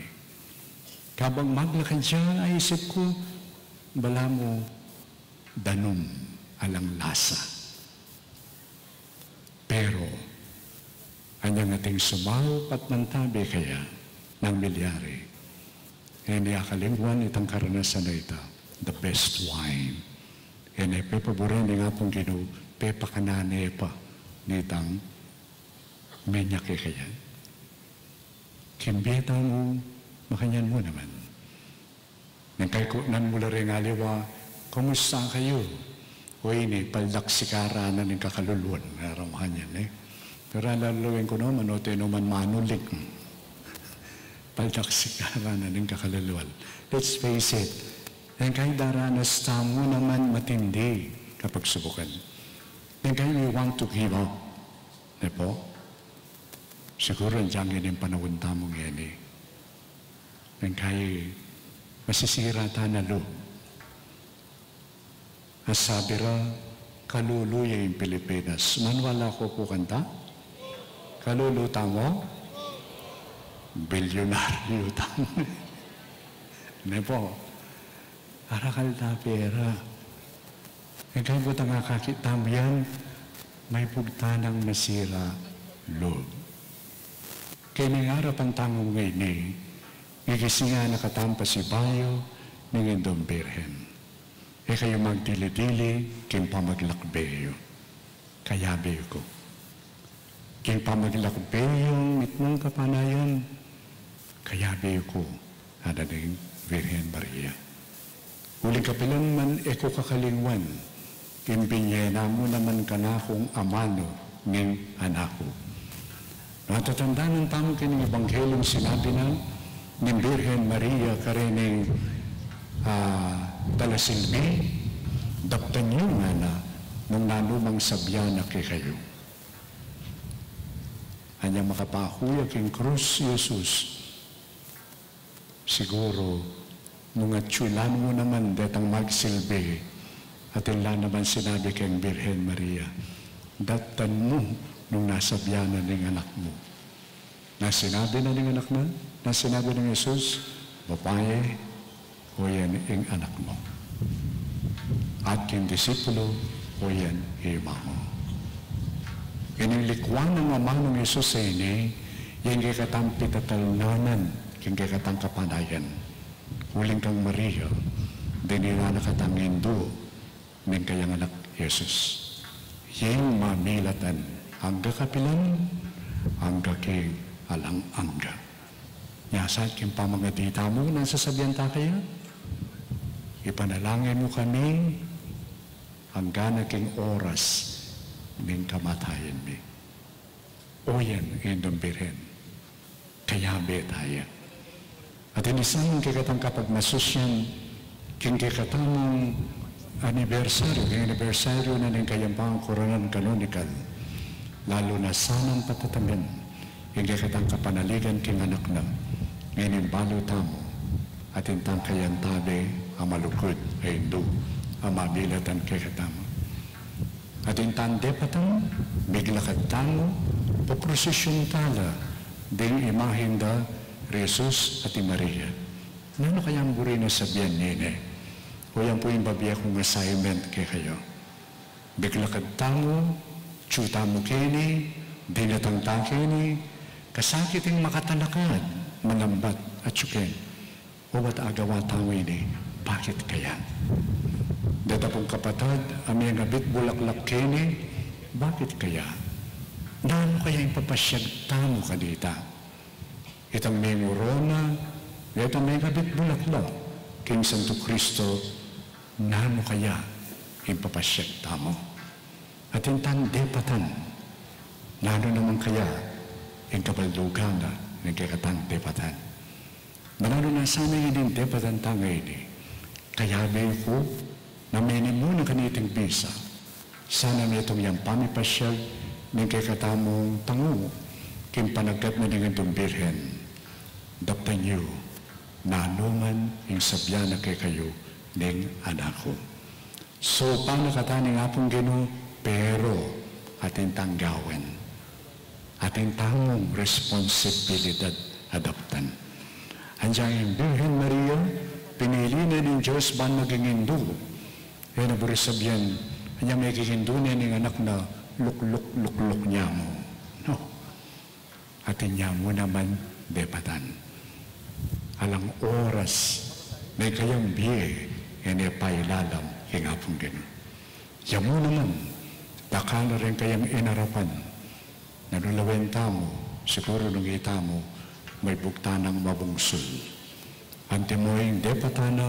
Kabang maglakad ya, aisip ku, balamu danum, alang lasa. Pero, anyang ating sumaup at mantabe kaya nang milyari, e ne akalingwan itang karanasan a ita, the best wine. E ne pepaburen ning Apung Ginu, pepakanan ne pa nitang menya kekaya. King bie tamu, makanyan mu naman. Neng kaikutnan mu la reng aliwa, "Kumusta kayu?" O ini, paldaksika ra na ning kakaluluan, ngara makanyan, e. Pero alalawen ku naman, o tinu man manuling. Paldaksika ra na ning kakaluluan. Let's face it, neng kai daranas tamu naman matindi kapagsubukan. Neng kai we want to give up. Ne pu? Siguru agyang ini ing panaun tamu ngeni. Neng kai masisira tana lub. Asabi ra, kalulu ya ing Pilipinas. Maniwala ko pu kanta? Kalulu tamu? Bilyunaryu tamu. Ne pu? Arakal ta pera. E kaybat ing akakit tamu yan, maibug tanang masira lub. Keni ing arapan tamu ngeni, gigising na katamu pasibayu ning Indung Birhen. E kayu magdili-dili king pamaglakbe yu. Kayabe ku. King pamaglakbe yung mitmung kapanayan, kayabe ku, ngana ning Birhen Maria. Uling kapilan man e ku kakalingwan, ing binie na mu naman kanakung amanu ning anak ku. Matatandanan tamu king Ebanghelyung sinabi na ning Birhen Maria karening, ah, dalasilbi, daptan yu ngana nung nanu mang sabyan na kekayu. Anyang makapaku ya king krus i Jesus, siguru, nung atyu la mu naman detang magsilbi, atin la naman sinabi keng Birhen Maria, daptan mu nung nasabyan na ning anak mu. Na sinabi na ning anak na, na sinabi ning Jesus, babayi, oyan ing anak mu. At king disipulu, oyan ing ima mu. Ining likwan nang amanung Jesus a ini, ing kekatang pitatalnan king kekatang kapanayan. Uling kang Maria, dininan na katang indu ning kayang anak Jesus. Ing mamilatan angga kapilan, angga king alang angga. Nya sa king pamangadi tamu, nanu ing sasabyan ta kaya? Ipanalangin mu kami, angga na king oras ning kamatayan mi. Oyan, Indung Birhen. Kayabe ta ya. At ini sa ing kekatang kapagmasusyan, king kekatamung anibersaryu, king anibersaryu na ning kayang pangkoronan kanonikal, lalu na sanang patatagan ing kekatang kapanaligan king anak na, ngeni balu tamu, atin tang kayang tabi a malukud a indu, a mamilatan kekatamu. Atin tang depatan, miglakad tamu, poprosesyon tala ding imahen da ri Jesus at i Maria. Nanu kayang buri nang sabyan nini? O yan pu ing bibie kung assignment kekayu. Miglakad tamu, atyu tamu keni, dinatang ta keni, kasakit ing makatalakad, manambat, atyu keni. O ba't agawa tamu ini, bakit kaya? Deta pung kapatad a mengabit bulaklak keni, bakit kaya? Nanu kaya ing papasyag tamu kanita? Itang mengorona, itang mengabit bulaklak king Santo Cristo, nanu kaya ing papasyag tamu? Atin tang depatan, nanu naman kaya ing kabaldugan na ning kekatang depatan? Mananu na sana ining depatan tang ini? Kayabe ku, na meni mu na kaniting bisa, sana metung yang pamipasyag ning kekatamung tangu king panagat na ning Indung Birhen. Daptan yu, nanu man ing sabyan na kekayu ning anak ku. Saupan na kata ning Apung Ginu, pero atin tang gawan. Atin tamung responsibilidad a daptan. Anyang ing Birhen Maria, pinili na ning Dios ban maging indu. E na buri sabyan, anyang maging indu ne ning anak na lukluk-lukluk nya mu. No. Atin nya mu naman depatan. Alang oras, ing kayang bie, e ne pailalam king Apung Ginu. Ya mu naman, dakal na ring kayang inarapan, nanu lawen tamu, siguru nung itamu, maibugtan nang mabungsul. Antimo ing depatan na,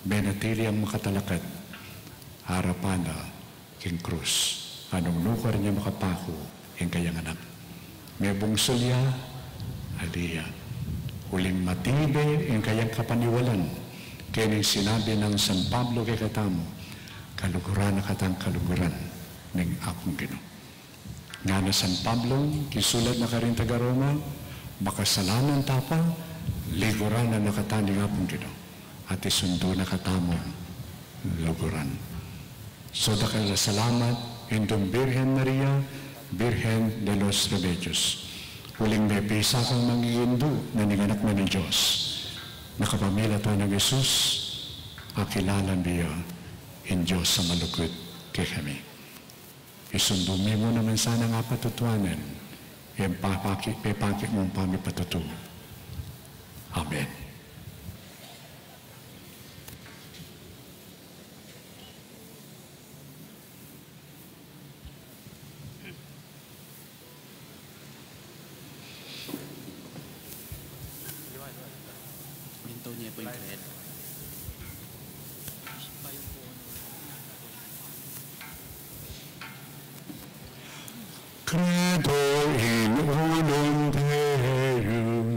menatili yang makatalakad, arapan na, king krus, a nung nukarin ya makapaku ing kayang anak. Mebungsul ya, ali ya. Uling matibe ing kayang kapaniwalan, keni ing sinabi nang San Pablo kekatamu, kaluguran na katang kaluguran ning Apung Ginu. Ngana San Pablo, king sulat na karing taga-Roma, makasalanan ta pa, liguran na kata ning Apung Ginu. At isundu na katamu luguran. So dakal a salamat, Indung Birhen Maria, Birhen de los Remedios. Uling mebisa kang maging indu na ning anak na ning Dios. Na kapamilatan nang Jesus, akilala mi ya ing Dios a malugud kekami. Isundu mi mu naman sana ing apatutuanan, Ing pepaki, pepaki mung pamipatutu. Amen. Credo in unum Deum.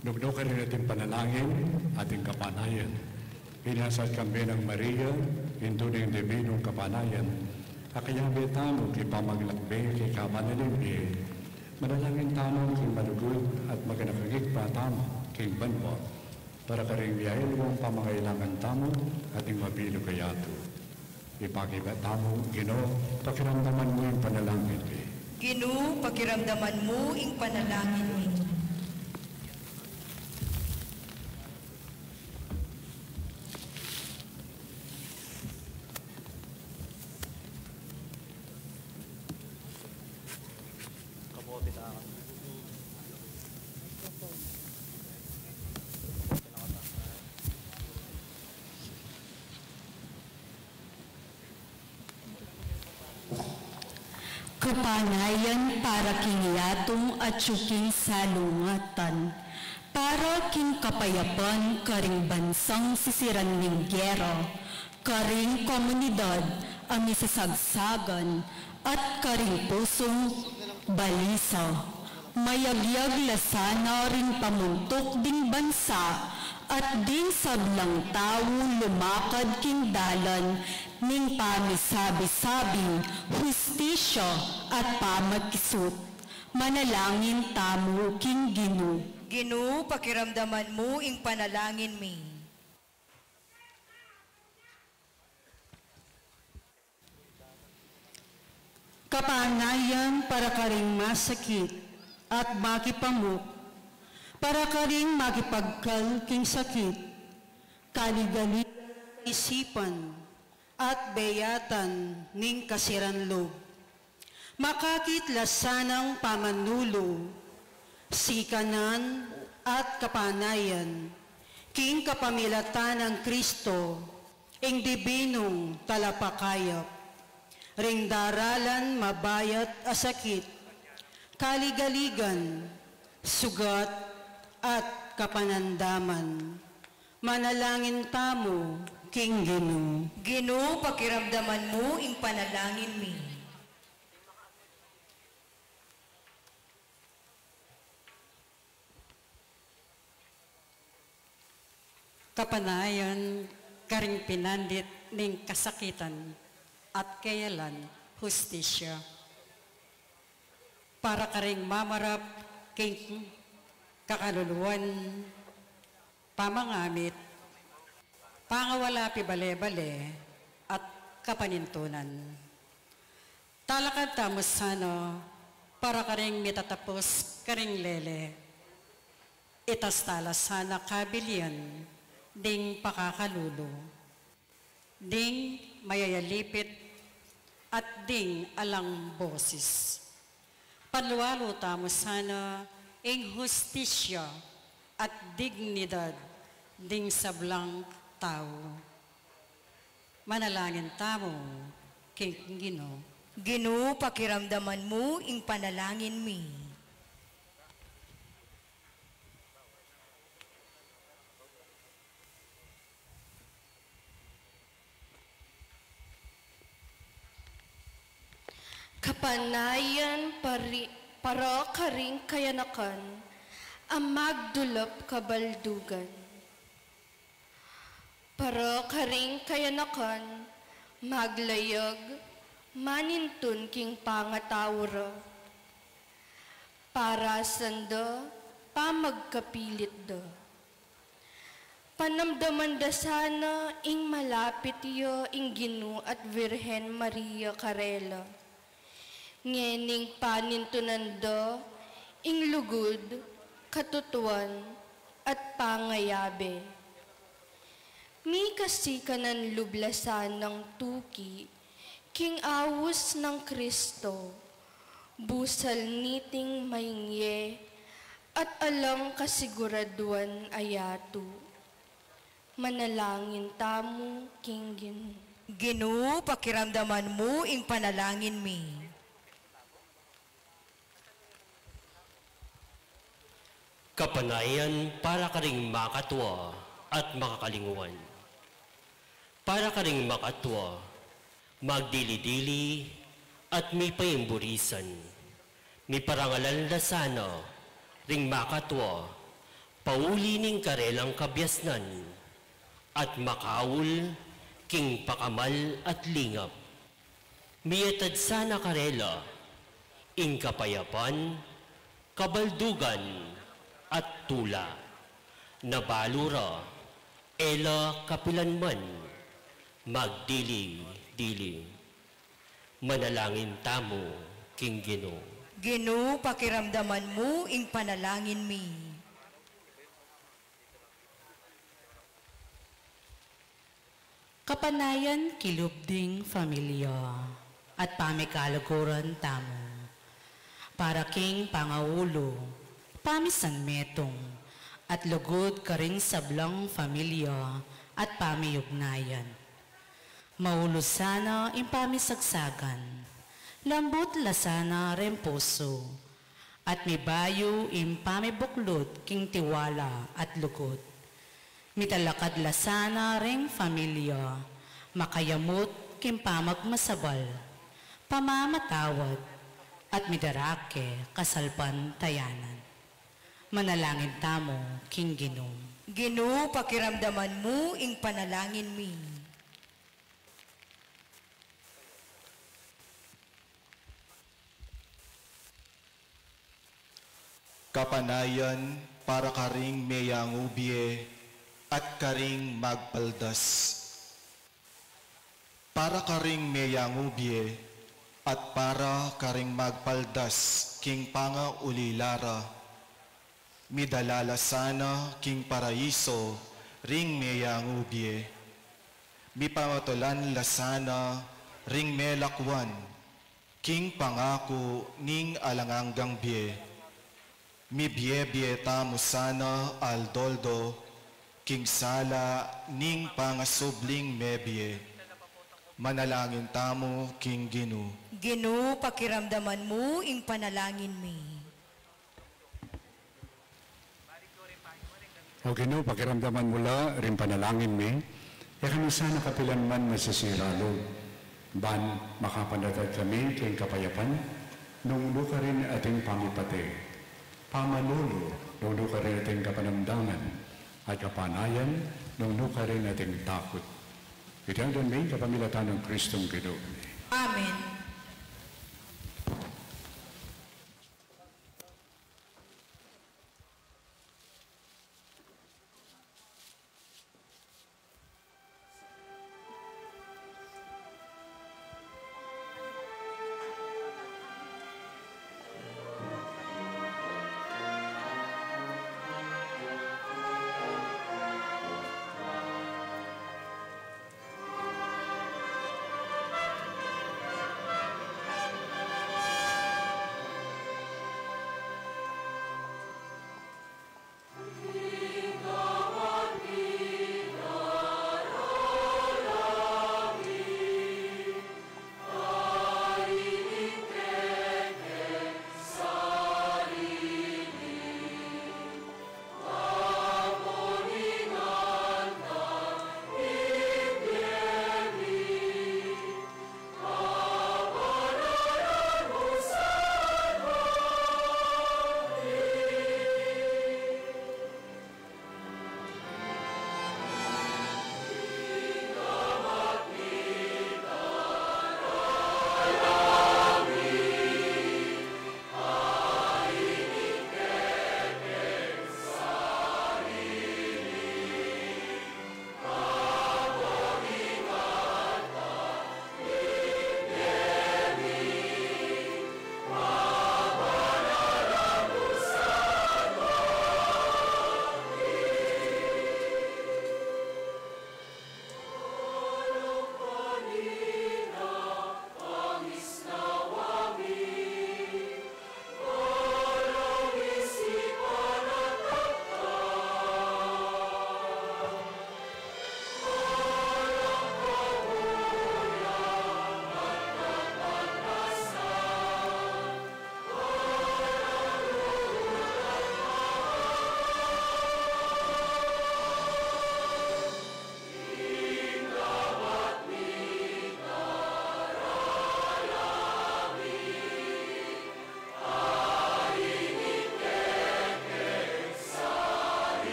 Nuknuk karin ating panalangin, ating kapanayan. Pinasat kambe nang Maria, Indu ning Dibinung Kapanayan, a kayabe tamu king pamaglakbe king kabanalan mi. Manalangin tamu king malugud at maganakang Ibpa tamu king banua. Para karing miyayaliwang pamangailangan tamu at ding mabilug a yatu. Ipakibat tamu, Ginu, pakiramdaman mu ing panalangin mi. Ginu, pakiramdaman mu ing panalangin mi. Kapanayan para king yatung atyu king salungatan, para king kapayapan karing bansang sisiran ning gera, karing komunidad a misasagsagan, at karing pusung balisa. Mayagyag la sana ring pamuntuk ding bansa at ding sablang tau lumakad king dalan ning pamisabi-sabi, hustisya, at pamakisut. Manalangin tamu king Ginu. Ginu, pakiramdaman mu ing panalangin mi. Kapanayan para karing masakit at makipamuk, para karing makipagkal king sakit, kaligalig isipan at beyatan ning kasiran lub. Makakit la sanang pamanulu, sikanan at kapanayan, king kapamilatan nang Kristo, ing dibinung talapakayap, ring daralan mabayat a sakit, kaligaligan, sugat, at kapanandaman. Manalangin tamu king Ginu. Ginu, pakiramdaman mu ing panalangin mi. Kapanayan karing pinandit ning kasakitan at keyalan hustisya. Para karing mamarap king kakaluluan, pamangamit, pangawala pibale-bale, at kapanintunan. Talakad tamu sana para karing mitatapus karing lele. Itas tala sana kabilian ding pakakalulu, ding mayayalipit at ding alang bosis. Palualu tamu sana ing hustisya at dignidad ding sablang tau. Manalangin tamu king Ginu. Ginu, pakiramdaman mu ing panalangin mi. Kapanayan pari-, para karing kayanakan a magdulap kabaldugan. Para karing kayanakan maglayag manintun king pangatau ra. Parasan da, pamagkapilit da. Panamdaman da sana ing malapit ya ing Ginu at Virgen Maria karela. Ngening panintunan da ing lugud, katutuan, at pangayabe. Mikasikanan lub la sanang tuki king aus nang Kristo, busal niting maingye at alang kasiguraduan a yatu. Manalangin tamu king Ginu. Ginu, pakiramdaman mu ing panalangin mi. Kapanayan para karing makatua at makakalinguan. Para karing makatua, magdili-dili at mipaimburisan. Miparangalan la sana ring makatua, pauli ning karelang kabiasnan, at makaul king pakamal at lingap. Miyatad sana karela ing kapayapan, kabaldugan, at tula. Na balu ra, e la kapilan man magdili-dili. Manalangin tamu king Ginu. Ginu, pakiramdaman mu ing panalangin mi. Kapanayan kilub ding familia at pamikaluguran tamu. Para king pangaulu, pamisanmetung, at lugud karing sablang familia at pamiyugnayan. Maulu sana ing pamisagsagan, Lambut la sana ring pusu, at mibayu ing pamibuklut king tiwala at lugud. Mitalakad la sana ring familia, makayamut king pamagmasabal, pamamatawad, at midarake kasalpantayanan. Manalangin tamu king Ginu. Ginu, pakiramdaman mu ing panalangin mi. Kapanayan para karing meyangu bie at karing magpaldas. Para karing meyangu bie at para karing magpaldas king pangaulila ra, midala la sana king paraiso ring meyangu bie. Mipamatulan la sana ring melakwan king pangaku ning alang anggang bie. Mibie-bie tamu sana aldo-aldo king sala ning pangasubling mebie. Manalangin tamu king Ginu. Ginu, pakiramdaman mu ing panalangin mi. O Ginu, pakiramdaman mu la ring panalangin mi, e kami sana kapilan man masisira lub, ban makapanatag kami king kapayapan, nung nukarin ating pamipate, pamanulu, nung nukarin ating kapanamdaman, at kapanayan, nung nukarin ating takut. Iti adwan mi kapamilatan nang Kristong Ginu. Amen.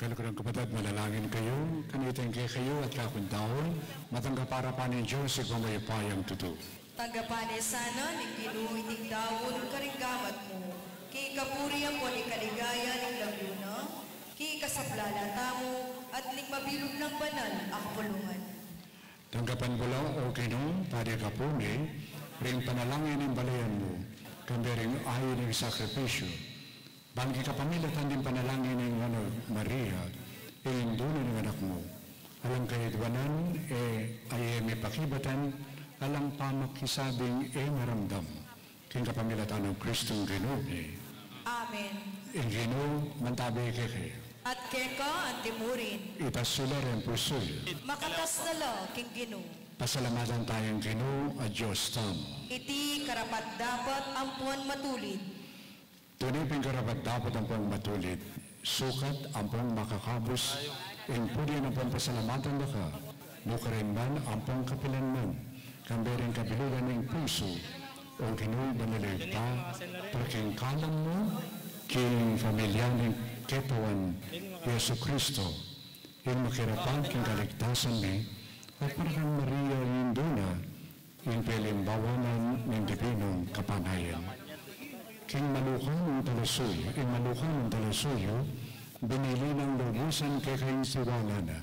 Kaluguran ku, kapatad, manalangin kayu, kanitang kekayu at kaku ngan daun, matanggap arapan ning Dios Ibpang mayupayang tutu. Tanggapan na sana ning Ginu iting daun karing gamat mu, king kapurian ampon king kaligayan ning lagyu na, king kasaplalan tamu, at ning mabilug nang banal a kapulungan. Tanggapan mu la, O Ginu, Padi, Apu mi, ring panalangin ning balayan mu, kambe ring ain ning sakripisyu. Ban king kapamilatan ning panalangin ning Nuan a Maria, ing Indu na ning Anak mu, alang kayadwanan e, e mipakibatan, alang pamakisabing e maramdam. King kapamilatan nang Kristong Ginu mi. Amen. Ing Ginu mantabi kekayu. At keka antimurin. Itas yu la ring pusu yu. Makatas na la king Ginu. Pasalamatan taya ing Ginu a Dios tamu. Iti karapat-dapat ampon matulid. Tune pin karapat-dapat ampon matulid, sukat ampon makakabus, ing purian ampon pasalamatan da ka, nukarin man ampon kapilan man, kambe ring kabilugan ning pusu, O Ginu, banal a Ibpa, para king kalam mu, king pamilya ning Katawan Jesucristo, ing makirapat king kaligtasan mi, at para kang Maria, ing Indu na, ing pialimbawa na ning dibinung kapanayan. King maluka nang talasuyu, ing maluka nang talasuyu, binili nang lubusan keka ing tiwala na.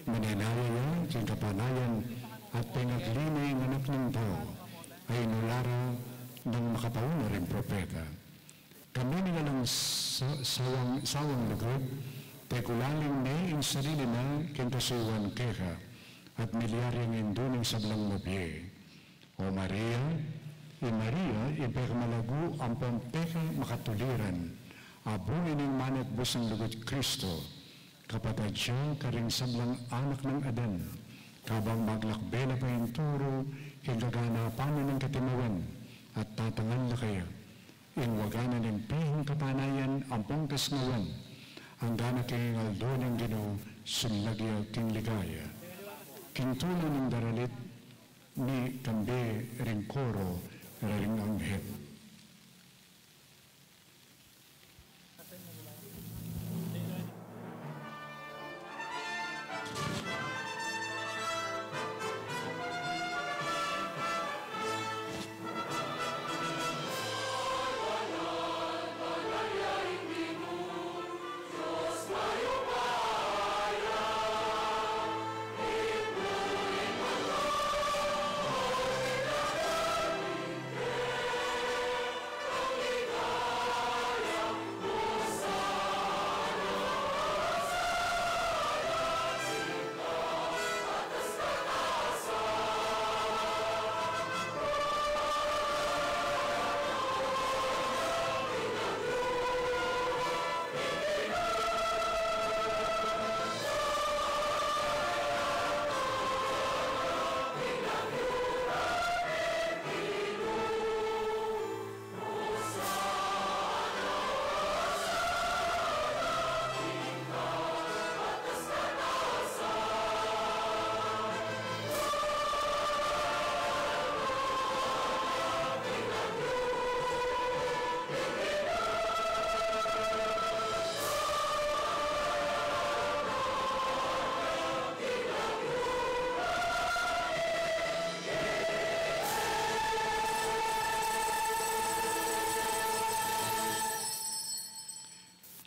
Manenaya ya king kapanayan at pengagli ne ing Anak ning Tau, a inula ra nang makatauna ring propeta. Kami ning alang sa-, sawang, sawang lugud, pekulaling ne ing sarili na king kasuyuan keka, at milyari yang Indu ning sablang mabie. O Maria, i Maria, ing pekamalagu ampon pekamakatuliran, a bunga ning manat busang lugud Kristo, kapatad ya karing sablang anak nang Adan, kabang maglakbe la pa ing turu king kaganapan na ning katimuan, at tatangan la kaya ing waga na ning pihing kapanayan ampon kasnawan, angga na king aldo ning Ginu, sullag ya king ligaya. King tula ning daralit mi kambe ring koro ring anghel.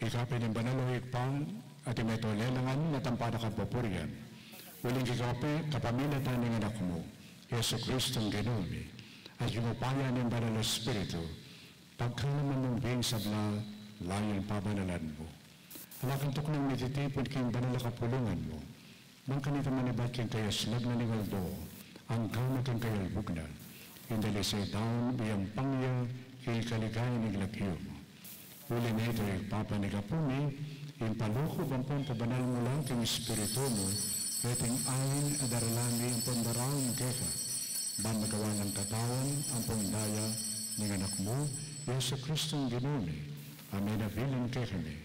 Ika pin ing banal, o Ibpa, at ing mabilug nang banal a kapurian. Uling ika pin, kapamilatan ning Anak mu, Jesucristong Ginu mi, at king upaya ning Banal a Espiritu, pagkaluban mung bie ing sabla, layun pabanalan mu. Ala kang tuknang mititipun king banal a kapulungan mu, bang kanita manibat king kayaslag na ning aldo, anggang king kayalbug na, ing dalisay daun miyampang ya king kaligayan ning lagyu mu. Uli na nita, Ibpa, ing Apu mi, ing palukuban ampon pabanal mu la king Espiritu mu, reting ain a daralan mi ampon daraun keka, ban magawa nang katawan ampon daya ning Anak mu, Jesucristong Ginu mi, a menabilin kekami,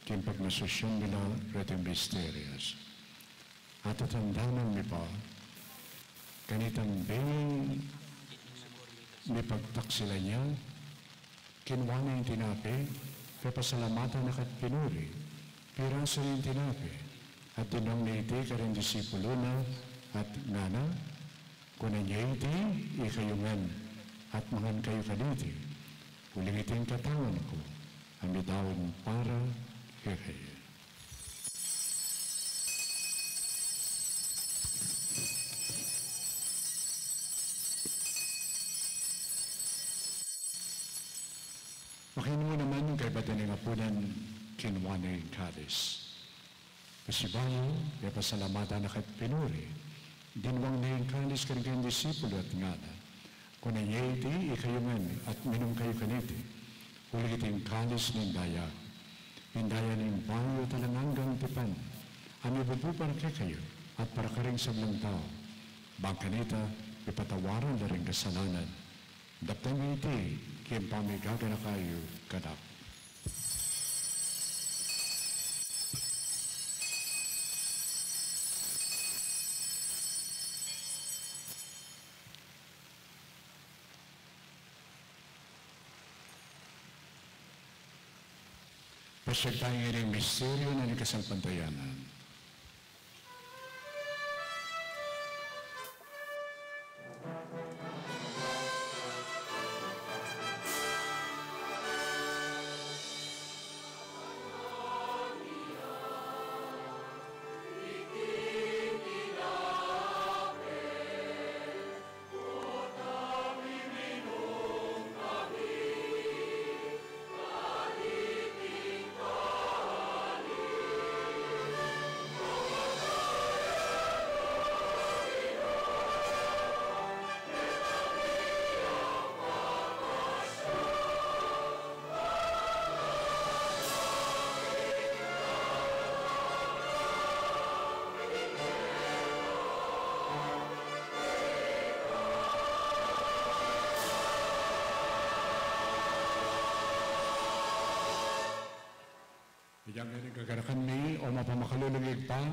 king pagmasusyan mi la reting misterios. At tatandanan mi pa, kanitang bie mipagtaksilan ya, kinua ne ing tinape, pepasalamatan na ka't pinuri, Pirasu ning tinape, at dinwang na iti karing disipulu na, at ngana, kunan ye iti ikayu ngan, at mangan kayu kaniti, uling iti ing katawan ku, a midaun para kekayu. Makanyan mu naman kaybat da ning apunan, kinua ne ing kalis. Pasibayu, pepasalamatan na ka't pinuri, dinwang ne ing kalis karing kayang disipulu at ngana, kunan ye iti ikayu ngan at minum kayu kaniti, uling iti ing kalis ning daya, ing daya ning bayu at alang anggang tipan, a mibubu para kekayu at para karing sablang tau, bang kanita mipatawad la ring kasalanan. Daptan yu iti king pamigaganaka yu kanakung. Pasiag tamu king misteryu ning kasalpantayanan. Inyang ngening kaganakan mi, o mapamakalulung Ibpa,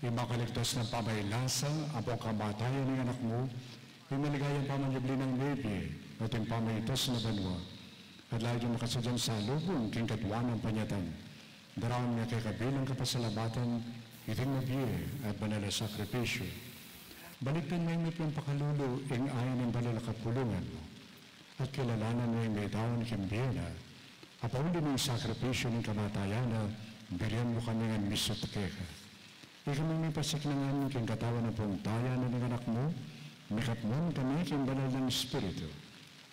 ing makaligtas nang pamaylasa ampong kamatayan ning Anak mu, ing maligayang pamanyubli nang mebie, at ing pamaitas na banua, at lalung makasadyang salubung king katawan nang panyatang. Daraun mi keka bilang kapasalamatan iting mabie at banal a sakripisyu. Balikdan mu ing miplang pakalulu ing ain ning banal a kapulungan mu, at kilalanan mu ing midaun king bie na, a pauli ning sakripisyu ning kamatayan na, burian mu kami ngan misut keka. Ikami mipasiknangan king katawan ampong daya na ning Anak mu, mikatmuan kami king banal nang Espiritu,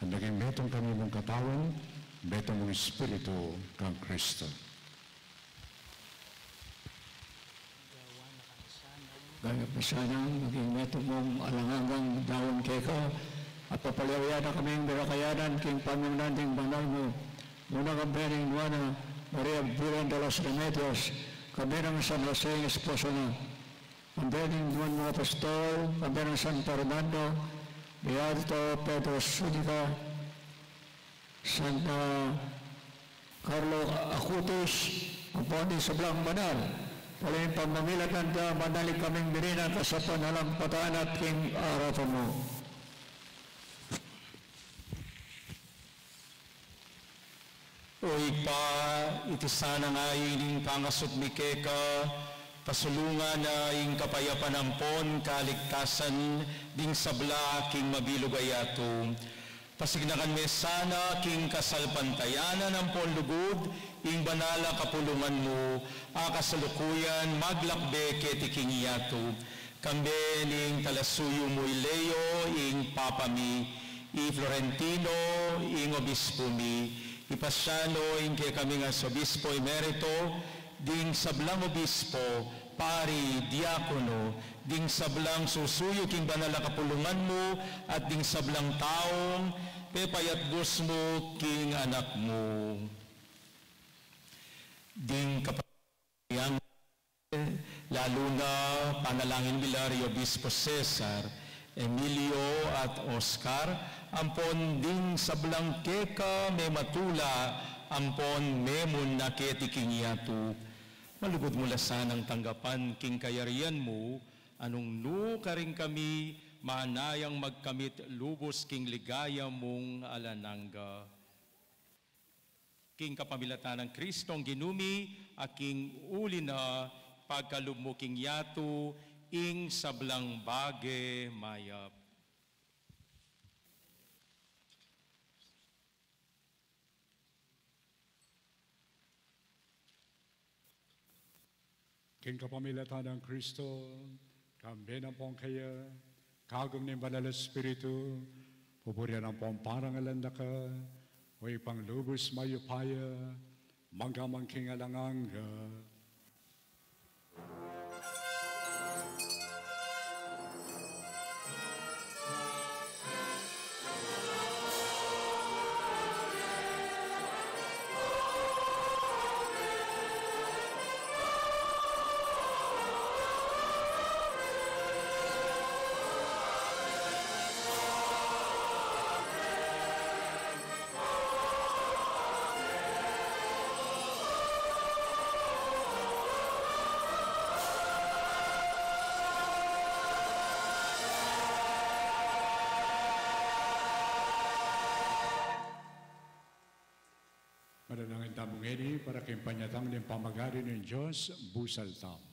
at maging metung kami mung katawan, metung mung Espiritu kang Kristo. Gaya pa sanang maging metung mung alang anggang daun keka, at papalyaw ya na kaming darakayanan king pamyunan ding banal mu, nune kambe ning Nuan a Maria Virgen de los Remedios, kambe nang San Jose ing esposo na, kambe ning nuan mung apostol, kambe nang San Fernando, Beato Pedro Zuniga, San, ah, Carlo Acutis, ampon ding sablang banal. Pauli ning pamamilatan da, manatili kaming mirinan kasapan alang patay at king arapan mu. O Ibpa, iti sana ngeni ing pangasubli mi keka, pasulungan na ing kapayapan ampon kaligtasan ding sabla king mabilug a yatu. Pasignakan me sana king kasalpantayanan ampon lugud ing banal a kapulungan mu, a kasalukuyan maglakbe keti king yatu. Kambe ning talasuyu mu i Leo ing Papa mi, i Florentino ing Obispo mi, i Paciano ing kekaming Arsobispo Emerito, ding sablang obispo, pari, diakono, ding sablang susuyu king banal a kapulungan mu, at ding sablang taung pepayatbus mu king Anak mu. Ding kapa- Yang, lalu na panalangin mi la ri Obispo Cesar, Emilio at Oscar, ampon ding sablang keka mematula, ampon memun na keti king yatu. Malugud mu la sanang tanggapan king kayarian mu, a nung nu karing kami, manayang magkamit lubus king ligaya mung alang angga. King kapamilatan nang Kristong Ginu mi, a king uli na pagkalub mu king yatu ing sablang bage mayap. King kapamilatan nang Kristo, kambe nang pong kaya, kagum ning Banal a Espiritu, pupurian nang pong parangalan da ka, o Ibpang lubus mayupaya, mangga man king alang angga. Manalangin tamu ngeni para king panyatang ning pamagari ning Dios, busal tamu.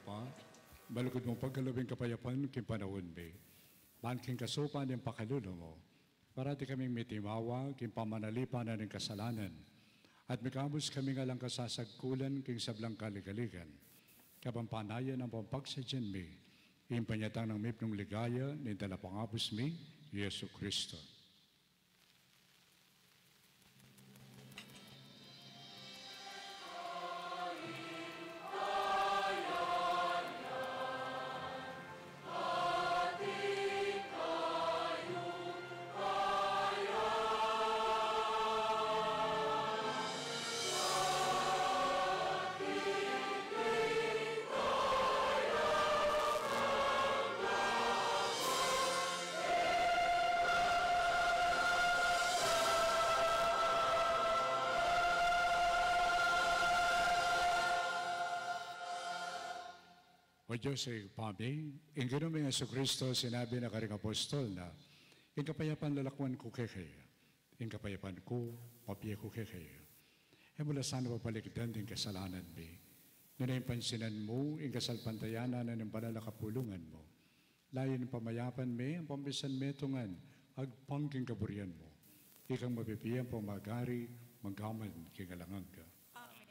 Pa, malugud mung pagkalub ing kapayapan king panaun mi, ban king kasupan ning pakalulu mu, parati kaming mitimawa king pamanalipan na ning kasalanan, at mikabus kaming alang kasasagkulan king sablang kaligaligan. Kapampanayan nang pampagsadyan mi ing panyatang nang mipnung ligaya ning Talapangabus mi, Jesucristo. O Dios, Ibpa mi, ing Ginu ming Jesucristo, sinabi na karing apostol na, "Ing kapayapan lalakwan ku kekayu, ing kapayapan ku, pabie ku kekayu." E mu la sana papalikdan ding kasalanan mi, nune pansinan mu ing kasalpantayanan na ning banal a kapulungan mu. Layun pamayapan mi, ampong misan metungan, agpang king kaburian mu. Ikang mabibie ampong magari, mangga man king alang angga. Amen.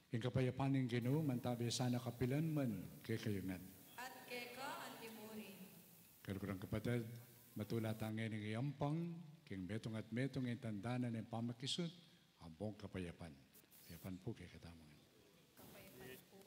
Ing kapayapan ning Ginu, mantabe sana kapilan man kekayu ngan. At keka antimurin. Kaluguran kapatad, matula ta ngeni king ampang, king metung at metung ing tanda na ning pamakisut, ampong kapayapan. Kapayapan pu kekatamu ngan. Kapayapan pu.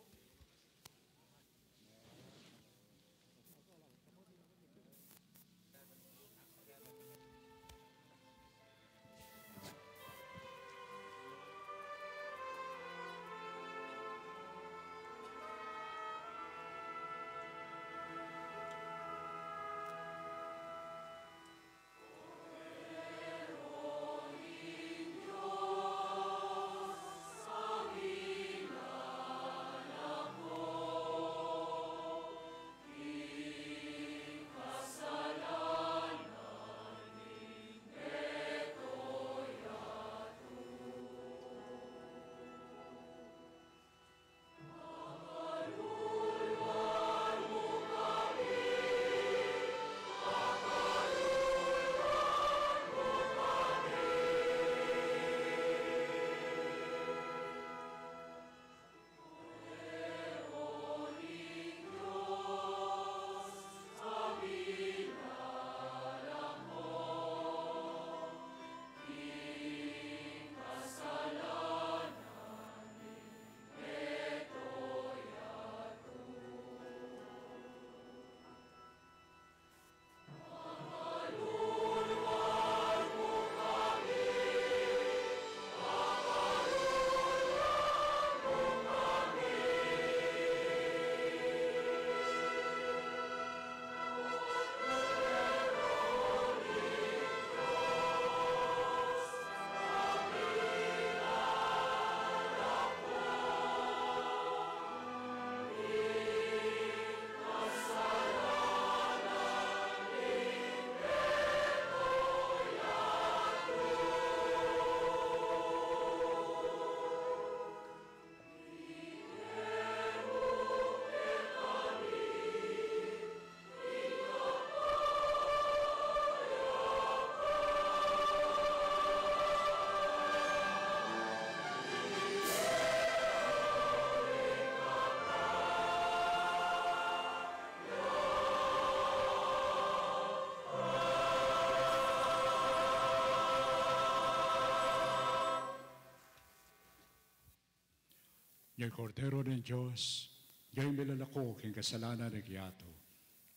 Ing Kordero ning Dios, ing milalako king kasalanan ning yatu.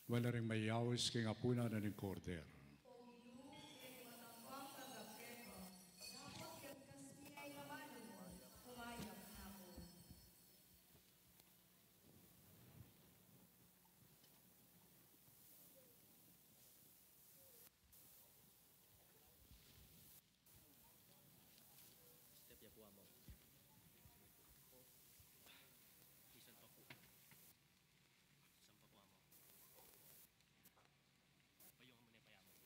Nuan la ring mayaus king apunan na ning Kordero. O Ginu, e ku matampang tanggap keka, dapot yagkas mi ing laman mu, kumayap na ku. Step ya ku, amo. Isan pa ku. Isan pa ku, amo. Payungan mu ne, payamu.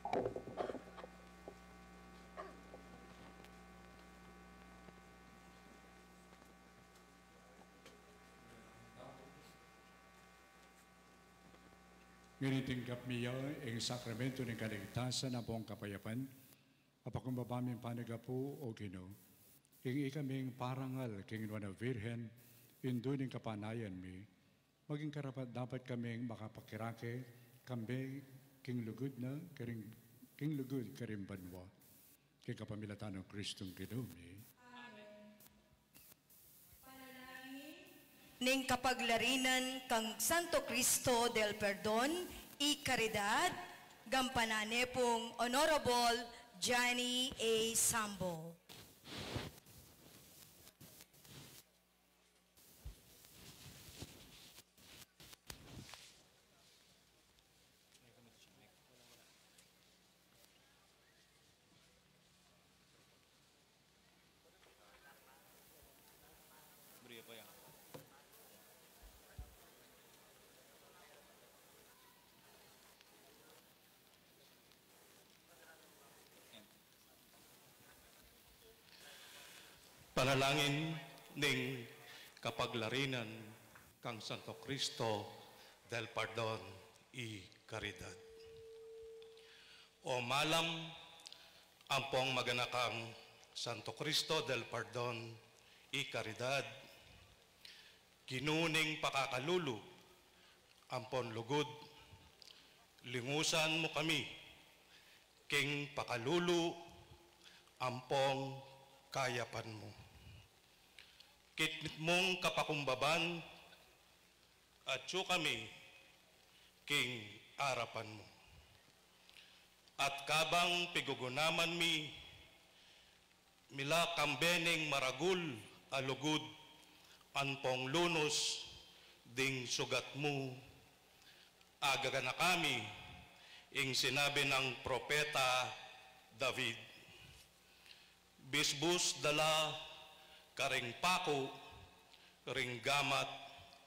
Ngeni tinggap mi ya ing sakramento ning kaligtasan ampong kapayapan, apakumbaba ming panagap pu, O Ginu, ing ikaming parangal king Nuan a Virgen, indu ning kapanayan mi, maging karapat-dapat kaming makapakirake kambe king lugud na karing, king lugud karing banua. King kapamilatan nang Kristong Ginu mi. Amen. Panalangin ning kapaglarinan kang Santo Cristo del Perdon y Caridad, gampanan ne pung Honorable Johnny A. Sambo. Panalangin ning kapaglarinan kang Santo Cristo del Perdon y Caridad. O malam ampong maganakang Santo Cristo del Perdon y Caridad, Ginu ning pakakalulu ampon lugud, lingusan mu kami king pakalulu ampong kayapan mu. King mitmung kapakumbaban, atyu kami king arapan mu. At kabang pigugunaman mi mila kambe ning maragul a lugud ampong lunus ding sugat mu, agaganaka mi ing sinabi nang propeta David, bisbus da la karing paku ring gamat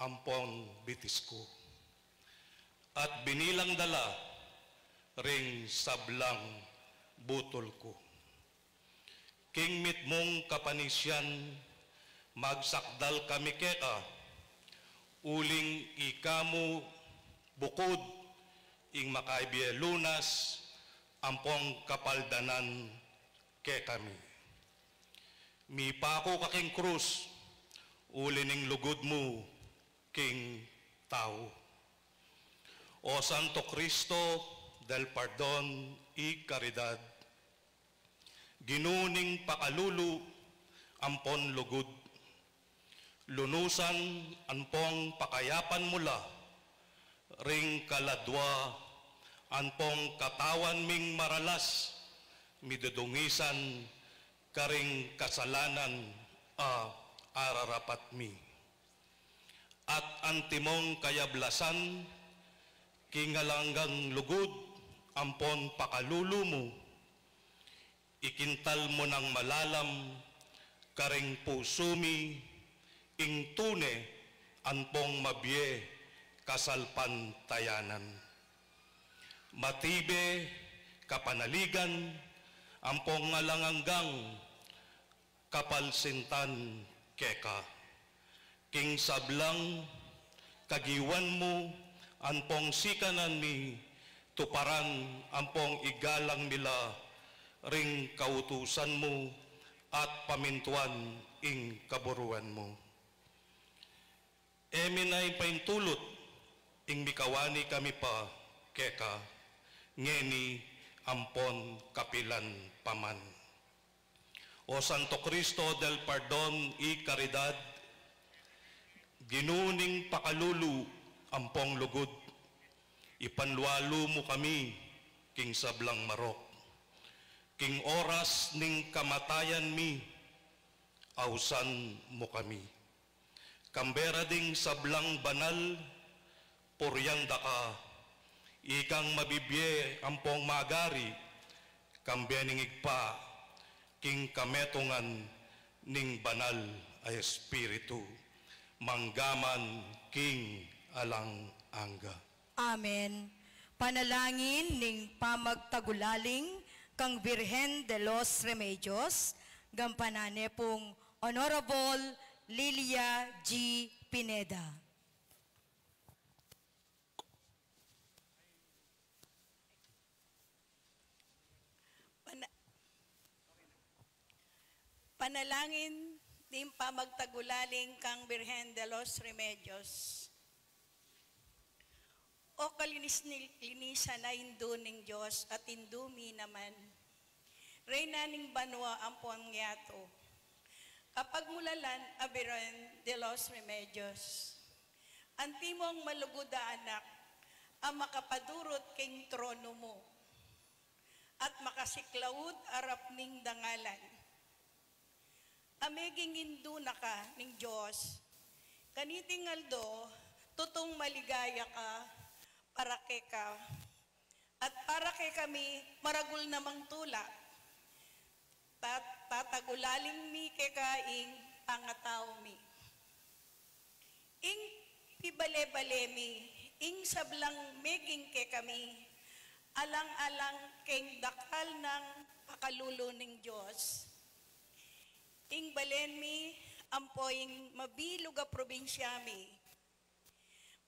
ampon bitis ku, at binilang da la ring sablang butul ku. King mitmung kapanisian, magsakdal kami keka, uling ika mu bukud ing makabie lunas ampong kapaldanan kekami. Mipaku ka king krus, uli ning lugud mu king tau. O Santo Cristo del Perdon y Caridad, Ginu ning pakalulu ampon lugud, lunusan ampong pakayapan mu la ring kaladua ampong katawan ming maralas, midudungisan karing kasalanan a ararapat mi. At antimong kayablasan, king alang anggang lugud ampon pakalulu mu, ikintal mu nang malalam karing pusu mi ing tune ampong mabie kasalpantayanan, matibe kapanaligan ampong alang anggang kapalsintan keka. King sablang kagiwan mu ampong sikanan mi tuparan ampong igalang mi la ring kautusan mu at pamintuan ing kaburuan mu. E mi na ipaintulut ing mikawani kami pa keka, ngeni ampon kapilan pa man. O Santo Cristo del Perdon y Caridad, Ginu ning pakalulu ampong lugud, ipanlualu mu kami king sablang marok. King oras ning kamatayan mi, ausan mu kami. Kambe ra ding sablang banal, purian da ka, ikang mabibie ampong magari, kambe ning Ibpa, king kametungan ning Banal a Espiritu, mangga man king alang angga. Amen. Panalangin ning pamagtagulaling kang Birhen de los Remedios, gampanan ne pung Honorable Lilia G. Pineda. Pana-, panalangin ning pamagtagulaling kang Birhen de los Remedios. O kalinis ni, linisan a Indu ning Dios at Indu mi naman, Reyna ning banua ampon yatu. Kapagmulalan a Birhen de los Remedios, antimong malugud a anak a makapadurut king trono mu at makasiklaud arap ning dangalan a meging Indu na ka ning Dios. Kaniting aldo, tutung maligaya ka para keka at para kekami maragul namang tula. Tat-, tatagulaling mi keka ing pangatau mi. Ing pibale-bale mi, ing sablang meging kekami, alang-alang keng dakal nang pakalulu ning Dios. Ing balen mi, ampo ing mabilug a probinsya mi,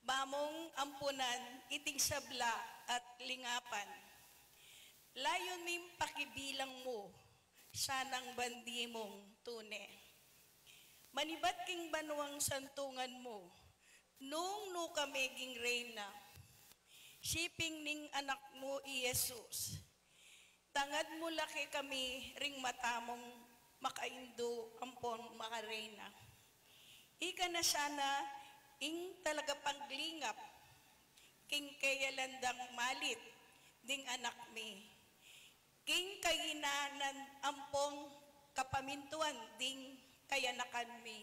ba mung ampunan iting sabla at lingapan. Layun ming pakibilang mu sanang bandi mung tune. Manibat king banuang santungan mu, nung nu ka meging reyna, siping ning anak mu i Jesus. Tangad mu la kekami ring mata mung makaindu ampon makareyna. Ika na sana ing talaga panglingap king keyalan dang malit ding anak mi, king kainanan ampong kapamintuan ding kayanakan mi,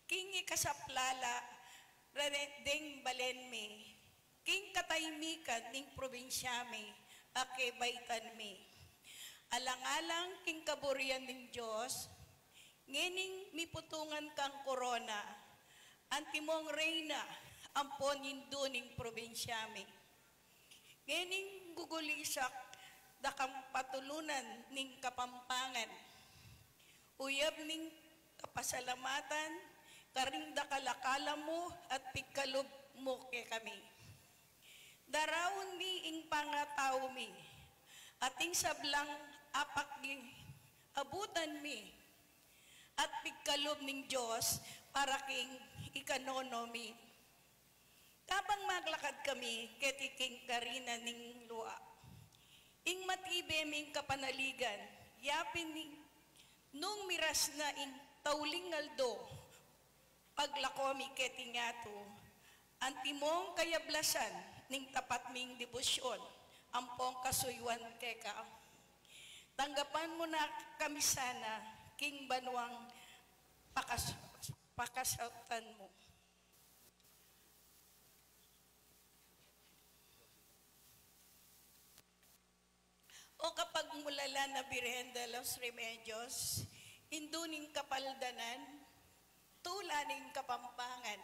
king ikasaplala ra ding balen mi, king kataymikan ning probinsya mi a kebaitan mi. Alang-alang king kaburian ning Dios, ngening miputungan kang korona, antimong reyna ampon indu ning probinsya mi. Ngening gugulisak da kang patulunan ning Kapampangan. Uyab ning kapasalamatan karing dakal a kalamu at pigkalub mu kekami. Daraun mi ing pangatau mi at ing sablang apakaabutan mi at pigkalub ning Dios para king ikanono mi. Kabang maglakad kami keti king karina ning lua, ing matibe ming kapanaligan, yapin ning nung miras na ing tauling aldo, paglako mi keti ngatu, antimong kayablasan ning tapat ming debosyon ampong kasuyuan keka. Tanggapan mu na kami sana king banuang pakas-, pakasautan mu. O kapagmulalan a Birhen de los Remedios, indu ning kapaldanan, tula ning Kapampangan,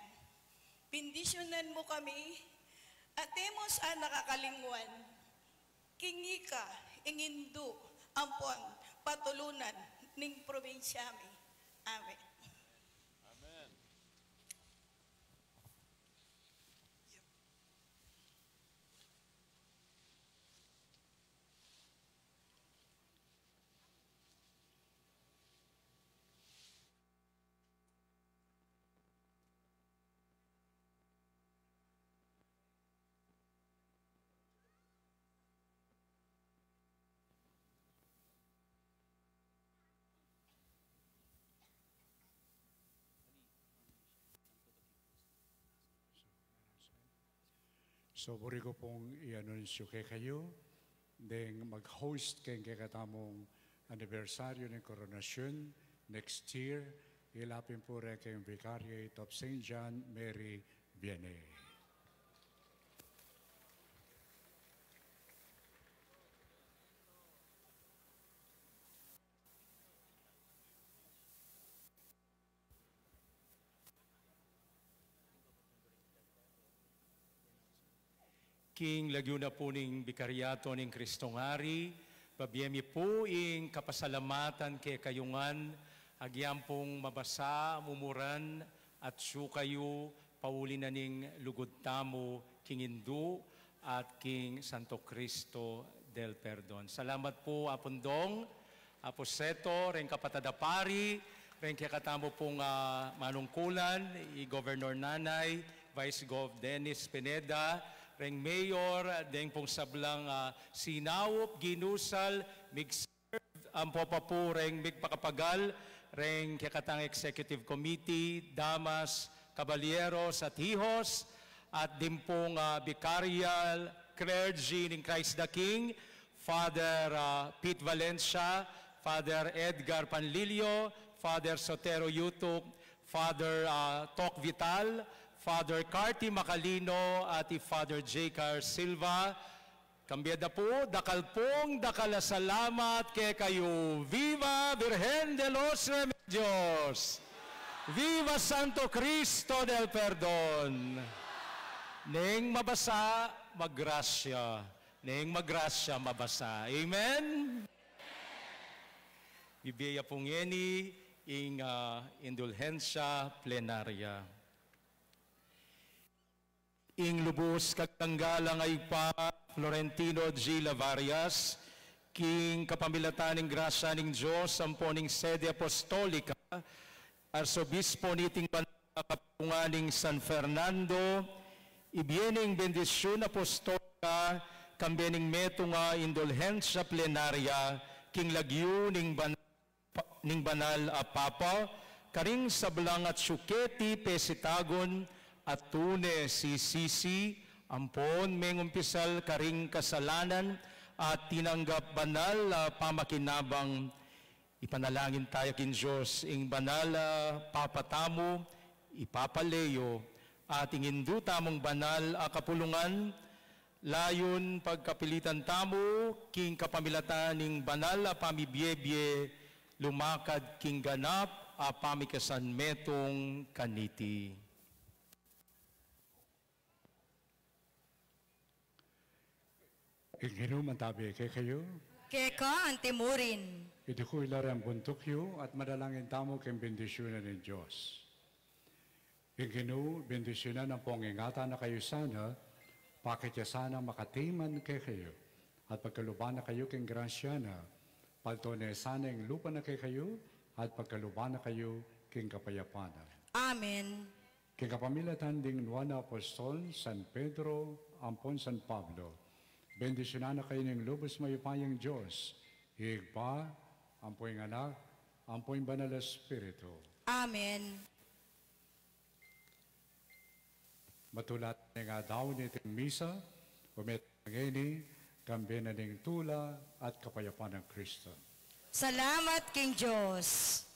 bendisyunan mu kami, at e mu sana kakalingwan, king ika ing indu ampon patulunan ning probinsya mi. Amen. Amen. So, buri ku pung i-anunsyo kekayu, deng mag-host keng kekatamung anibersaryu ning koronasyon next year, ila pin pu re keng Vicariate of Saint John Mary Vianney. King lagyu na pu ning Bikaryato ning Kristong Ari, babie mi pu ing kapasalamatan kekayu ngan, agyang pung mabasa, mumuran, atsu kayu, pauli na ning lugud tamu king Indu at king Santo Cristo del Perdon. Salamat pu, Apung Dong, Apu Seto, reng kapatad a pari, reng kekatamu pung, ah, manungkulan, i Governor Nanay, Vice Gov Dennis Pineda, reng Mayor, deng pung sablang, ah, sinaup, ginusal, mig-serve, ampo pa pu reng migpakapagal, reng kekatang Executive Committee, damas, kabalyeros at hihos, at ding pung, ah, Vicarial Clergy ning Christ the King, Father, ah, Pete Valencia, Father Edgar Panlilio, Father Sotero Yutuk, Father, ah, Tok Vital, Father Carty Macalino, at i Father J Car Silva. Kambe da pu, dakal pung dakal a salamat kekayu. Viva Virgen de los Remedios! Viva Santo Cristo del Perdon! Neng mabasa, magrasya. Neng magrasya, mabasa. Amen? Bibie ya pu ngeni ing, ah, indulhensya plenarya. Ing lubus kagtanggalan a Ibpa Florentino G. Lavarias, king kapamilatan ning grasya ning Dios, ampo ning Sede Apostolika, Arsobispo niting banal a Kapulungan ning San Fernando, ibie ne ing bendisyun apostolika, kambe ning metung a indulhensya plenarya, king lagyu ning ban-, pa-, ning banal a Papa, karing sablang atsu keti pesitagun, at tune sisisi, ampon mengumpisal karing kasalanan, at tinanggap banal a pamakinabang. Ipanalangin taya king Dios, ing banal a Papa tamu, i Papa Leo, at ing Indu tamung banal a Kapulungan, layun pagkapilitan tamu, king kapamilatan ning banal a pamibiebie, lumakad king ganap a pamikasan metung kaniti. Ing Ginu mantabi kekayu. Keka antimurin. Idukul yu la reng buntuk yu at manalangin tamu king bendisyunan ning Dios. Ing Ginu, bendisyunan ampong ingatan na kayu sana, pakit ya sana makatiman kekayu, at pagkaluban na kayu king grasya na, palto ne sana ing lupa na kekayu, at pagkaluban na kayu king kapayapan na. Amen. King kapamilatan ding nuan a apostol, San Pedro, ampon San Pablo, bendisyunan na kayu ning lubus mayupayang Dios, Ibpa, ampo ing Anak, ampo ing Banal a Espiritu. Amen. Matula tane ing adau niting misa, ume tane ngeni, kambe na ning tula at kapayapan nang Kristo. Salamat king Dios.